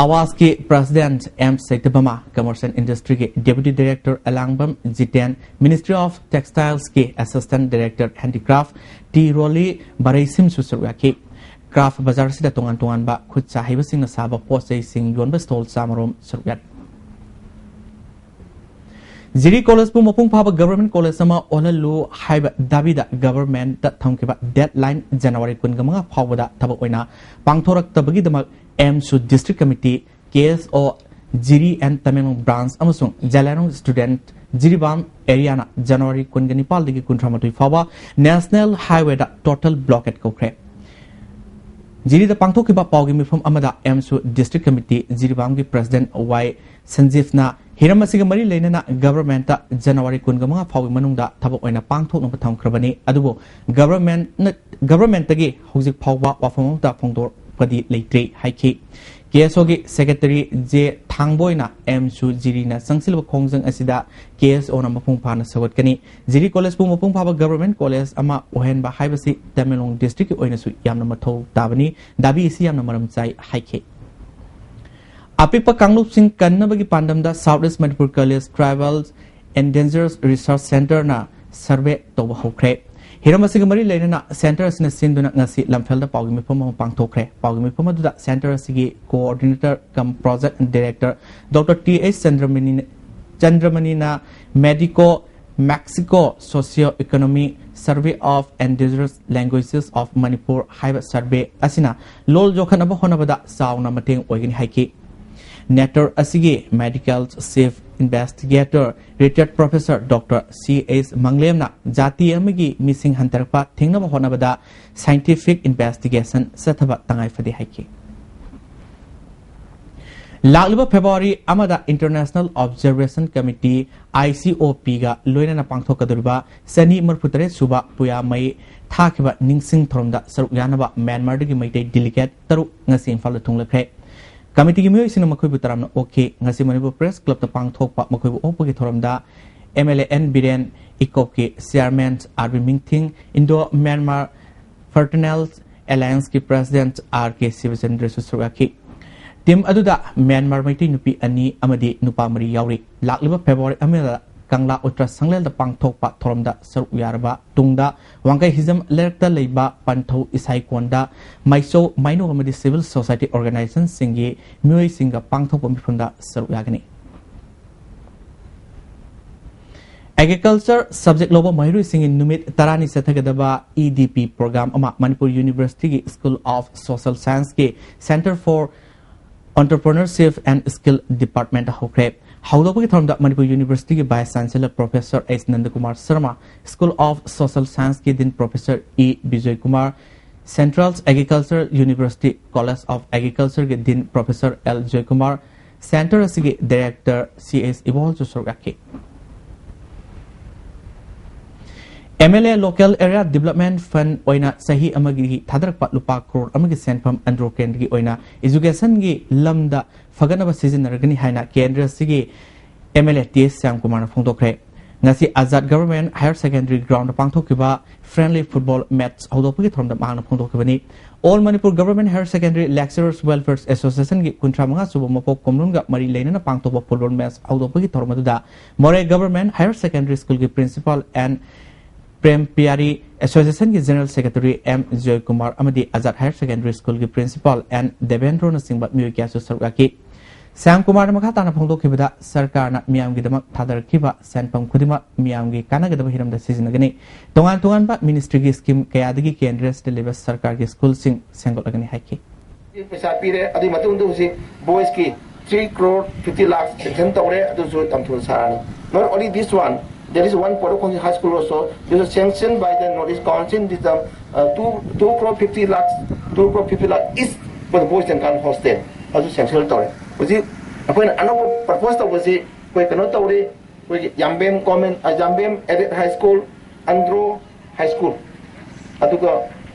ꯑꯋꯥꯁꯀꯤ ꯄ꯭ꯔꯁꯤꯗꯦꯟꯠ ꯑꯦꯝ ꯁꯩꯇꯕꯃꯥ, ꯀꯃꯔꯁ ꯑꯦꯟ ꯏꯟꯗꯁꯇ꯭ꯔꯤꯒꯤ deputy director Alangbam Jiten, ministry of ꯇꯦꯛꯁꯇꯥꯏꯜꯁꯀꯤ assistant director handicraft T Roli ꯕꯔꯩꯁꯤꯝꯁꯨ ꯁꯔꯨꯛ ꯌꯥꯈꯤ꯫ ꯀ꯭ꯔꯥꯐ ꯕꯖꯥꯔ ꯑꯁꯤꯗ ꯇꯣꯉꯥꯟ ꯇꯣꯉꯥꯟꯕ ꯈꯨꯠ ꯁꯥ ꯍꯩꯕꯁꯤꯡꯅ ꯁꯥꯕ ꯄꯣꯠ ꯆꯩꯁꯤꯡ ꯌꯣꯟꯕ ꯁ꯭ꯇꯣꯜ ꯆꯥꯃꯔꯣꯝ ꯁꯔꯨꯛ ꯌꯥꯔꯤ꯫ ꯖꯤꯔꯤ ꯀꯣꯂꯦꯖꯄꯨ ꯃꯄꯨꯡ ꯐꯥꯕ ꯒꯚꯔꯟꯃꯦꯟꯠ ꯀꯣꯂꯦꯖ ꯑꯃ ꯑꯣꯜꯍꯜꯂꯨ ꯍꯥꯏꯕ ꯗꯥꯕꯤꯗ ꯒꯚꯔꯟꯃꯦꯟꯠꯇ ꯊꯝꯈꯤꯕ ꯗꯦꯗꯂꯥꯏꯟ ꯖꯅꯋꯥꯔꯤ ꯀꯨꯟꯃꯉꯥ ꯐꯥꯎꯕꯗ ꯊꯕꯛ ꯑꯣꯏꯅ ꯄꯥꯡꯊꯣꯔꯛꯇꯕꯒꯤꯗꯃꯛ ꯑꯦꯝꯁꯨ ꯗꯤꯁꯇ꯭ꯔꯤꯛ ꯀꯃꯤꯇꯤ, ꯀꯦ ꯑꯦꯁ ꯑꯣ ꯖꯤꯔꯤ ꯑꯦꯟ ꯇꯃꯦꯡꯂꯣꯡ ꯕ꯭ꯔꯥꯟꯆ ꯑꯃꯁꯨꯡ ꯖꯦꯂꯦꯔꯣꯡ ꯁ꯭ꯇꯨꯗꯦꯟꯠ ꯖꯤꯔꯤꯕꯥꯝ ꯑꯦꯔꯤꯌꯥꯅ ꯖꯅꯋꯥꯔꯤ ꯀꯨꯟꯒ ꯅꯤꯄꯥꯜꯗꯒꯤ ꯀꯨꯟꯊ꯭ꯔꯥ ꯃꯥꯊꯣꯏ ꯐꯥꯎꯕ ꯅꯦꯁꯅꯦꯜ ꯍꯥꯏꯋꯦꯗ ꯇꯣꯇꯦꯜ ꯕ꯭ꯂꯣꯀꯦꯗ ꯀꯧꯈ꯭ꯔꯦ꯫ ꯖꯤꯔꯤꯗ ꯄꯥꯡꯊꯣꯛꯈꯤꯕ ꯄꯥꯎꯒꯤ ꯃꯤꯐꯝ ꯑꯃꯗ ꯑꯦꯝꯁꯨ ꯗꯤꯁꯇ꯭ꯔꯤꯛ ꯀꯃꯤꯇꯤ ꯖꯤꯔꯤꯕꯥꯝꯒꯤ ꯄ꯭ꯔꯁꯤꯗꯦꯟꯠ ꯋꯥꯏ ꯁꯟꯖꯤꯐꯅ ꯍꯤꯔꯝ ꯑꯁꯤꯒ ꯃꯔꯤ ꯂꯩꯅꯅ ꯒꯚꯔꯟꯃꯦꯟꯠꯇ ꯖꯅꯋꯥꯔꯤ ꯀꯨꯟꯃꯉꯥ ꯐꯥꯎꯒꯤ ꯃꯅꯨꯡꯗ ꯊꯕꯛ ꯑꯣꯏꯅ ꯄꯥꯡꯊꯣꯛꯅꯕ ꯊꯝꯈ꯭ꯔꯕꯅꯤ, ꯑꯗꯨꯕꯨ ꯒꯚꯔꯟꯃꯦꯟꯠꯅ ꯒꯚꯔꯟꯃꯦꯟꯠꯇꯒꯤ ꯍꯧꯖꯤꯛ ꯐꯥꯎꯕ ꯋꯥꯐꯝ ꯑꯃꯠꯇ ꯐꯣꯡꯗꯣꯔꯛꯄꯗꯤ ꯂꯩꯇ꯭ꯔꯤ ꯍꯥꯏꯈꯤ꯫ ꯀꯦ ꯑꯦꯁ ꯑꯣꯒꯤ ꯁꯦꯀ꯭ꯔꯦꯇꯔꯤ ꯖꯦ ꯊꯥꯡꯕꯣꯏꯅ ꯑꯦꯝꯁꯨ ꯖꯤꯔꯤꯅ ꯆꯪꯁꯤꯜꯂꯕ ꯈꯣꯡꯖꯪ ꯑꯁꯤꯗ ꯀꯦ ꯑꯦꯁ ꯑꯣꯅ ꯃꯄꯨꯡ ꯐꯥꯅ ꯁꯧꯒꯠꯀꯅꯤ꯫ ꯖꯤꯔꯤ ꯀꯣꯂꯦꯖꯄꯨ ꯃꯄꯨꯡ ꯐꯥꯕ ꯒꯚꯔꯟꯃꯦꯟꯠ ꯀꯣꯂꯦꯖ ꯑꯃ ꯑꯣꯏꯍꯟꯕ ꯍꯥꯏꯕꯁꯤ ꯇꯃꯦꯡꯂꯣꯡ ꯗꯤꯁꯇ꯭ꯔꯤꯛꯀꯤ ꯑꯣꯏꯅꯁꯨ ꯌꯥꯝꯅ ꯃꯊꯧ ꯇꯥꯕꯅꯤ, ꯗꯥꯕꯤ ꯑꯁꯤ ꯌꯥꯝꯅ ꯃꯔꯝ ꯆꯥꯏ ꯍꯥꯏꯈꯤ꯫ ꯑꯄꯤꯛꯄ ꯀꯥꯡꯂꯨꯞꯁꯤꯡ ꯀꯟꯅꯕꯒꯤ ꯄꯥꯟꯗꯝꯗ South East Manipur College Tribal Endangered Research Centreꯅ ꯁꯔꯚꯦ ꯇꯧꯕ ꯍꯧꯈ꯭ꯔꯦ꯫ ꯍꯤꯔꯝ ꯑꯁꯤꯒ ꯃꯔꯤ ꯂꯩꯅꯅ ꯁꯦꯟꯇꯔ ꯑꯁꯤꯅ ꯁꯤꯟꯗꯨꯅ ꯉꯁꯤ ꯂꯝꯐꯦꯜꯗ ꯄꯥꯎꯒꯤ ꯃꯤꯐꯝ ꯑꯃ ꯄꯥꯡꯊꯣꯛꯈ꯭ꯔꯦ꯫ ꯄꯥꯎꯒꯤ ꯃꯤꯐꯝ ꯑꯗꯨꯗ ꯁꯦꯟꯇꯔ ꯑꯁꯤꯒꯤ coordinator cum project director doctor T H Chandramani, ꯆꯟꯗ꯭ꯔꯃꯅꯤꯅ Medico Mexico Socio Economy Survey of Indigenous Languages of Manipur ꯍꯥꯏꯕ ꯁꯔꯚꯦ ꯑꯁꯤꯅ ꯂꯣꯜ ꯌꯣꯛꯈꯠꯅꯕ ꯍꯣꯠꯅꯕꯗ ꯆꯥꯎꯅ ꯃꯇꯦꯡ ꯑꯣꯏꯒꯅꯤ ꯍꯥꯏꯈꯤ꯫ ꯅꯦꯇꯔ ꯑꯁꯤꯒꯤ ꯃꯦꯗꯤꯀꯦꯜ ꯆꯤꯐ ꯏꯟꯚꯦꯁꯇꯤꯒꯦꯇꯔ ꯔꯤꯇꯥꯌꯔꯗ ꯄ꯭ꯔꯣꯐꯦꯁꯔ ꯗꯣꯛꯇꯔ ꯁꯤ ꯑꯩꯆ ꯃꯪꯂꯦꯝꯅ ꯖꯥꯇꯤ ꯑꯃꯒꯤ ꯃꯤꯁꯤꯡ ꯍꯟꯊꯔꯛꯄ ꯊꯤꯡꯅꯕ ꯍꯣꯠꯅꯕꯗ ꯁꯥꯏꯟꯇꯤꯐꯤꯛ ꯏꯟꯚꯦꯁꯇꯤꯒꯦꯁꯟ ꯆꯠꯊꯕ ꯇꯉꯥꯏ ꯐꯗꯦ ꯍꯥꯏꯈꯤ꯫ ꯂꯥꯛꯂꯤꯕ ꯐꯦꯕ꯭ꯔꯨꯋꯥꯔꯤ ꯑꯃꯗ International Observation Committee, I C O P ꯒ ꯂꯣꯏꯅꯅ ꯄꯥꯡꯊꯣꯛꯀꯗꯧꯔꯤꯕ ꯆꯅꯤ ꯃꯔꯤꯐꯨꯇꯔꯦꯠ ꯁꯨꯕ ꯄꯨꯌꯥ ꯃꯩ ꯊꯥꯈꯤꯕ ꯅꯤꯡꯁꯤꯡ ꯊꯧꯔꯝꯗ ꯁꯔꯨꯛ ꯌꯥꯅꯕ ꯃ꯭ꯌꯥꯟꯃꯥꯔꯗꯒꯤ ꯃꯩꯇꯩ ꯗꯦꯂꯤꯒꯦꯠ ꯇꯔꯨꯛ ꯉꯁꯤ ꯏꯝꯐꯥꯜꯗ ꯊꯨꯡꯂꯈ꯭ꯔꯦ꯫ ꯀꯃꯤꯇꯤꯒꯤ ꯃꯤꯑꯣꯏꯁꯤꯡꯅ ꯃꯈꯣꯏꯕꯨ ꯇꯔꯥꯝꯅ ꯑꯣꯛꯈꯤ꯫ ꯉꯁꯤ ꯃꯅꯤꯄꯨꯔ ꯄ꯭ꯔꯦꯁ ꯀ꯭ꯂꯕꯇ ꯄꯥꯡꯊꯣꯛꯄ ꯃꯈꯣꯏꯕꯨ ꯑꯣꯛꯄꯒꯤ ꯊꯧꯔꯝꯗ M L A N Biren, ꯏꯀꯣꯞꯀꯤ chairman R B Mingthing, Indo Myanmar fraternal ꯑꯦꯂꯥꯌꯟꯁꯀꯤ ꯄ꯭ꯔꯦꯁꯤꯗꯦꯟꯠ ꯑꯥꯔ ꯀꯦ ꯁꯤꯕꯆꯟꯗ꯭ꯔꯁꯨ ꯁꯔꯨꯛ ꯌꯥꯈꯤ꯫ ꯇꯤꯝ ꯑꯗꯨꯗ ꯃ꯭ꯌꯥꯟꯃꯥꯔ ꯃꯩꯇꯩ ꯅꯨꯄꯤ ꯑꯅꯤ ꯑꯃꯗꯤ ꯅꯨꯄꯥ ꯃꯔꯤ ꯌꯥꯎꯔꯤ꯫ ꯂꯥꯛꯂꯤꯕ ꯐꯦꯕ꯭ꯔꯨꯋꯥꯔꯤ ꯑꯃꯗ ꯀꯪꯂꯥ ꯎꯇ꯭ꯔ ꯁꯪꯂꯦꯜꯗ ꯄꯥꯡꯊꯣꯛꯄ ꯊꯧꯔꯝꯗ ꯁꯔꯨꯛ ꯌꯥꯔꯕ ꯇꯨꯡꯗ ꯋꯥꯡꯈꯩ ꯍꯤꯖꯝ ꯂꯩꯔꯛꯇ ꯂꯩꯕ ꯄꯟꯊꯧ ꯏꯁꯥꯏꯀꯣꯟꯗ ꯃꯥꯏꯆꯧ ꯃꯥꯏꯅꯧ ꯑꯃꯗꯤ ꯁꯤꯚꯤꯜ ꯁꯣꯁꯥꯏꯇꯤ ꯑꯣꯔꯒꯅꯥꯏꯖꯦꯁꯟꯁꯤꯡꯒꯤ ꯃꯤꯑꯣꯏꯁꯤꯡꯒ ꯄꯥꯡꯊꯣꯛꯄ ꯃꯤꯐꯝꯗ ꯁꯔꯨꯛ ꯌꯥꯒꯅꯤ꯫ ꯑꯦꯒ꯭ꯔꯤꯀꯜꯆꯔ ꯁꯕꯖꯦꯛ ꯂꯧꯕ ꯃꯍꯩꯔꯣꯏꯁꯤꯡꯒꯤ ꯅꯨꯃꯤꯠ ꯇꯔꯥꯅꯤ ꯆꯠꯊꯒꯗꯕ ꯏ ꯗꯤ ꯄꯤ ꯄ꯭ꯔꯣꯒ꯭ꯔꯥꯝ ꯑꯃ ꯃꯅꯤꯄꯨꯔ ꯌꯨꯅꯤꯚꯔꯁꯤꯇꯤꯒꯤ ꯁ꯭ꯀꯨꯜ ꯑꯣꯐ ꯁꯣꯁꯤꯌꯦꯜ ꯁꯥꯏꯟꯁꯀꯤ Centre for Entrepreneurship and Skill Department ꯍꯧꯈ꯭ꯔꯦ꯫ ꯍꯧꯗꯣꯛꯄꯒꯤ ꯊꯧꯔꯝꯗ ꯃꯅꯤꯄꯨꯔ ꯌꯨꯅꯤꯚꯔꯁꯤꯇꯤꯒꯤ vice chancellor professor H Nandakumar Sharma, school of social ꯁꯥꯏꯟꯁꯀꯤ dean professor E Bijoy Kumar, Central Agriculture University College of Agriculture ꯒꯤ Dean Professor L Joykumar, Center ꯑꯁꯤꯒꯤ Director ꯁꯤ ꯑꯦꯁ ꯏꯕꯣꯍꯜꯁꯨ ꯁꯔꯨꯛ ꯌꯥꯈꯤ꯫ ꯑꯦꯝ ꯑꯦꯜ ꯑꯦ Local Area Development Fund ꯑꯣꯏꯅ ꯆꯍꯤ ꯑꯃꯒꯤ ꯊꯥꯗꯔꯛꯄ ꯂꯨꯄꯥ ꯀ꯭ꯔꯣꯔ ꯑꯃꯒꯤ ꯁꯦꯟꯐꯝ ꯑꯟꯗ꯭ꯔꯣ ꯀꯦꯟꯗ꯭ꯔꯒꯤ ꯑꯣꯏꯅ education ꯒꯤ ꯂꯝꯗ ꯐꯒꯠꯅꯕ ꯁꯤꯖꯤꯟꯅꯔꯒꯅꯤ ꯍꯥꯏꯅ ꯀꯦꯟꯗ꯭ꯔ ꯑꯁꯤꯒꯤ ꯑꯦꯝ ꯑꯦꯜ ꯑꯦ ꯇꯤ ꯑꯦꯁ ꯁ꯭ꯌꯥꯝꯀꯨꯃꯥꯔꯅ ꯐꯣꯡꯗꯣꯛꯈ꯭ꯔꯦ꯫ ꯉꯁꯤ Azad Government Higher Secondary Ground ꯗ ꯄꯥꯡꯊꯣꯛꯈꯤꯕ friendly football match ꯍꯧꯗꯣꯛꯄꯒꯤ ꯊꯧꯔꯝꯗ ꯃꯍꯥꯛꯅ ꯐꯣꯡꯗꯣꯛꯈꯤꯕꯅꯤ꯫ All Manipur Government Higher Secondary Lecturers Welfare Association ꯒꯤ ꯀꯨꯟꯊ꯭ꯔꯥ ꯃꯉꯥ ꯁꯨꯕ ꯃꯄꯣꯛ ꯀꯣꯝꯂꯣꯟꯒ ꯃꯔꯤ ꯂꯩꯅꯅ ꯄꯥꯡꯊꯣꯛꯄ football match ꯍꯧꯗꯣꯛꯄꯒꯤ ꯊꯧꯔꯝ ꯑꯗꯨꯗ ꯃꯣꯔꯦ Government Higher Secondary School ꯒꯤ Principal N ꯄ꯭ꯔꯦꯝ ꯄꯤꯌꯥꯔꯤ, Association ꯒꯤ General Secretary ꯑꯦꯝ ꯖꯣꯏꯀꯨꯃꯥꯔ ꯑꯃꯗꯤ ꯑꯖꯥꯗ Higher Secondary School ꯒꯤ Principal ꯑꯦꯟ ꯗꯦꯕꯦꯟꯗ꯭ꯔꯣꯅꯆꯤꯡꯕ ꯃꯤꯑꯣꯏ ꯀꯌꯥꯁꯨ ꯁꯔꯨꯛ ꯌꯥꯈꯤ꯫ ꯁ꯭ꯌꯥꯝꯀꯨꯃꯥꯔꯅ ꯃꯈꯥ ꯇꯥꯅ ꯐꯣꯡꯗꯣꯛꯈꯤꯕꯗ, ꯁꯔꯀꯥꯔꯅ ꯃꯤꯌꯥꯝꯒꯤꯗꯃꯛ ꯊꯥꯗꯔꯛꯈꯤꯕ ꯁꯦꯟꯐꯝ ꯈꯨꯗꯤꯡꯃꯛ ꯃꯤꯌꯥꯝꯒꯤ ꯀꯥꯟꯅꯒꯗꯕ ꯍꯤꯔꯝꯗ ꯁꯤꯖꯤꯟꯅꯒꯅꯤ꯫ ꯇꯣꯉꯥꯟ ꯇꯣꯉꯥꯟꯕ ministry ꯒꯤ scheme ꯀꯌꯥꯗꯒꯤ ꯀꯦꯟꯗ꯭ꯔ ꯑꯁꯤꯗ ꯂꯩꯕ ꯁꯔꯀꯥꯔꯒꯤ school ꯁꯤꯡ ꯁꯦꯝꯒꯠꯂꯒꯅꯤ ꯍꯥꯏꯈꯤ꯫ ꯄꯩꯁꯥ ꯄꯤꯔꯦ꯫ ꯑꯗꯨꯒꯤ ꯃꯇꯨꯡꯗ ꯍꯧꯖꯤꯛ boys ꯀꯤ three crore fifty lakh sanction ꯇꯧꯔꯦ꯫ ꯑꯗꯨꯁꯨ ꯌꯥꯝ ꯊꯨꯅ ꯁꯥꯔꯅꯤ꯫ Not only this one, there is one Porokhongsing High School also. This was sanctioned by the North East Council. This um, uh, two two crore fifty lakhs, two crore fifty lakh is for the boys and girls hostel. ꯑꯗꯨ sanction ꯇꯧꯔꯦ꯫ ꯍꯧꯖꯤꯛ ꯑꯩꯈꯣꯏꯅ ꯑꯅꯧꯕ propose ꯇꯧꯕꯁꯤ ꯑꯩꯈꯣꯏ ꯀꯩꯅꯣ ꯇꯧꯔꯤ꯫ ꯑꯩꯈꯣꯏꯒꯤ ꯌꯥꯝꯕꯦꯝ Government, ꯑ, ꯌꯥꯝꯕꯦꯝ Aided High School, Andro High School, ꯑꯗꯨꯒ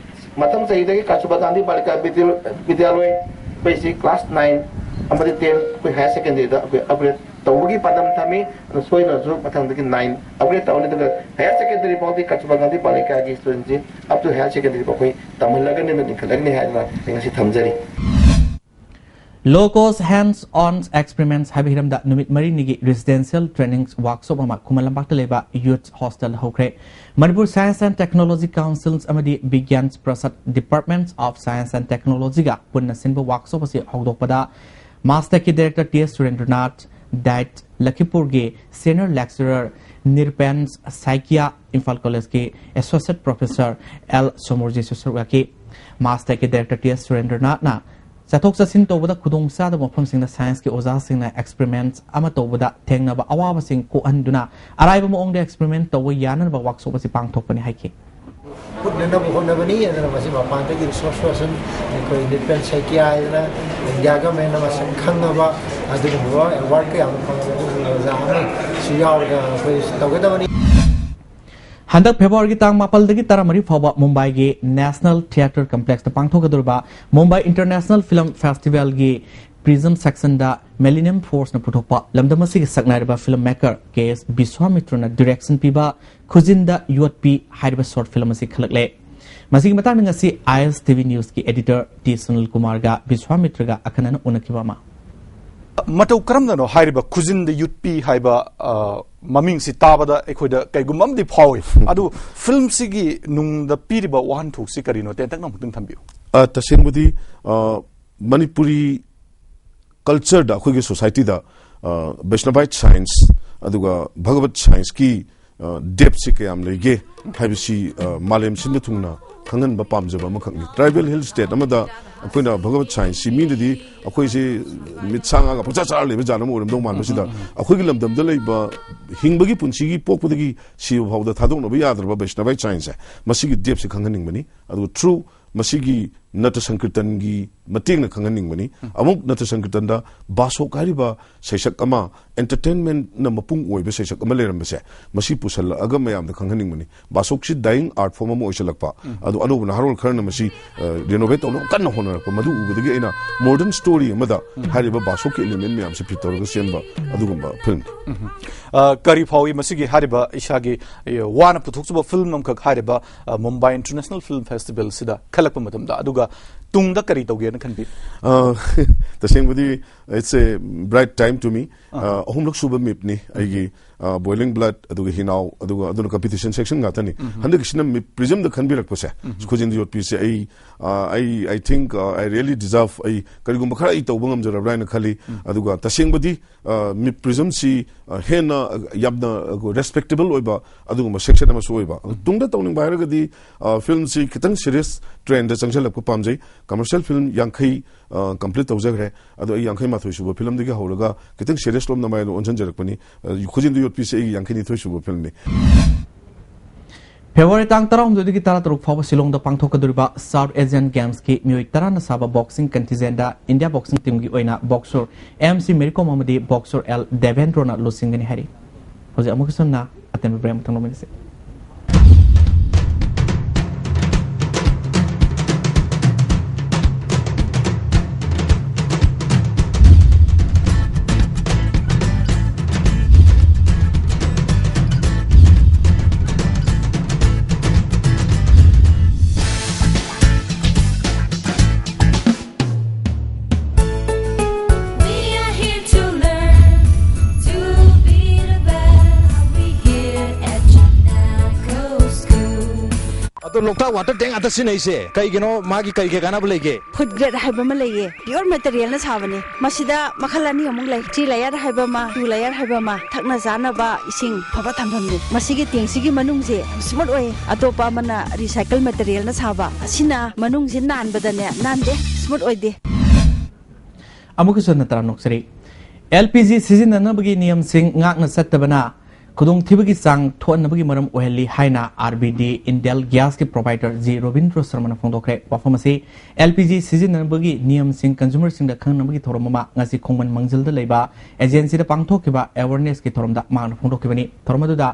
ꯃꯊꯪ ꯆꯍꯤꯗꯒꯤ ꯀꯁꯇꯨꯔꯕꯥ ꯒꯥꯟꯙꯤ ꯕꯥꯂꯤꯀꯥ ꯕꯤꯗ꯭ꯌ-, ꯕꯤꯗ꯭ꯌꯥꯂꯣꯏ, ꯑꯩꯈꯣꯏꯁꯤ class nine ꯑꯃꯗꯤ ten ꯑꯩꯈꯣꯏ higher secondary ꯗ ꯑꯩꯈꯣꯏ upgrade ꯇꯧꯕꯒꯤ ꯄꯥꯟꯗꯝ ꯊꯝꯃꯤ꯫ ꯑꯗꯨ ꯁꯣꯏꯗꯅꯁꯨ ꯃꯊꯪꯗꯒꯤ nine upgrade ꯇꯧꯔꯅꯤ꯫ ꯑꯗꯨꯒ higher secondary ꯐꯥꯎꯗꯤ ꯀꯁꯇꯨꯔꯕꯥ ꯒꯥꯟꯙꯤ ꯕꯥꯂꯤꯀꯥꯒꯤ student ꯁꯤ up to higher secondary ꯐꯥꯎ ꯑꯩꯈꯣꯏ ꯇꯝꯍꯜꯂꯒꯅꯤ, ꯑꯗꯨ ꯂꯤꯡꯈꯠꯂꯒꯅꯤ ꯍꯥꯏꯗꯅ ꯑꯩ ꯉꯁꯤ ꯊꯝꯖꯔꯤ꯫ Low cost hands on experiments ꯍꯥꯏꯕ ꯍꯤꯔꯝꯗ ꯅꯨꯃꯤꯠ ꯃꯔꯤꯅꯤꯒꯤ residential training workshop ꯑꯃ ꯈꯨꯃꯟ ꯂꯝꯄꯥꯛꯇ ꯂꯩꯕ Youth Hostel ꯍꯧꯈ꯭ꯔꯦ꯫ Manipur Science and Technology Council ꯑꯃꯗꯤ ꯕꯤꯒ꯭ꯌꯥꯟ ꯄ꯭ꯔꯁꯥꯗ Department of Science and Technology ꯒ ꯄꯨꯟꯅ ꯁꯤꯟꯕ workshop ꯑꯁꯤ ꯍꯧꯗꯣꯛꯄꯗ MASTECH ꯀꯤ Director T S Surendranath, DIET ꯂꯈꯤꯄꯨꯔꯒꯤ Senior Lecturer Nirpen Saikia, Imphal College ꯀꯤ Associate Professor ꯑꯦꯜ ꯁꯣꯃꯣꯔꯖꯤꯁꯨ ꯁꯔꯨꯛ ꯌꯥꯈꯤ꯫ MASTECH ꯀꯤ Director ꯇꯤ ꯑꯦꯁ ꯁꯨꯔꯦꯟꯗ꯭ꯔꯅꯥꯊꯅ ꯆꯠꯊꯣꯛ ꯆꯠꯁꯤꯟ ꯇꯧꯕꯗ ꯈꯨꯗꯣꯡꯆꯥꯗꯕ ꯃꯐꯝꯁꯤꯡꯗ science ꯀꯤ ꯑꯣꯖꯥꯁꯤꯡꯅ experiment ꯑꯃ ꯇꯧꯕꯗ ꯊꯦꯡꯅꯕ ꯑꯋꯥꯕꯁꯤꯡ ꯀꯣꯛꯍꯟꯗꯨꯅ ꯑꯔꯥꯏꯕ ꯃꯑꯣꯡꯗ experiment ꯇꯧꯕ ꯌꯥꯅꯅꯕ workshop ꯑꯁꯤ ꯄꯥꯡꯊꯣꯛꯄꯅꯤ ꯍꯥꯏꯈꯤ꯫ ꯅꯅꯕ ꯍꯣꯠꯅꯕꯅꯤ꯫ ꯑꯗꯨꯅ ꯃꯁꯤ ꯃꯄꯥꯟꯗꯒꯤ ꯔꯤꯁꯣꯔꯁ ꯄꯔꯁꯟ, ꯑꯩꯈꯣꯏ ꯅꯤꯄꯦꯟ ꯁꯩꯀꯤꯌꯥ ꯍꯥꯏꯗꯅ ꯏꯟꯗꯤꯌꯥ ꯒꯃꯦꯟꯅ ꯃꯁꯛ ꯈꯪꯅꯕ ꯑꯗꯨꯒꯨꯝꯕ ꯑꯦꯋꯥꯔꯗ ꯀꯌꯥ ꯑꯃ ꯐꯪꯂꯕ ꯑꯗꯨꯒꯨꯝꯕ ꯑꯣꯖꯥ ꯑꯃꯁꯨ ꯌꯥꯎꯔꯒ ꯑꯩꯈꯣꯏ ꯇꯧꯒꯗꯕꯅꯤ꯫ ꯍꯟꯗꯛ ꯐꯦꯕ꯭ꯔꯨꯋꯥꯔꯤꯒꯤ ꯇꯥꯡ ꯃꯥꯄꯜꯗꯒꯤ ꯇꯔꯥꯃꯔꯤ ꯐꯥꯎꯕ ꯃꯨꯝꯕꯥꯏꯒꯤ National Theatre Complexꯇ ꯄꯥꯡꯊꯣꯛꯀꯗꯧꯔꯤꯕ Mumbai International Film Festivalꯒꯤ Prism Sectionꯗ Millennium Forceꯅ ꯄꯨꯊꯣꯛꯄ ꯂꯝꯗꯝ ꯑꯁꯤꯒꯤ ꯁꯛꯅꯥꯏꯔꯕ ꯐꯤꯂꯝ ꯃꯦꯀꯔ ꯀꯦ ꯑꯦꯁ ꯕꯤꯁ꯭ꯋꯥꯃꯤꯇ꯭ꯔꯅ ꯗꯤꯔꯦꯛꯁꯟ ꯄꯤꯕ ꯈꯨꯖꯤꯟꯗ ꯌꯣꯠꯄꯤ ꯍꯥꯏꯔꯤꯕ ꯁꯣꯔꯠ ꯐꯤꯂꯝ ꯑꯁꯤ ꯈꯜꯂꯛꯂꯦ꯫ ꯃꯁꯤꯒꯤ ꯃꯇꯥꯡꯗ ꯉꯁꯤ ꯑꯥꯏ ꯑꯦꯁ ꯇꯤ ꯚꯤ ꯅ꯭ꯌꯨꯁꯀꯤ ꯑꯦꯗꯤꯇꯔ ꯇꯤ ꯁꯨꯅꯤꯜ ꯀꯨꯃꯥꯔꯒ ꯕꯤꯁ꯭ꯋꯥꯃꯤꯇ꯭ꯔꯒ ꯑꯈꯟꯅꯅ ꯎꯅꯈꯤꯕ ꯑꯃ꯫ ꯃꯇꯧ ꯀꯔꯝꯅꯅꯣ ꯍꯥꯏꯔꯤꯕ ꯈꯨꯖꯤꯟꯗ ꯌꯨꯠꯄꯤ ꯍꯥꯏꯕ ꯑ, ꯃꯃꯤꯡꯁꯤ ꯇꯥꯕꯗ ꯑꯩꯈꯣꯏꯗ ꯀꯩꯒꯨꯝꯕ ꯑꯃꯗꯤ ꯐꯥꯎꯏ꯫ ꯑꯗꯨ ꯐꯤꯂꯝꯁꯤꯒꯤ ꯅꯨꯡꯗ ꯄꯤꯔꯤꯕ ꯋꯥꯍꯟꯊꯣꯛꯁꯤ ꯀꯔꯤꯅꯣ ꯇꯦꯟꯇꯛꯅ ꯑꯃꯨꯛꯇꯪ ꯊꯝꯕꯤꯌꯨ꯫ ꯑ, ꯇꯁꯦꯡꯕꯗꯤ, ꯑ, ꯃꯅꯤꯄꯨꯔꯤ ꯀꯜꯆꯔꯗ, ꯑꯩꯈꯣꯏꯒꯤ ꯁꯣꯁꯥꯏꯇꯤꯗ, ꯑ, ꯕꯩꯁꯅꯚꯥꯏꯠ ꯁꯥꯏꯟꯁ ꯑꯗꯨꯒ ꯚꯒꯕꯠ ꯁꯥꯏꯟꯁꯀꯤ, ꯑ, ꯗꯦꯞꯁꯤ ꯀꯌꯥꯝ ꯂꯩꯒꯦ ꯍꯥꯏꯕꯁꯤ, ꯑ, ꯃꯥꯂꯦꯝ ꯁꯤꯟꯕ ꯊꯨꯡꯅ ꯈꯪꯍꯟꯕ ꯄꯥꯝꯖꯕ ꯑꯃꯈꯛꯅꯤ꯫ ꯇ꯭ꯔꯥꯏꯕꯦꯜ ꯍꯤꯜ ꯁ꯭ꯇꯦꯠ ꯑꯃꯗ ꯑꯩꯈꯣꯏꯅ ꯚꯒꯕꯠ ꯁꯥꯏꯟꯁꯁꯤ ꯃꯤꯅꯗꯤ ꯑꯩꯈꯣꯏꯁꯤ ꯃꯤꯠ ꯁꯥ ꯉꯥꯒ ꯄꯪꯆꯥ ꯆꯥꯔ ꯂꯩꯕ ꯖꯥꯠ ꯑꯃ ꯑꯣꯏꯔꯝꯗꯧ ꯃꯥꯟꯕꯁꯤꯗ, ꯑꯩꯈꯣꯏꯒꯤ ꯂꯝꯗꯝꯗ ꯂꯩꯕ ꯍꯤꯡꯕꯒꯤ ꯄꯨꯟꯁꯤꯒꯤ ꯄꯣꯛꯄꯗꯒꯤ ꯁꯤꯕ ꯐꯥꯎꯗ ꯊꯥꯗꯣꯛꯅꯕ ꯌꯥꯗ꯭ꯔꯕ ꯕꯩꯁꯅꯚꯥꯏꯠ ꯁꯥꯏꯟꯁꯁꯦ, ꯃꯁꯤꯒꯤ ꯗꯦꯞꯁꯦ ꯈꯪꯍꯟꯅꯤꯡꯕꯅꯤ꯫ ꯑꯗꯨꯒ ꯊ꯭ꯔꯨ ꯃꯁꯤꯒꯤ ꯅꯇ ꯁꯪꯀꯤꯔꯇꯟꯒꯤ ꯃꯇꯦꯡꯅ ꯈꯪꯍꯟꯅꯤꯡꯕꯅꯤ꯫ ꯑꯃꯨꯛ ꯅꯇ ꯁꯪꯀꯤꯔꯇꯟꯗ ꯕꯥꯁꯣꯛ ꯍꯥꯏꯔꯤꯕ ꯁꯩꯁꯛ ꯑꯃ, ꯑꯦꯟꯇꯔꯇꯦꯟꯃꯦꯟꯠꯅ ꯃꯄꯨꯡ ꯑꯣꯏꯕ ꯁꯩꯁꯛ ꯑꯃ ꯂꯩꯔꯝꯕꯁꯦ, ꯃꯁꯤ ꯄꯨꯁꯜꯂꯛꯑꯒ ꯃꯌꯥꯝꯗ ꯈꯪꯍꯟꯅꯤꯡꯕꯅꯤ꯫ ꯕꯥꯁꯣꯛꯁꯤ ꯗꯥꯏꯌꯤꯡ ꯑꯥꯔꯠ ꯐꯣꯔꯝ ꯑꯃ ꯑꯣꯏꯁꯜꯂꯛꯄ, ꯑꯗꯣ ꯑꯅꯧꯕ ꯅꯍꯥꯔꯣꯜ ꯈꯔꯅ ꯃꯁꯤ, ꯑ, ꯔꯤꯅꯣꯚꯦꯠ ꯇꯧꯅꯕ ꯀꯟꯅ ꯍꯣꯠꯅꯔꯛꯄ, ꯃꯗꯨ ꯎꯕꯗꯒꯤ ꯑꯩꯅ ꯃꯣꯗꯔꯟ ꯁ꯭ꯇꯣꯔꯤ ꯑꯃꯗ ꯍꯥꯏꯔꯤꯕ ꯕꯥꯁꯣꯛꯀꯤ ꯏꯂꯤꯃꯦꯟꯠ ꯃꯌꯥꯝꯁꯦ ꯐꯤꯠ ꯇꯧꯔꯒ ꯁꯦꯝꯕ ꯑꯗꯨꯒꯨꯝꯕ ꯐꯤꯂꯝꯅꯤ꯫ ꯑ, ꯀꯔꯤ ꯐꯥꯎꯏ ꯃꯁꯤꯒꯤ ꯍꯥꯏꯔꯤꯕ ꯏꯁꯥꯒꯤ, ꯑ, ꯋꯥꯅ ꯄꯨꯊꯣꯛꯆꯕ ꯐꯤꯂꯝ ꯑꯃꯈꯛ ꯍꯥꯏꯔꯤꯕ, ꯑ, ꯃꯨꯝꯕꯥꯏ ꯏꯟꯇꯔꯅꯦꯁꯅꯦꯜ ꯐꯤꯂꯝ ꯐꯦꯁꯇꯤꯚꯦꯜꯁꯤꯗ ꯈꯜꯂꯛꯄ ꯃꯇꯝꯗ, ꯑꯗꯨꯒ ꯇꯨꯡꯗ ꯀꯔꯤ ꯇꯧꯒꯦꯅ ꯈꯟꯕꯤ? ꯑ, ꯇꯁꯦꯡꯕꯗꯤ, it's a bright time to me. ꯑꯍꯨꯝꯂꯛ ꯁꯨꯕ ꯃꯤꯞꯅꯤ ꯑꯩꯒꯤ, ꯑ, ꯕꯣꯏꯂꯤꯡ ꯕ꯭ꯂꯠ, ꯑꯗꯨꯒ ꯍꯤꯅꯥꯎ, ꯑꯗꯨꯒ ꯑꯗꯨꯅ ꯀꯝꯄꯤꯇꯤꯁꯟ ꯁꯦꯛꯁꯟ ꯉꯥꯛꯇꯅꯤ꯫ ꯍꯟꯗꯛꯀꯤꯁꯤꯅ ꯃꯤꯞ ꯄ꯭ꯔꯤꯖꯝꯗ ꯈꯟꯕꯤꯔꯛꯄꯁꯦ, ꯈꯨꯖꯤꯟꯗ ꯌꯣꯠꯄꯤꯁꯦ ꯑꯩ, ꯑ, ꯑꯩ, I think, ꯑ, I really deserve, ꯑꯩ ꯀꯔꯤꯒꯨꯝꯕ ꯈꯔ ꯑꯩ ꯇꯧꯕ ꯉꯝꯖꯔꯕ꯭ꯔꯥ ꯍꯥꯏꯅ ꯈꯜꯂꯤ꯫ ꯑꯗꯨꯒ ꯇꯁꯦꯡꯕꯗꯤ, ꯑ, ꯃꯤꯞ ꯄ꯭ꯔꯤꯖꯝꯁꯤ, ꯑ, ꯍꯦꯟꯅ, ꯑ, ꯌꯥꯝꯅ, ꯑ, ꯔꯦꯁꯄꯦꯛꯇꯦꯕꯜ ꯑꯣꯏꯕ ꯑꯗꯨꯒꯨꯝꯕ ꯁꯦꯛꯁꯟ ꯑꯃꯁꯨ ꯑꯣꯏꯕ꯫ ꯑꯗꯨ ꯇꯨꯡꯗ ꯇꯧꯅꯤꯡꯕ ꯍꯥꯏꯔꯒꯗꯤ, ꯑ, ꯐꯤꯂꯝꯁꯤ ꯈꯤꯇꯪ ꯁꯤꯔꯤꯌꯁ ꯇ꯭ꯔꯦꯟꯗ ꯆꯪꯁꯤꯜꯂꯛꯄ ꯄꯥꯝꯖꯩ꯫ ꯀꯃꯔꯁꯤꯌꯦꯜ ꯐꯤꯂꯝ ꯌꯥꯡꯈꯩ, ꯑ, ꯀꯝꯄ꯭ꯂꯤꯠ ꯇꯧꯖꯈ꯭ꯔꯦ꯫ ꯑꯗꯣ ꯑꯩ ꯌꯥꯡꯈꯩ ꯃꯥꯊꯣꯏ ꯁꯨꯕ ꯐꯤꯂꯝꯗꯒꯤ ꯍꯧꯔꯒ ꯈꯤꯇꯪ ꯁꯤꯔꯤꯌꯁ ꯂꯣꯝꯗ ꯃꯥꯏꯗ ꯑꯣꯟꯁꯤꯟꯖꯔꯛꯄꯅꯤ꯫ ꯑ, ꯈꯨꯖꯤꯟꯗ ꯌꯣꯠꯄꯤꯁꯦ ꯑꯩꯒꯤ ꯌꯥꯡꯈꯩ ꯅꯤꯊꯣꯏ ꯁꯨꯕ ꯐꯤꯂꯝꯅꯤ꯫ ꯐꯦꯕ꯭ꯔꯨꯋꯥꯔꯤ ꯇꯥꯡ ꯇꯔꯥꯍꯨꯝꯗꯣꯏꯗꯒꯤ ꯇꯔꯥꯇꯔꯨꯛ ꯐꯥꯎꯕ ꯁꯤꯂꯣꯡꯗ ꯄꯥꯡꯊꯣꯛꯀꯗꯧꯔꯤꯕ South Asian Gamesꯀꯤ ꯃꯤꯑꯣꯏ ꯇꯔꯥꯅ ꯁꯥꯕ boxing contingentꯗ India boxing teamꯒꯤ ꯑꯣꯏꯅ boxer M C Mary Kom ꯑꯃꯗꯤ boxer L Devendroꯅ ꯂꯨꯆꯤꯡꯒꯅꯤ ꯍꯥꯏꯔꯤ꯫ ꯍꯧꯖꯤꯛ ꯑꯃꯨꯛꯀꯁꯨ ꯍꯟꯅ ꯑꯇꯦꯟꯕ break ꯑꯃꯇꯪ ꯂꯧꯃꯤꯟꯅꯁꯤ꯫ We are here to learn to be the best. We here at Chinago School. ꯑꯗꯣ ꯂꯣꯛꯇꯥꯛ water tank ꯉꯥꯛꯇ ꯁꯤꯖꯤꯟꯅꯩꯁꯦ ꯀꯩꯒꯤꯅꯣ? ꯃꯥꯒꯤ ꯀꯩ ꯀꯩ ꯀꯥꯟꯅꯕ ꯂꯩꯒꯦ? Food grade ꯍꯥꯏꯕ ꯑꯃ ꯂꯩꯌꯦ, pure materialꯅ ꯁꯥꯕꯅꯤ꯫ ꯃꯁꯤꯗ ꯃꯈꯜ ꯑꯅꯤ ꯑꯃꯨꯛ ꯂꯩ, three layer ꯍꯥꯏꯕ ꯑꯃ, two layer ꯍꯥꯏꯕ ꯑꯃ꯫ ꯊꯛꯅ ꯆꯥꯅꯕ ꯏꯁꯤꯡ ꯑꯐꯕ ꯊꯝꯐꯝꯅꯤ꯫ ꯃꯁꯤꯒꯤ tankꯁꯤꯒꯤ ꯃꯅꯨꯡꯁꯦ smooth ꯑꯣꯏ, ꯑꯇꯣꯞꯄ ꯑꯃꯅ recycle materialꯅ ꯁꯥꯕ꯫ ꯑꯁꯤꯅ ꯃꯅꯨꯡꯁꯦ ꯅꯥꯟꯕꯗꯅꯦ ꯅꯥꯟꯗꯦ, smooth ꯑꯣꯏꯗꯦ꯫ ꯑꯃꯨꯛꯀꯁꯨ ꯍꯟꯅ ꯇꯔꯥꯝꯅ ꯑꯣꯛꯆꯔꯤ꯫ L P G ꯁꯤꯖꯤꯟꯅꯅꯕꯒꯤ ꯅꯤꯌꯝꯁꯤꯡ ꯉꯥꯛꯅ ꯆꯠꯇꯕꯅ ꯈꯨꯗꯣꯡꯊꯤꯕꯒꯤ ꯆꯥꯡ ꯊꯣꯛꯍꯟꯅꯕꯒꯤ ꯃꯔꯝ ꯑꯣꯏꯍꯜꯂꯤ ꯍꯥꯏꯅ R B D Indel Gasꯀꯤ proprietor G Robindro ꯁꯔꯃꯅ ꯐꯣꯡꯗꯣꯛꯈ꯭ꯔꯦ꯫ ꯋꯥꯐꯝ ꯑꯁꯤ L P G ꯁꯤꯖꯤꯟꯅꯕꯒꯤ ꯅꯤꯌꯝꯁꯤꯡ consumerꯁꯤꯡꯗ ꯈꯪꯅꯕꯒꯤ ꯊꯧꯔꯝ ꯑꯃ ꯉꯁꯤ ꯈꯣꯡꯃꯟ ꯃꯥꯡꯖꯤꯜꯗ ꯂꯩꯕ agencyꯗ ꯄꯥꯡꯊꯣꯛꯈꯤꯕ awarenessꯀꯤ ꯊꯧꯔꯝꯗ ꯃꯍꯥꯛꯅ ꯐꯣꯡꯗꯣꯛꯈꯤꯕꯅꯤ꯫ ꯊꯧꯔꯝ ꯑꯗꯨꯗ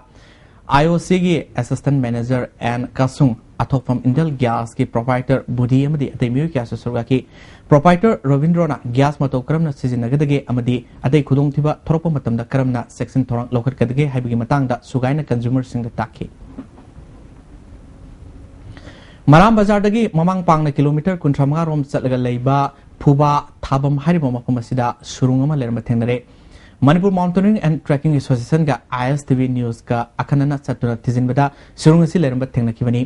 I O Cꯒꯤ assistant manager N ꯀꯥꯁꯨꯡ, ꯑꯊꯣꯛꯐꯝ Indel Gasꯀꯤ proprietor ꯕꯨꯙꯤ ꯑꯃꯗꯤ ꯑꯇꯩ ꯃꯤꯑꯣꯏ ꯀꯌꯥꯁꯨ ꯁꯔꯨꯛ ꯌꯥꯈꯤ꯫ Proprietor ꯔꯣꯕꯤꯟꯗ꯭ꯔꯣꯅ gas ꯃꯇꯧ ꯀꯔꯝꯅ ꯁꯤꯖꯤꯟꯅꯒꯗꯒꯦ ꯑꯃꯗꯤ ꯑꯇꯩ ꯈꯨꯗꯣꯡꯊꯤꯕ ꯊꯣꯔꯛꯄ ꯃꯇꯝꯗ ꯀꯔꯝꯅ ꯆꯦꯛꯁꯤꯟ ꯊꯧꯔꯥꯡ ꯂꯧꯈꯠꯀꯗꯒꯦ ꯍꯥꯏꯕꯒꯤ ꯃꯇꯥꯡꯗ ꯁꯨꯒꯥꯏꯅ consumerꯁꯤꯡꯗ ꯇꯥꯛꯈꯤ꯫ ꯃꯔꯥꯝ ꯕꯖꯥꯔꯗꯒꯤ ꯃꯃꯥꯡ ꯄꯥꯡꯅ kilometre ꯀꯨꯟꯊ꯭ꯔꯥ ꯃꯉꯥ ꯔꯣꯝ ꯆꯠꯂꯒ ꯂꯩꯕ ꯐꯨꯕꯥ ꯊꯥꯕꯝ ꯍꯥꯏꯔꯤꯕ ꯃꯐꯝ ꯑꯁꯤꯗ ꯁꯨꯔꯨꯡ ꯑꯃ ꯂꯩꯔꯝꯕ ꯊꯦꯡꯅꯔꯦ꯫ Manipur Mountaineering and Trekking Associationꯒ I S T V Newsꯀ ꯑꯈꯟꯅꯅ ꯆꯠꯇꯨꯅ ꯊꯤꯖꯤꯟꯕꯗ ꯁꯨꯔꯨꯡ ꯑꯁꯤ ꯂꯩꯔꯝꯕ ꯊꯦꯡꯅꯈꯤꯕꯅꯤ꯫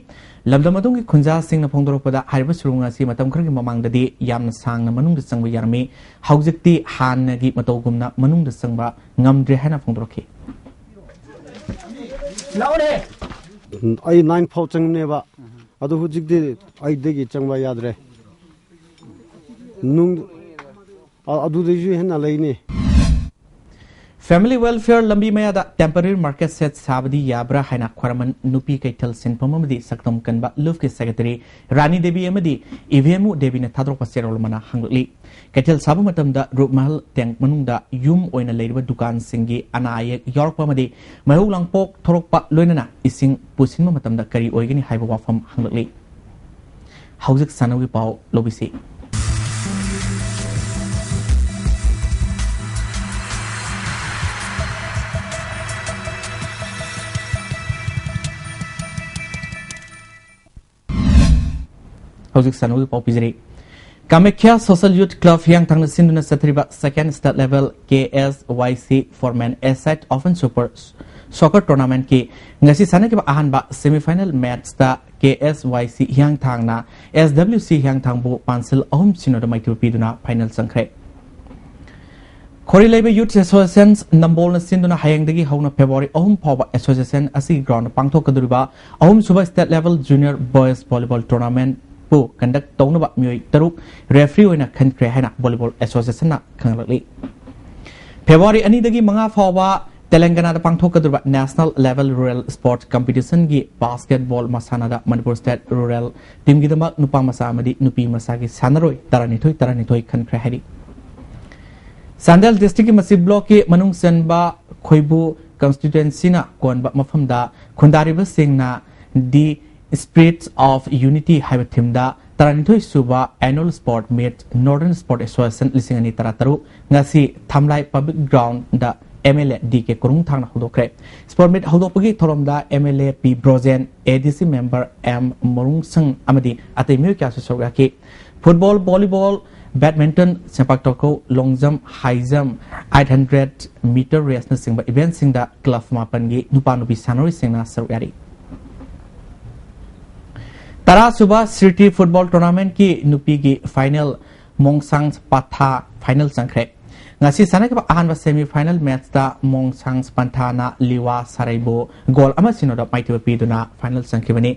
ꯂꯝꯗꯝ ꯑꯗꯨꯒꯤ ꯈꯨꯟꯖꯥꯁꯤꯡꯅ ꯐꯣꯡꯗꯣꯔꯛꯄꯗ ꯍꯥꯏꯔꯤꯕ ꯁꯨꯔꯨꯡ ꯑꯁꯤ ꯃꯇꯝ ꯈꯔꯒꯤ ꯃꯃꯥꯡꯗꯗꯤ ꯌꯥꯝꯅ ꯁꯥꯡꯅ ꯃꯅꯨꯡꯗ ꯆꯪꯕ ꯌꯥꯔꯝꯃꯤ꯫ ꯍꯧꯖꯤꯛꯇꯤ ꯍꯥꯟꯅꯒꯤ ꯃꯇꯧꯒꯨꯝꯅ ꯃꯅꯨꯡꯗ ꯆꯪꯕ ꯉꯝꯗ꯭ꯔꯦ ꯍꯥꯏꯅ ꯐꯣꯡꯗꯣꯔꯛꯈꯤ꯫ ꯑꯩ ꯅꯥꯏꯟ ꯐꯥꯎ ꯆꯪꯕꯅꯦꯕ, ꯑꯗꯨ ꯍꯧꯖꯤꯛꯇꯤ ꯑꯩꯠꯇꯒꯤ ꯆꯪꯕ ꯌꯥꯗ꯭ꯔꯦ꯫ ꯅꯨꯡ ꯑ- ꯑꯗꯨꯗꯩꯁꯨ ꯍꯦꯟꯅ ꯂꯩꯅꯤ꯫ Family Welfare ꯂꯝꯕꯤ ꯃꯌꯥꯗ temporary market shed ꯁꯥꯕꯗꯤ ꯌꯥꯕ꯭ꯔꯥ ꯍꯥꯏꯅ ꯈ꯭ꯋꯥꯏꯔꯝꯕꯟ ꯅꯨꯄꯤ ꯀꯩꯊꯦꯜ ꯁꯤꯟꯐꯝ ꯑꯃꯗꯤ ꯁꯛꯇꯝ ꯀꯟꯕ ꯂꯨꯞꯀꯤ secretary ꯔꯥꯅꯤ ꯗꯦꯕꯤ ꯑꯃꯗꯤ ꯏꯚꯦꯝꯃꯨ ꯗꯦꯕꯤꯅ ꯊꯥꯗꯣꯔꯛꯄ ꯆꯦꯔꯣꯜ ꯑꯃꯅ ꯍꯪꯂꯛꯂꯤ꯫ ꯀꯩꯊꯦꯜ ꯁꯥꯕ ꯃꯇꯝꯗ ꯔꯨꯞꯃꯍꯜ ꯇꯦꯡ ꯃꯅꯨꯡꯗ ꯌꯨꯝ ꯑꯣꯏꯅ ꯂꯩꯔꯤꯕ ꯗꯨꯀꯥꯟꯁꯤꯡꯒꯤ ꯑꯅꯥ ꯑꯌꯦꯛ ꯌꯥꯎꯔꯛꯄ ꯑꯃꯗꯤ ꯃꯩꯍꯧ ꯂꯥꯡꯄꯣꯛ ꯊꯣꯔꯛꯄ ꯂꯣꯏꯅꯅ ꯏꯁꯤꯡ ꯄꯨꯁꯤꯟꯕ ꯃꯇꯝꯗ ꯀꯔꯤ ꯑꯣꯏꯒꯅꯤ ꯍꯥꯏꯕ ꯋꯥꯐꯝ ꯍꯪꯂꯛꯂꯤ꯫ ꯍꯧꯖꯤꯛ ꯁꯥꯟꯅꯕꯒꯤ ꯄꯥꯎ ꯂꯧꯕꯤꯁꯤ꯫ ꯍꯧꯖꯤꯛ ꯁꯥꯟꯅꯕꯒꯤ ꯄꯥꯎ ꯄꯤꯖꯔꯤ꯫ ꯀꯥꯃꯦꯈ꯭ꯌꯥ Social Youth Club ꯍꯤꯌꯥꯡꯊꯥꯡꯅ ꯁꯤꯟꯗꯨꯅ ꯆꯠꯊꯔꯤꯕ second state level K S Y C four man A-side open super soccer tournamentꯀꯤ ꯉꯁꯤ ꯁꯥꯟꯅꯈꯤꯕ ꯑꯍꯥꯟꯕ semifinal matchꯇ K S Y C ꯍꯤꯌꯥꯡꯊꯥꯡꯅ S W C ꯍꯤꯌꯥꯡꯊꯥꯡꯕꯨ ꯄꯥꯟꯁꯤꯜ ꯑꯍꯨꯝ ꯁꯤꯅꯣꯗ ꯃꯥꯏꯊꯤꯕ ꯄꯤꯗꯨꯅ final ꯆꯪꯈ꯭ꯔꯦ꯫ ꯈꯣꯔꯤ ꯂꯩꯕ Youth Association ꯅꯝꯕꯣꯜꯅ ꯁꯤꯟꯗꯨꯅ ꯍꯌꯦꯡꯗꯒꯤ ꯍꯧꯅ February ꯑꯍꯨꯝ ꯐꯥꯎꯕ association ꯑꯁꯤꯒꯤ groundꯗ ꯄꯥꯡꯊꯣꯛꯀꯗꯧꯔꯤꯕ ꯑꯍꯨꯝꯁꯨꯕ state level junior boys volleyball tournamentꯄꯨ conduct ꯇꯧꯅꯕ ꯃꯤꯑꯣꯏ ꯇꯔꯨꯛ referee ꯑꯣꯏꯅ ꯈꯟꯈ꯭ꯔꯦ ꯍꯥꯏꯅ volleyball associationꯅ ꯈꯪꯂꯛꯂꯤ꯫ February ꯑꯅꯤꯗꯒꯤ ꯃꯉꯥ ꯐꯥꯎꯕ ꯇꯦꯂꯪꯒꯅꯥꯗ ꯄꯥꯡꯊꯣꯛꯀꯗꯧꯔꯤꯕ national level rural sport competitionꯒꯤ basketball ꯃꯁꯥꯟꯅꯗ Manipur state rural teamꯒꯤꯗꯃꯛ ꯅꯨꯄꯥ ꯃꯆꯥ ꯑꯃꯗꯤ ꯅꯨꯄꯤ ꯃꯆꯥꯒꯤ ꯁꯥꯟꯅꯔꯣꯏ ꯇꯔꯥꯅꯤꯊꯣꯏ ꯇꯔꯥꯅꯤꯊꯣꯏ ꯈꯟꯈ꯭ꯔꯦ ꯍꯥꯏꯔꯤ꯫ ꯆꯥꯟꯗꯦꯜ districtꯀꯤ ꯃꯁꯤ blockꯀꯤ ꯃꯅꯨꯡ ꯆꯟꯕ ꯈꯣꯏꯕꯨ constituencyꯅ ꯀꯣꯟꯕ ꯃꯐꯝꯗ ꯈꯨꯟꯗꯥꯔꯤꯕꯁꯤꯡꯅ The Spirits of Unity ꯍꯥꯏꯕ themeꯗ ꯇꯔꯥꯅꯤꯊꯣꯏ ꯁꯨꯕ annual sport meet Northern Sport Association ꯂꯤꯁꯤꯡ ꯑꯅꯤ ꯇꯔꯥꯇꯔꯨꯛ ꯉꯁꯤ ꯊꯝꯂꯥꯏ public groundꯗ M L A D K ꯀꯣꯔꯨꯡꯊꯥꯡꯅ ꯍꯧꯗꯣꯛꯈ꯭ꯔꯦ꯫ Sport meet ꯍꯧꯗꯣꯛꯄꯒꯤ ꯊꯧꯔꯝꯗ M L A P Brojen, A D C member M ꯃꯣꯔꯨꯡꯁꯪ ꯑꯃꯗꯤ ꯑꯇꯩ ꯃꯤꯑꯣꯏ ꯀꯌꯥꯁꯨ ꯁꯔꯨꯛ ꯌꯥꯈꯤ꯫ Football, volleyball, badminton, ꯁꯦꯄꯥꯛ ꯇꯥꯀ꯭ꯔꯧ, long jump, high jump, eight hundred meter raceꯅꯆꯤꯡꯕ eventꯁꯤꯡꯗ club ꯃꯥꯄꯟꯒꯤ ꯅꯨꯄꯥ ꯅꯨꯄꯤ ꯁꯥꯟꯅꯔꯣꯏꯁꯤꯡꯅ ꯁꯔꯨꯛ ꯌꯥꯔꯤ꯫ ꯇꯔꯥꯁꯨꯕ Sriti Football Tournamentꯀꯤ ꯅꯨꯄꯤꯒꯤ final ꯃꯣꯡꯁꯥꯡ ꯄꯥꯊꯥ final ꯆꯪꯈ꯭ꯔꯦ꯫ ꯉꯁꯤ ꯁꯥꯟꯅꯈꯤꯕ ꯑꯍꯥꯟꯕ semifinal matchꯇ ꯃꯣꯡꯁꯥꯡ ꯄꯟꯊꯥꯅ ꯂꯤꯋꯥ ꯁꯥꯔꯩꯕꯨ goal ꯑꯃ ꯁꯤꯅꯣꯗ ꯃꯥꯏꯊꯤꯕ ꯄꯤꯗꯨꯅ final ꯆꯪꯈꯤꯕꯅꯤ꯫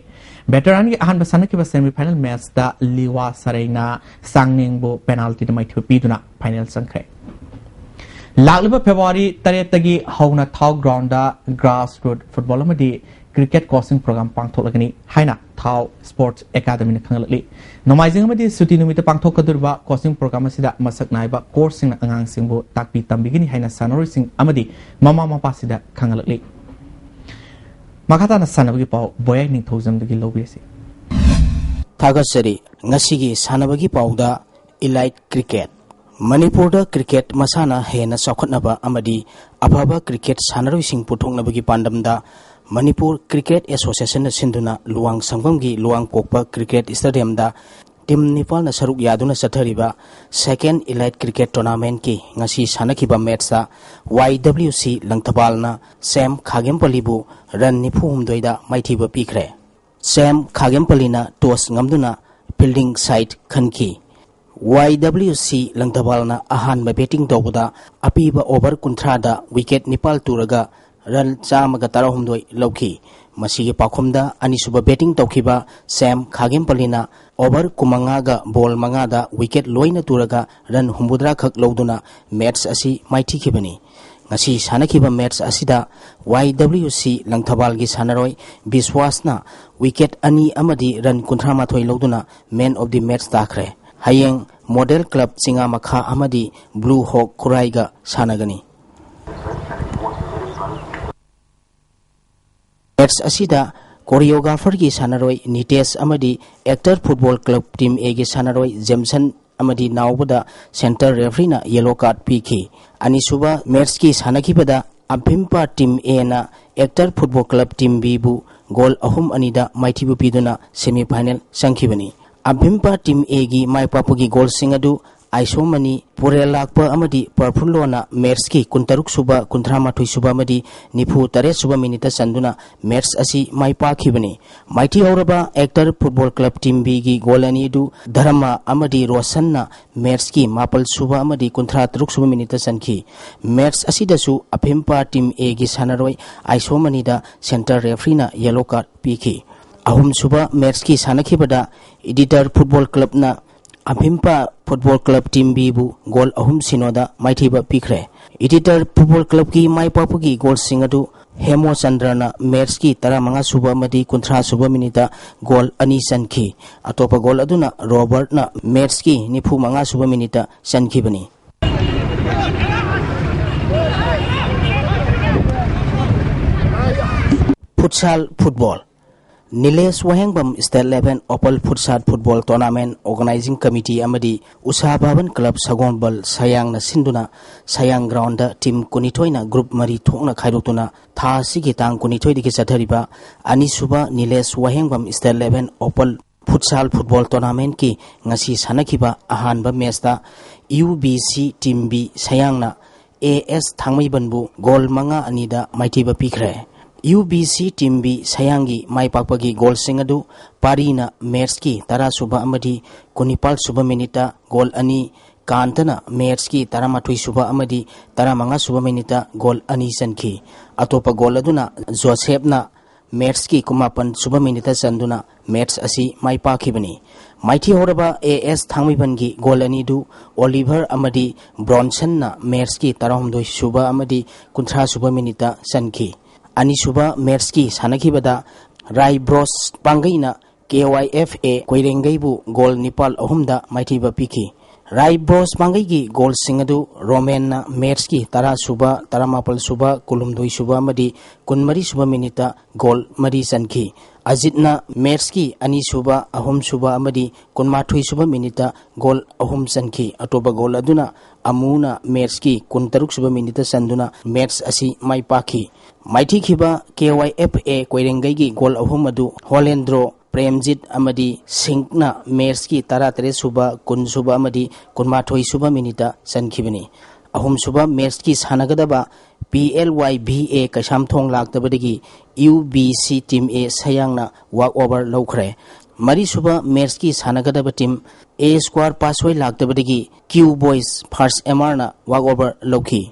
Veteranꯒꯤ ꯑꯍꯥꯟꯕ ꯁꯥꯟꯅꯈꯤꯕ semifinal matchꯇ ꯂꯤꯋꯥ ꯁꯥꯔꯩꯅ ꯆꯥꯡꯅꯦꯡꯕꯨ penaltyꯗ ꯃꯥꯏꯊꯤꯕ ꯄꯤꯗꯨꯅ final ꯆꯪꯈ꯭ꯔꯦ꯫ ꯂꯥꯛꯂꯤꯕ ꯐꯦꯕ꯭ꯔꯨꯋꯥꯔꯤ ꯇꯔꯦꯠꯇꯒꯤ ꯍꯧꯅ ꯊꯥꯎ ꯒ꯭ꯔꯥꯎꯟꯗ ꯒ꯭ꯔꯥꯁ ꯔꯨꯠ ꯐꯨꯠꯕꯣꯜ ꯑꯃꯗꯤ ꯀ꯭ꯔꯤꯀꯦꯠ ꯀꯣꯆꯤꯡ ꯄ꯭ꯔꯣꯒ꯭ꯔꯥꯝ ꯄꯥꯡꯊꯣꯛꯂꯒꯅꯤ ꯍꯥꯏꯅ ꯊꯥꯎ ꯁ꯭ꯄꯣꯔꯠꯁ ꯑꯦꯀꯥꯗꯃꯤꯅ ꯈꯪꯍꯜꯂꯛꯂꯤ꯫ ꯅꯣꯡꯃꯥꯏꯖꯤꯡ ꯑꯃꯗꯤ ꯁꯨꯇꯤ ꯅꯨꯃꯤꯠꯇ ꯄꯥꯡꯊꯣꯛꯀꯗꯧꯔꯤꯕ ꯀꯣꯆꯤꯡ ꯄ꯭ꯔꯣꯒ꯭ꯔꯥꯝ ꯑꯁꯤꯗ ꯃꯁꯛ ꯅꯥꯏꯕ ꯀꯣꯔꯁꯁꯤꯡꯅ ꯑꯉꯥꯡꯁꯤꯡꯕꯨ ꯇꯥꯛꯄꯤ ꯇꯝꯕꯤꯒꯅꯤ ꯍꯥꯏꯅ ꯁꯥꯟꯅꯔꯣꯏꯁꯤꯡ ꯑꯃꯗꯤ ꯃꯃꯥ ꯃꯄꯥꯁꯤꯡꯗ ꯈꯪꯍꯜꯂꯛꯂꯤ꯫ ꯃꯈꯥ ꯇꯥꯅ ꯁꯥꯟꯅꯕꯒꯤ ꯄꯥꯎ ꯕꯣꯌꯥꯏ ꯅꯤꯡꯊꯧꯖꯝꯗꯒꯤ ꯂꯧꯕꯤꯔꯁꯤ꯫ ꯊꯥꯒꯠꯆꯔꯤ꯫ ꯉꯁꯤꯒꯤ ꯁꯥꯟꯅꯕꯒꯤ ꯄꯥꯎꯗ ꯏꯂꯥꯏꯠ ꯀ꯭ꯔꯤꯀꯦꯠ꯫ ꯃꯅꯤꯄꯨꯔꯗ ꯀ꯭ꯔꯤꯀꯦꯠ ꯃꯁꯥꯟꯅ ꯍꯦꯟꯅ ꯆꯥꯎꯈꯠꯅꯕ ꯑꯃꯗꯤ ꯑꯐꯕ ꯀ꯭ꯔꯤꯀꯦꯠ ꯁꯥꯟꯅꯔꯣꯏꯁꯤꯡ ꯄꯨꯊꯣꯛꯅꯕꯒꯤ ꯄꯥꯟꯗꯝꯗ ꯃꯅꯤꯄꯨꯔ ꯀ꯭ꯔꯤꯀꯦꯠ ꯑꯦꯁꯣꯁꯤꯌꯦꯁꯟꯅ ꯁꯤꯟꯗꯨꯅ ꯂꯨꯋꯥꯡ ꯁꯪꯕꯝꯒꯤ ꯂꯨꯋꯥꯡ ꯀꯣꯛꯄ ꯀ꯭ꯔꯤꯀꯦꯠ ꯁ꯭ꯇꯦꯗꯤꯌꯝꯗ ꯇꯤꯝ ꯅꯤꯄꯥꯜꯅ ꯁꯔꯨꯛ ꯌꯥꯗꯨꯅ ꯆꯠꯊꯔꯤꯕ ꯁꯦꯀꯦꯟ ꯏꯂꯥꯏꯠ ꯀ꯭ꯔꯤꯀꯦꯠ ꯇꯣꯔꯅꯥꯃꯦꯟꯠꯀꯤ ꯉꯁꯤ ꯁꯥꯟꯅꯈꯤꯕ ꯃꯦꯠꯁꯇ ꯋꯥꯏ ꯗꯕ꯭ꯂꯤꯌꯨ ꯁꯤ ꯂꯪꯊꯕꯥꯜꯅ ꯁꯦꯝ ꯈꯥꯒꯦꯝꯄꯜꯂꯤꯕꯨ ꯔꯟ ꯅꯤꯐꯨ ꯍꯨꯝꯗꯣꯏꯗ ꯃꯥꯏꯊꯤꯕ ꯄꯤꯈ꯭ꯔꯦ꯫ ꯁꯦꯝ ꯈꯥꯒꯦꯝꯄꯜꯂꯤꯅ ꯇꯣꯁ ꯉꯝꯗꯨꯅ ꯐꯤꯜꯗꯤꯡ ꯁꯥꯏꯠ ꯈꯟꯈꯤ꯫ ꯋꯥꯏ ꯗꯕ꯭ꯂꯤꯌꯨ ꯁꯤ ꯂꯪꯊꯕꯥꯜꯅ ꯑꯍꯥꯟꯕ ꯕꯦꯇꯤꯡ ꯇꯧꯕꯗ ꯑꯄꯤꯕ ꯑꯣꯚꯔ ꯀꯨꯟꯊ꯭ꯔꯥꯗ ꯋꯤꯀꯦꯠ ꯅꯤꯄꯥꯜ ꯇꯨꯔꯒ ꯔꯟ ꯆꯥꯝꯃꯒ ꯇꯔꯥꯍꯨꯝꯗꯣꯏ ꯂꯧꯈꯤ꯫ ꯃꯁꯤꯒꯤ ꯄꯥꯎꯈꯨꯝꯗ ꯑꯅꯤꯁꯨꯕ ꯕꯦꯇꯤꯡ ꯇꯧꯈꯤꯕ ꯁꯦꯝ ꯈꯥꯒꯦꯝꯄꯜꯂꯤꯅ ꯑꯣꯚꯔ ꯀꯨꯟꯃꯉꯥꯒ ꯕꯣꯜ ꯃꯉꯥꯗ ꯋꯤꯀꯦꯠ ꯂꯣꯏꯅ ꯇꯨꯔꯒ ꯔꯟ ꯍꯨꯝꯐꯨꯇꯔꯥ ꯈꯛ ꯂꯧꯗꯨꯅ ꯃꯦꯠꯁ ꯑꯁꯤ ꯃꯥꯏꯊꯤꯈꯤꯕꯅꯤ꯫ ꯉꯁꯤ ꯁꯥꯟꯅꯈꯤꯕ ꯃꯦꯠꯁ ꯑꯁꯤꯗ ꯋꯥꯏ ꯗꯕ꯭ꯂꯤꯌꯨ ꯁꯤ ꯂꯪꯊꯕꯥꯜꯒꯤ ꯁꯥꯟꯅꯔꯣꯏ ꯕꯤꯁ꯭ꯋꯥꯁꯅ ꯋꯤꯀꯦꯠ ꯑꯅꯤ ꯑꯃꯗꯤ ꯔꯟ ꯀꯨꯟꯊ꯭ꯔꯥ ꯃꯥꯊꯣꯏ ꯂꯧꯗꯨꯅ ꯃꯦꯟ ꯑꯣꯐ ꯗꯤ ꯃꯦꯠꯁ ꯇꯥꯈ꯭ꯔꯦ꯫ ꯍꯌꯦꯡ ꯃꯣꯗꯦꯜ ꯀ꯭ꯂꯕ ꯆꯤꯉꯥꯃꯈꯥ ꯑꯃꯗꯤ ꯕ꯭ꯂꯨ ꯍꯣꯛ ꯈꯨꯔꯥꯏꯒ ꯁꯥꯟꯅꯒꯅꯤ꯫ ꯃꯦꯠꯁ ꯑꯁꯤꯗ ꯀꯣꯔꯤꯌꯣꯒ꯭ꯔꯥꯐꯔꯒꯤ ꯁꯥꯟꯅꯔꯣꯏ ꯅꯤꯇꯦꯁ ꯑꯃꯗꯤ ꯑꯦꯛꯇꯔ ꯐꯨꯠꯕꯣꯜ ꯀ꯭ꯂꯕ ꯇꯤꯝ ꯑꯦꯒꯤ ꯁꯥꯟꯅꯔꯣꯏ ꯖꯦꯝꯁꯟ ꯑꯃꯗꯤ ꯅꯥꯎꯕꯗ ꯁꯦꯟꯇꯔ ꯔꯦꯐ꯭ꯔꯤꯅ ꯌꯦꯂꯣ ꯀꯥꯔꯗ ꯄꯤꯈꯤ꯫ ꯑꯅꯤꯁꯨꯕ ꯃꯦꯠꯁꯀꯤ ꯁꯥꯟꯅꯈꯤꯕꯗ ꯑꯝꯐꯤꯝꯄꯥ ꯇꯤꯝ ꯑꯦꯅ ꯑꯦꯛꯇꯔ ꯐꯨꯠꯕꯣꯜ ꯀ꯭ꯂꯕ ꯇꯤꯝ ꯕꯤꯕꯨ ꯒꯣꯜ ꯑꯍꯨꯝ ꯑꯅꯤꯗ ꯃꯥꯏꯊꯤꯕ ꯄꯤꯗꯨꯅ ꯁꯦꯃꯤ ꯐꯥꯏꯅꯦꯜ ꯆꯪꯈꯤꯕꯅꯤ꯫ ꯑꯝꯐꯤꯝꯄꯥ ꯇꯤꯝ ꯑꯦꯒꯤ ꯃꯥꯏ ꯄꯥꯛꯄꯒꯤ ꯒꯣꯜꯁꯤꯡ ꯑꯗꯨ ꯑꯥꯏꯁꯣꯃꯅꯤ, ꯄꯨꯔꯦꯂꯥꯛꯄ ꯑꯃꯗꯤ ꯄꯔꯐꯨꯜꯂꯣꯅ ꯃꯦꯠꯁꯀꯤ ꯀꯨꯟꯇꯔꯨꯛ ꯁꯨꯕ, ꯀꯨꯟꯊ꯭ꯔꯥ ꯃꯥꯊꯣꯏ ꯁꯨꯕ ꯑꯃꯗꯤ ꯅꯤꯐꯨ ꯇꯔꯦꯠ ꯁꯨꯕ ꯃꯤꯅꯤꯠꯇ ꯆꯟꯗꯨꯅ ꯃꯦꯠꯁ ꯑꯁꯤ ꯃꯥꯏ ꯄꯥꯛꯈꯤꯕꯅꯤ꯫ ꯃꯥꯏꯊꯤꯍꯧꯔꯕ ꯑꯦꯛꯇꯔ ꯐꯨꯠꯕꯣꯜ ꯀ꯭ꯂꯕ ꯇꯤꯝ ꯕꯤꯒꯤ ꯒꯣꯜ ꯑꯅꯤ ꯑꯗꯨ ꯙꯔꯃ ꯑꯃꯗꯤ ꯔꯣꯁꯟꯅ ꯃꯦꯠꯁꯀꯤ ꯃꯥꯄꯜ ꯁꯨꯕ ꯑꯃꯗꯤ ꯀꯨꯟꯊ꯭ꯔꯥ ꯇꯔꯨꯛ ꯁꯨꯕ ꯃꯤꯅꯤꯠꯇ ꯆꯟꯈꯤ꯫ ꯃꯦꯠꯁ ꯑꯁꯤꯗꯁꯨ ꯑꯐꯤꯝꯄꯥ ꯇꯤꯝ ꯑꯦꯒꯤ ꯁꯥꯟꯅꯔꯣꯏ ꯑꯥꯏꯁꯣꯃꯅꯤꯗ ꯁꯦꯟꯇꯔ ꯔꯦꯐ꯭ꯔꯤꯅ ꯌꯦꯂꯣ ꯀꯥꯔꯗ ꯄꯤꯈꯤ꯫ ꯑꯍꯨꯝꯁꯨꯕ ꯃꯦꯠꯁꯀꯤ ꯁꯥꯟꯅꯈꯤꯕꯗ ꯏꯗꯤꯇꯔ ꯐꯨꯠꯕꯣꯜ ꯀ꯭ꯂꯕꯅ ꯑꯝꯐꯤꯝꯄꯥ ꯐꯨꯠꯕꯣꯜ ꯀ꯭ꯂꯕ ꯇꯤꯝ ꯕꯤꯕꯨ ꯒꯣꯜ ꯑꯍꯨꯝ ꯁꯤꯅꯣꯗ ꯃꯥꯏꯊꯤꯕ ꯄꯤꯈ꯭ꯔꯦ꯫ ꯏꯗꯤꯇꯔ ꯐꯨꯠꯕꯣꯜ ꯀ꯭ꯂꯕꯀꯤ ꯃꯥꯏ ꯄꯥꯛꯄꯒꯤ ꯒꯣꯜꯁꯤꯡ ꯑꯗꯨ ꯍꯦꯃꯣꯆꯟꯗ꯭ꯔꯅ ꯃꯦꯠꯁꯀꯤ ꯇꯔꯥꯃꯉꯥ ꯁꯨꯕ ꯑꯃꯗꯤ ꯀꯨꯟꯊ꯭ꯔꯥ ꯁꯨꯕ ꯃꯤꯅꯤꯠꯇ ꯒꯣꯜ ꯑꯅꯤ ꯆꯟꯈꯤ꯫ ꯑꯇꯣꯞꯄ ꯒꯣꯜ ꯑꯗꯨꯅ ꯔꯣꯕꯔꯠꯅ ꯃꯦꯠꯁꯀꯤ ꯅꯤꯐꯨ ꯃꯉꯥ ꯁꯨꯕ ꯃꯤꯅꯤꯠꯇ ꯆꯟꯈꯤꯕꯅꯤ꯫ Futsal football. Nilesh Wahengbam state level open futsal football tournament organising committee ꯑꯃꯗꯤ ꯎꯁꯥ ꯚꯕꯟ ꯀ꯭ꯂꯕ ꯁꯒꯣꯜꯕꯜ ꯁꯌꯥꯡꯅ ꯁꯤꯟꯗꯨꯅ ꯁꯌꯥꯡ ꯒ꯭ꯔꯥꯎꯟꯗ ꯇꯤꯝ ꯀꯨꯟꯅꯤꯊꯣꯏꯅ ꯒ꯭ꯔꯨꯞ ꯃꯔꯤ ꯊꯣꯛꯅ ꯈꯥꯏꯗꯣꯛꯇꯨꯅ ꯊꯥ ꯑꯁꯤꯒꯤ ꯇꯥꯡ ꯀꯨꯟꯅꯤꯊꯣꯏꯗꯒꯤ ꯆꯠꯊꯔꯤꯕ ꯑꯅꯤꯁꯨꯕ Nilesh Wahengbam state level open futsal football ꯇꯣꯔꯅꯥꯃꯦꯟꯠꯀꯤ ꯉꯁꯤ ꯁꯥꯟꯅꯈꯤꯕ ꯑꯍꯥꯟꯕ ꯃꯦꯆꯇ U B C team B ꯁꯌꯥꯡꯅ ꯑꯦ ꯑꯦꯁ ꯊꯥꯡꯃꯩꯕꯟꯕꯨ ꯒꯣꯜ ꯃꯉꯥ ꯑꯅꯤꯗ ꯃꯥꯏꯊꯤꯕ ꯄꯤꯈ꯭ꯔꯦ꯫ U B C team B ꯁꯌꯥꯡꯒꯤ ꯃꯥꯏ ꯄꯥꯛꯄꯒꯤ ꯒꯣꯜꯁꯤꯡ ꯑꯗꯨ ꯄꯥꯔꯤꯅ ꯃꯦꯠꯁꯀꯤ ꯇꯔꯥ ꯁꯨꯕ ꯑꯃꯗꯤ ꯀꯨꯟꯅꯤꯄꯥꯜ ꯁꯨꯕ ꯃꯤꯅꯤꯠꯇ ꯒꯣꯜ ꯑꯅꯤ, ꯀꯥꯟꯇꯅ ꯃꯦꯠꯁꯀꯤ ꯇꯔꯥꯃꯥꯊꯣꯏ ꯁꯨꯕ ꯑꯃꯗꯤ ꯇꯔꯥꯃꯉꯥ ꯁꯨꯕ ꯃꯤꯅꯤꯠꯇ ꯒꯣꯜ ꯑꯅꯤ ꯆꯟꯈꯤ꯫ ꯑꯇꯣꯞꯄ ꯒꯣꯜ ꯑꯗꯨꯅ ꯖꯣꯁꯦꯞꯅ ꯃꯦꯠꯁꯀꯤ ꯀꯨꯟꯃꯥꯄꯟ ꯁꯨꯕ ꯃꯤꯅꯤꯠꯇ ꯆꯟꯗꯨꯅ ꯃꯦꯠꯁ ꯑꯁꯤ ꯃꯥꯏ ꯄꯥꯛꯈꯤꯕꯅꯤ꯫ ꯃꯥꯏꯊꯤꯍꯧꯔꯕ ꯑꯦ ꯑꯦꯁ ꯊꯥꯡꯃꯩꯕꯟꯒꯤ ꯒꯣꯜ ꯑꯅꯤꯗꯨ ꯑꯣꯂꯤꯚꯔ ꯑꯃꯗꯤ ꯕ꯭ꯔꯣꯟꯁꯟꯅ ꯃꯦꯠꯁꯀꯤ ꯇꯔꯥꯍꯨꯝꯗꯣꯏ ꯁꯨꯕ ꯑꯃꯗꯤ ꯀꯨꯟꯊ꯭ꯔꯥ ꯁꯨꯕ ꯃꯤꯅꯤꯠꯇ ꯆꯟꯈꯤ꯫ ꯑꯅꯤꯁꯨꯕ ꯃꯦꯠꯁꯀꯤ ꯁꯥꯟꯅꯈꯤꯕꯗ ꯔꯥꯏ bros ꯄꯥꯡꯒꯩꯅ K Y F A ꯀꯣꯏꯔꯦꯡꯒꯩꯕꯨ goal ꯅꯤꯄꯥꯜ ꯑꯍꯨꯝꯗ ꯃꯥꯏꯊꯤꯕ ꯄꯤꯈꯤ꯫ ꯔꯥꯏ ꯕ꯭ꯔꯣꯁ ꯄꯥꯡꯒꯩꯒꯤ ꯒꯣꯜꯁꯤꯡ ꯑꯗꯨ ꯔꯣꯃꯦꯟꯅ ꯃꯦꯠꯁꯀꯤ ꯇꯔꯥ ꯁꯨꯕ, ꯇꯔꯥꯃꯥꯄꯜ ꯁꯨꯕ, ꯀꯨꯟꯍꯨꯝꯗꯣꯏ ꯁꯨꯕ ꯑꯃꯗꯤ ꯀꯨꯟꯃꯔꯤ ꯁꯨꯕ ꯃꯤꯅꯤꯠꯇ ꯒꯣꯜ ꯃꯔꯤ ꯆꯟꯈꯤ꯫ ꯑꯖꯤꯠꯅ ꯃꯦꯠꯁꯀꯤ ꯑꯅꯤꯁꯨꯕ, ꯑꯍꯨꯝꯁꯨꯕ ꯑꯃꯗꯤ ꯀꯨꯟꯃꯥꯊꯣꯏ ꯁꯨꯕ ꯃꯤꯅꯤꯠꯇ ꯒꯣꯜ ꯑꯍꯨꯝ ꯆꯟꯈꯤ꯫ ꯑꯇꯣꯞꯄ ꯒꯣꯜ ꯑꯗꯨꯅ ꯑꯃꯨꯅ ꯃꯦꯠꯁꯀꯤ ꯀꯨꯟꯇꯔꯨꯛ ꯁꯨꯕ ꯃꯤꯅꯤꯠꯇ ꯆꯟꯗꯨꯅ ꯃꯦꯠꯁ ꯑꯁꯤ ꯃꯥꯏ ꯄꯥꯛꯈꯤ꯫ ꯃꯥꯏꯊꯤꯈꯤꯕ K Y F A ꯀꯣꯏꯔꯦꯡꯒꯩꯒꯤ goal ꯑꯍꯨꯝ ꯑꯗꯨ ꯍꯣꯂꯦꯟꯗ꯭ꯔꯣ ꯄ꯭ꯔꯦꯝꯖꯤꯠ ꯑꯃꯗꯤ ꯁꯤꯡꯅ ꯃꯦꯠꯁꯀꯤ ꯇꯔꯥꯇꯔꯦꯠ ꯁꯨꯕ, ꯀꯨꯟ ꯁꯨꯕ ꯑꯃꯗꯤ ꯀꯨꯟꯃꯥꯊꯣꯏ ꯁꯨꯕ ꯃꯤꯅꯤꯠꯇ ꯆꯟꯈꯤꯕꯅꯤ꯫ ꯑꯍꯨꯝꯁꯨꯕ ꯃꯦꯠꯁꯀꯤ ꯁꯥꯟꯅꯒꯗꯕ P L Y V A ꯀꯩꯁꯥꯝꯊꯣꯡ ꯂꯥꯛꯇꯕꯗꯒꯤ U B C team A ꯁꯌꯥꯡꯅ ꯋꯥꯛ ꯑꯣꯚꯔ ꯂꯧꯈ꯭ꯔꯦ꯫ ꯃꯔꯤꯁꯨꯕ ꯃꯦꯠꯁꯀꯤ ꯁꯥꯟꯅꯒꯗꯕ ꯇꯤꯝ ꯑꯦ ꯁ꯭ꯀ꯭ꯋꯥꯔ ꯄꯥꯁꯣꯏ ꯂꯥꯛꯇꯕꯗꯒꯤ ꯀ꯭ꯌꯨ ꯕꯣꯏꯁ ꯐꯥꯔꯁ ꯑꯦꯝ ꯑꯥꯔꯅ ꯋꯥꯛ ꯑꯣꯚꯔ ꯂꯧꯈꯤ꯫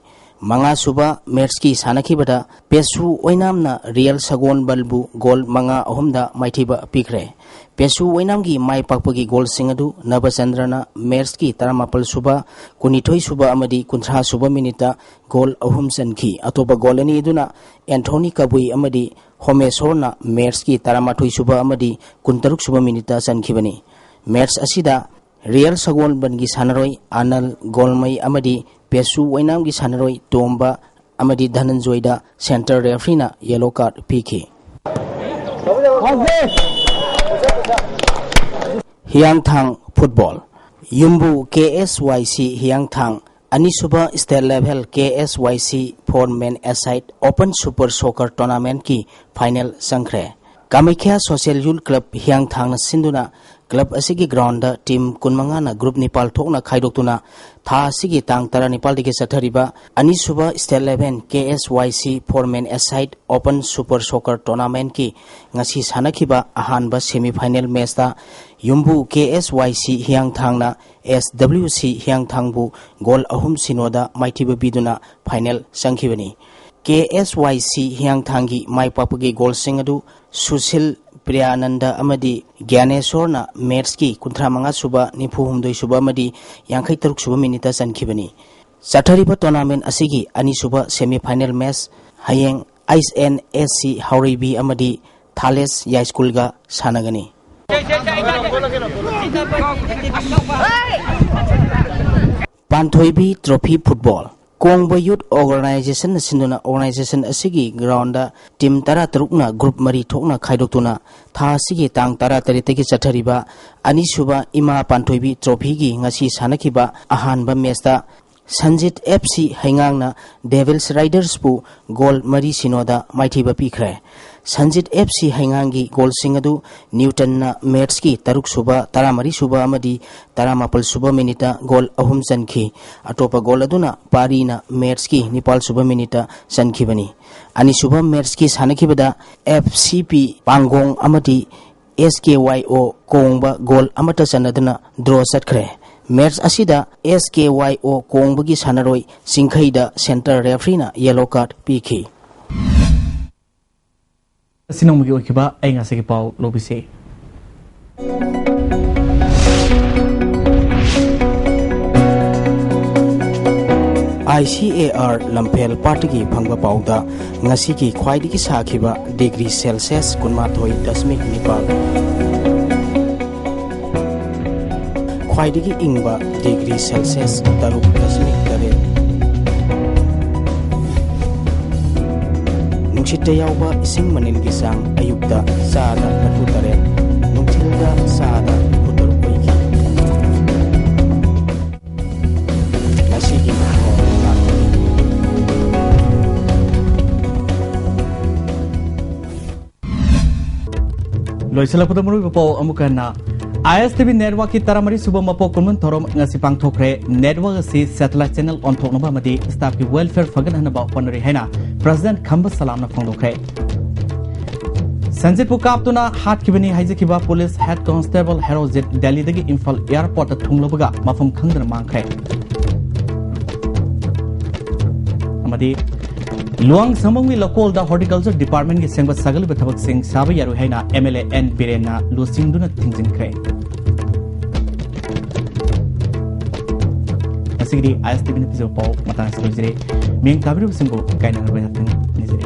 ꯃꯉꯥꯁꯨꯕ ꯃꯦꯠꯁꯀꯤ ꯁꯥꯟꯅꯈꯤꯕꯗ ꯄꯦꯁꯨ ꯑꯣꯏꯅꯥꯝꯅ ꯔꯤꯌꯦꯜ ꯁꯒꯣꯜꯕꯟꯕꯨ ꯒꯣꯜ ꯃꯉꯥ ꯑꯍꯨꯝꯗ ꯃꯥꯏꯊꯤꯕ ꯄꯤꯈ꯭ꯔꯦ꯫ ꯄꯦꯁꯨ ꯑꯣꯏꯅꯥꯝꯒꯤ ꯃꯥꯏ ꯄꯥꯛꯄꯒꯤ ꯒꯣꯜꯁꯤꯡ ꯑꯗꯨ ꯅꯕꯆꯟꯗ꯭ꯔꯅ ꯃꯦꯠꯁꯀꯤ ꯇꯔꯥꯃꯥꯄꯜ ꯁꯨꯕ, ꯀꯨꯟꯅꯤꯊꯣꯏ ꯁꯨꯕ ꯑꯃꯗꯤ ꯀꯨꯟꯊ꯭ꯔꯥ ꯁꯨꯕ ꯃꯤꯅꯤꯠꯇ ꯒꯣꯜ ꯑꯍꯨꯝ ꯆꯟꯈꯤ꯫ ꯑꯇꯣꯞꯄ ꯒꯣꯜ ꯑꯅꯤ ꯑꯗꯨꯅ ꯑꯦꯟꯊꯣꯅꯤ ꯀꯕꯨꯏ ꯑꯃꯗꯤ ꯍꯣꯃꯦꯁꯣꯔꯅ ꯃꯦꯠꯁꯀꯤ ꯇꯔꯥꯃꯥꯊꯣꯏ ꯁꯨꯕ ꯑꯃꯗꯤ ꯀꯨꯟꯇꯔꯨꯛ ꯁꯨꯕ ꯃꯤꯅꯤꯠꯇ ꯆꯟꯈꯤꯕꯅꯤ꯫ ꯃꯦꯠꯁ ꯑꯁꯤꯗ ꯔꯤꯌꯦꯜ ꯁꯒꯣꯜꯕꯟꯒꯤ ꯁꯥꯟꯅꯔꯣꯏ ꯑꯅꯜ ꯒꯣꯜꯃꯩ ꯑꯃꯗꯤ ꯄꯦꯁꯨ ꯑꯣꯏꯅꯥꯝꯒꯤ ꯁꯥꯟꯅꯔꯣꯏ ꯇꯣꯝꯕ ꯑꯃꯗꯤ ꯙꯅꯟꯖꯣꯏꯗ ꯁꯦꯟꯇꯔ ꯔꯦꯐ꯭ꯔꯤꯅ ꯌꯦꯂꯣ ꯀꯥꯔꯗ ꯄꯤꯈꯤ꯫ ꯍꯤꯌꯥꯡꯊꯥꯡ ꯐꯨꯠꯕꯣꯜ꯫ ꯌꯨꯝꯕꯨ ꯀꯦ ꯑꯦꯁ ꯋꯥꯏ ꯁꯤ ꯍꯤꯌꯥꯡꯊꯥꯡ ꯑꯅꯤꯁꯨꯕ ꯁ꯭ꯇꯦꯠ ꯂꯦꯚꯦꯜ ꯀꯦ ꯑꯦꯁ ꯋꯥꯏ ꯁꯤ for men ꯑꯦꯁꯥꯏꯠ open super soccer ꯇꯣꯔꯅꯥꯃꯦꯟꯠꯀꯤ final ꯆꯪꯈ꯭ꯔꯦ꯫ ꯀꯥꯃꯩꯈ꯭ꯌꯥ ꯁꯣꯁꯤꯌꯦꯜ ꯌꯨꯠ ꯀ꯭ꯂꯕ ꯍꯤꯌꯥꯡꯊꯥꯡꯅ ꯁꯤꯟꯗꯨꯅ ꯀ꯭ꯂꯕ ꯑꯁꯤꯒꯤ ꯒ꯭ꯔꯥꯎꯟꯗ ꯇꯤꯝ ꯀꯨꯟꯃꯉꯥꯅ ꯒ꯭ꯔꯨꯞ ꯅꯤꯄꯥꯜ ꯊꯣꯛꯅ ꯈꯥꯏꯗꯣꯛꯇꯨꯅ ꯊꯥ ꯑꯁꯤꯒꯤ ꯇꯥꯡ ꯇꯔꯥꯅꯤꯄꯥꯜꯗꯒꯤ ꯆꯠꯊꯔꯤꯕ ꯑꯅꯤꯁꯨꯕ ꯁ꯭ꯇꯦꯠ ꯂꯦꯚꯦꯜ ꯀꯦ ꯑꯦꯁ ꯋꯥꯏ ꯁꯤ for men ꯑꯦꯁꯥꯏꯠ open super soccer ꯇꯣꯔꯅꯥꯃꯦꯟꯠꯀꯤ ꯉꯁꯤ ꯁꯥꯟꯅꯈꯤꯕ ꯑꯍꯥꯟꯕ ꯁꯦꯃꯤ ꯐꯥꯏꯅꯦꯜ ꯃꯦꯆꯇ ꯌꯨꯝꯕꯨ ꯀꯦ ꯑꯦꯁ ꯋꯥꯏ ꯁꯤ ꯍꯤꯌꯥꯡꯊꯥꯡꯅ ꯑꯦꯁ ꯗꯕ꯭ꯂꯤꯎ ꯁꯤ ꯍꯤꯌꯥꯡꯊꯥꯡꯕꯨ ꯒꯣꯜ ꯑꯍꯨꯝ ꯁꯤꯅꯣꯗ ꯃꯥꯏꯊꯤꯕ ꯄꯤꯗꯨꯅ ꯐꯥꯏꯅꯦꯜ ꯆꯪꯈꯤꯕꯅꯤ꯫ ꯀꯦ ꯑꯦꯁ ꯋꯥꯏ ꯁꯤ ꯍꯤꯌꯥꯡꯊꯥꯡꯒꯤ ꯃꯥꯏ ꯄꯥꯛꯄꯒꯤ ꯒꯣꯜꯁꯤꯡ ꯑꯗꯨ ꯁꯨꯁꯤꯜ ꯄ꯭ꯔꯤꯌꯥꯅꯟꯗ ꯑꯃꯗꯤ ꯒ꯭ꯌꯥꯅꯦꯁꯣꯔꯅ ꯃꯦꯠꯁꯀꯤ ꯀꯨꯟꯊ꯭ꯔꯥ ꯃꯉꯥ ꯁꯨꯕ, ꯅꯤꯐꯨ ꯍꯨꯝꯗꯣꯏ ꯁꯨꯕ ꯑꯃꯗꯤ ꯌꯥꯡꯈꯩ ꯇꯔꯨꯛ ꯁꯨꯕ ꯃꯤꯅꯤꯠꯇ ꯆꯟꯈꯤꯕꯅꯤ꯫ ꯆꯠꯊꯔꯤꯕ ꯇꯣꯔꯅꯥꯃꯦꯟ ꯑꯁꯤꯒꯤ ꯑꯅꯤꯁꯨꯕ ꯁꯦꯃꯤ ꯐꯥꯏꯅꯦꯜ ꯃꯦꯠꯁ ꯍꯌꯦꯡ ꯑꯩꯆ ꯑꯦꯟ ꯑꯦꯁ ꯁꯤ ꯍꯥꯎꯔꯩꯕꯤ ꯑꯃꯗꯤ ꯊꯥꯂꯦꯁ ꯌꯥꯏꯁ꯭ꯀꯨꯜꯒ ꯁꯥꯟꯅꯒꯅꯤ꯫ ꯄꯥꯟꯊꯣꯏꯕꯤ ꯇ꯭ꯔꯣꯐꯤ ꯐꯨꯠꯕꯣꯜ꯫ ꯀꯣꯡꯕ ꯌꯨꯠ ꯑꯣꯔꯒꯅꯥꯏꯖꯦꯁꯟꯅ ꯁꯤꯟꯗꯨꯅ ꯑꯣꯔꯒꯅꯥꯏꯖꯦꯁꯟ ꯑꯁꯤꯒꯤ ꯒ꯭ꯔꯥꯎꯟꯗ ꯇꯤꯝ ꯇꯔꯥꯇꯔꯨꯛꯅ ꯒ꯭ꯔꯨꯞ ꯃꯔꯤ ꯊꯣꯛꯅ ꯈꯥꯏꯗꯣꯛꯇꯨꯅ ꯊꯥ ꯑꯁꯤꯒꯤ ꯇꯥꯡ ꯇꯔꯥꯇꯔꯦꯠꯇꯒꯤ ꯆꯠꯊꯔꯤꯕ ꯑꯅꯤꯁꯨꯕ ꯏꯃꯥ ꯄꯥꯟꯊꯣꯏꯕꯤ ꯇ꯭ꯔꯣꯐꯤꯒꯤ ꯉꯁꯤ ꯁꯥꯟꯅꯈꯤꯕ ꯑꯍꯥꯟꯕ ꯃꯦꯆꯇ ꯁꯟꯖꯤꯠ ꯑꯦꯐ ꯁꯤ ꯍꯩꯉꯥꯡꯅ ꯗꯦꯚꯤꯜꯁ ꯔꯥꯏꯗꯔꯁꯄꯨ ꯒꯣꯜ ꯃꯔꯤ ꯁꯤꯅꯣꯗ ꯃꯥꯏꯊꯤꯕ ꯄꯤꯈ꯭ꯔꯦ꯫ ꯁꯟꯖꯤꯠ ꯑꯦꯐ ꯁꯤ ꯍꯩꯉꯥꯡꯒꯤ ꯒꯣꯜꯁꯤꯡ ꯑꯗꯨ ꯅ꯭ꯌꯨꯇꯟꯅ ꯃꯦꯠꯁꯀꯤ ꯇꯔꯨꯛ ꯁꯨꯕ, ꯇꯔꯥꯃꯔꯤ ꯁꯨꯕ ꯑꯃꯗꯤ ꯇꯔꯥꯃꯥꯄꯜ ꯁꯨꯕ ꯃꯤꯅꯤꯠꯇ ꯒꯣꯜ ꯑꯍꯨꯝ ꯆꯟꯈꯤ꯫ ꯑꯇꯣꯞꯄ ꯒꯣꯜ ꯑꯗꯨꯅ ꯄꯥꯔꯤꯅ ꯃꯦꯠꯁꯀꯤ ꯅꯤꯄꯥꯜ ꯁꯨꯕ ꯃꯤꯅꯤꯠꯇ ꯆꯟꯈꯤꯕꯅꯤ꯫ ꯑꯅꯤꯁꯨꯕ ꯃꯦꯠꯁꯀꯤ ꯁꯥꯟꯅꯈꯤꯕꯗ ꯑꯦꯐ ꯁꯤ ꯄꯤ ꯄꯥꯡꯒꯣꯡ ꯑꯃꯗꯤ ꯑꯦꯁ ꯀꯦ ꯋꯥꯏ ꯑꯣ ꯀꯣꯡꯕ ꯒꯣꯜ ꯑꯃꯠꯇ ꯆꯟꯅꯗꯨꯅ ꯗ꯭ꯔꯣ ꯆꯠꯈ꯭ꯔꯦ꯫ ꯃꯦꯆ ꯑꯁꯤꯗ ꯑꯦꯁ ꯀꯦ ꯋꯥꯏ ꯑꯣ ꯀꯣꯡꯕꯒꯤ ꯁꯥꯟꯅꯔꯣꯏ ꯆꯤꯡꯈꯩꯗ ꯁꯦꯟꯇꯔ ꯔꯦꯐ꯭ꯔꯤꯅ ꯌꯦꯂꯣ ꯀꯥꯔꯗ ꯄꯤꯈꯤ꯫ ꯑꯁꯤ ꯅꯣꯡꯃꯒꯤ ꯑꯣꯏꯈꯤꯕ ꯑꯩ ꯉꯁꯤꯒꯤ ꯄꯥꯎ ꯂꯧꯕꯤꯁꯤ꯫ ꯑꯥꯏ ꯁꯤ ꯑꯦ ꯑꯥꯔ ꯂꯝꯐꯦꯜ ꯄꯥꯠꯇꯒꯤ ꯐꯪꯕ ꯄꯥꯎꯗ, ꯉꯁꯤꯒꯤ ꯈ꯭ꯋꯥꯏꯗꯒꯤ ꯁꯥꯈꯤꯕ ꯗꯤꯒ꯭ꯔꯤ ꯁꯦꯜꯁꯤꯌꯁ ꯀꯨꯟꯃꯥꯊꯣꯏ ꯗꯁꯃꯤꯛ ꯅꯤꯄꯥꯜ, ꯈ꯭ꯋꯥꯏꯗꯒꯤ ꯏꯪꯕ ꯗꯤꯒ꯭ꯔꯤ ꯁꯦꯜꯁꯤꯌꯁ ꯇꯔꯨꯛ ꯗꯁꯃꯤꯛ ꯇꯔꯦꯠ, ꯅꯨꯡꯁꯤꯠꯇ ꯌꯥꯎꯕ ꯏꯁꯤꯡ ꯃꯅꯤꯜꯒꯤ ꯆꯥꯡ ꯑꯌꯨꯛꯇ ꯆꯥꯗ ꯃꯔꯤꯐꯨ ꯇꯔꯦꯠ, ꯅꯨꯡꯊꯤꯜꯗ ꯆꯥꯗ ꯍꯨꯝꯐꯨ ꯇꯔꯨꯛ ꯑꯣꯏꯈꯤ꯫ ꯉꯁꯤꯒꯤ ꯊꯧꯔꯝ ꯂꯥꯛꯄꯅꯤ꯫ ꯂꯣꯏꯁꯤꯜꯂꯛꯄꯗ ꯃꯔꯨꯑꯣꯏꯕ ꯄꯥꯎ ꯑꯃꯨꯛ ꯍꯟꯅ꯫ ꯑꯥꯏ ꯑꯦꯁ ꯇꯤ ꯚꯤ networkꯀꯤ ꯇꯔꯥꯃꯔꯤ ꯁꯨꯕ ꯃꯄꯣꯛ ꯀꯨꯝꯑꯣꯟ ꯊꯧꯔꯝ ꯉꯁꯤ ꯄꯥꯡꯊꯣꯛꯈ꯭ꯔꯦ꯫ Network ꯑꯁꯤ satellite channel ꯑꯣꯟꯊꯣꯛꯅꯕ ꯑꯃꯗꯤ staffꯀꯤ welfare ꯐꯒꯠꯍꯟꯅꯕ ꯍꯣꯠꯅꯔꯤ ꯍꯥꯏꯅ President ꯈꯝꯕ ꯁꯂꯥꯝꯅ ꯐꯣꯡꯗꯣꯛꯈ꯭ꯔꯦ꯫ ꯁꯟꯖꯤꯠꯄꯨ ꯀꯥꯞꯇꯨꯅ ꯍꯥꯠꯈꯤꯕꯅꯤ ꯍꯥꯏꯖꯈꯤꯕ police head constable ꯍꯦꯔꯣꯖꯤꯠ ꯗꯦꯜꯂꯤꯗꯒꯤ ꯏꯝꯐꯥꯜ airportꯇ ꯊꯨꯡꯂꯕꯒ ꯃꯐꯝ ꯈꯪꯗꯅ ꯃꯥꯡꯈ꯭ꯔꯦ꯫ ꯑꯃꯗꯤ ꯂꯨꯋꯥꯡ ꯁꯝꯕꯝꯒꯤ ꯂꯧꯀꯣꯜꯗ horticulture departmentꯀꯤ ꯁꯦꯝꯒꯠ ꯁꯥꯒꯠꯂꯤꯕ ꯊꯕꯛꯁꯤꯡ ꯁꯥꯕ ꯌꯥꯔꯣꯏ ꯍꯥꯏꯅ M L A N ꯕꯤꯔꯦꯟꯅ ꯂꯨꯆꯤꯡꯗꯨꯅ ꯊꯤꯡꯖꯤꯟꯈ꯭ꯔꯦ꯫ ꯉꯁꯤꯒꯤꯗꯤ ꯑꯥꯏ ꯑꯦꯁ ꯇꯤ ꯚꯤꯅ ꯄꯤꯖꯕ ꯄꯥꯎ ꯃꯇꯥꯡ ꯑꯁꯤꯗ ꯂꯣꯏꯖꯔꯦ꯫ ꯃꯤꯠꯌꯦꯡ ꯇꯥꯕꯤꯔꯤꯕꯁꯤꯡꯕꯨ ꯀꯥꯏꯅꯅꯕ ꯌꯥꯊꯪ ꯅꯤꯖꯔꯤ꯫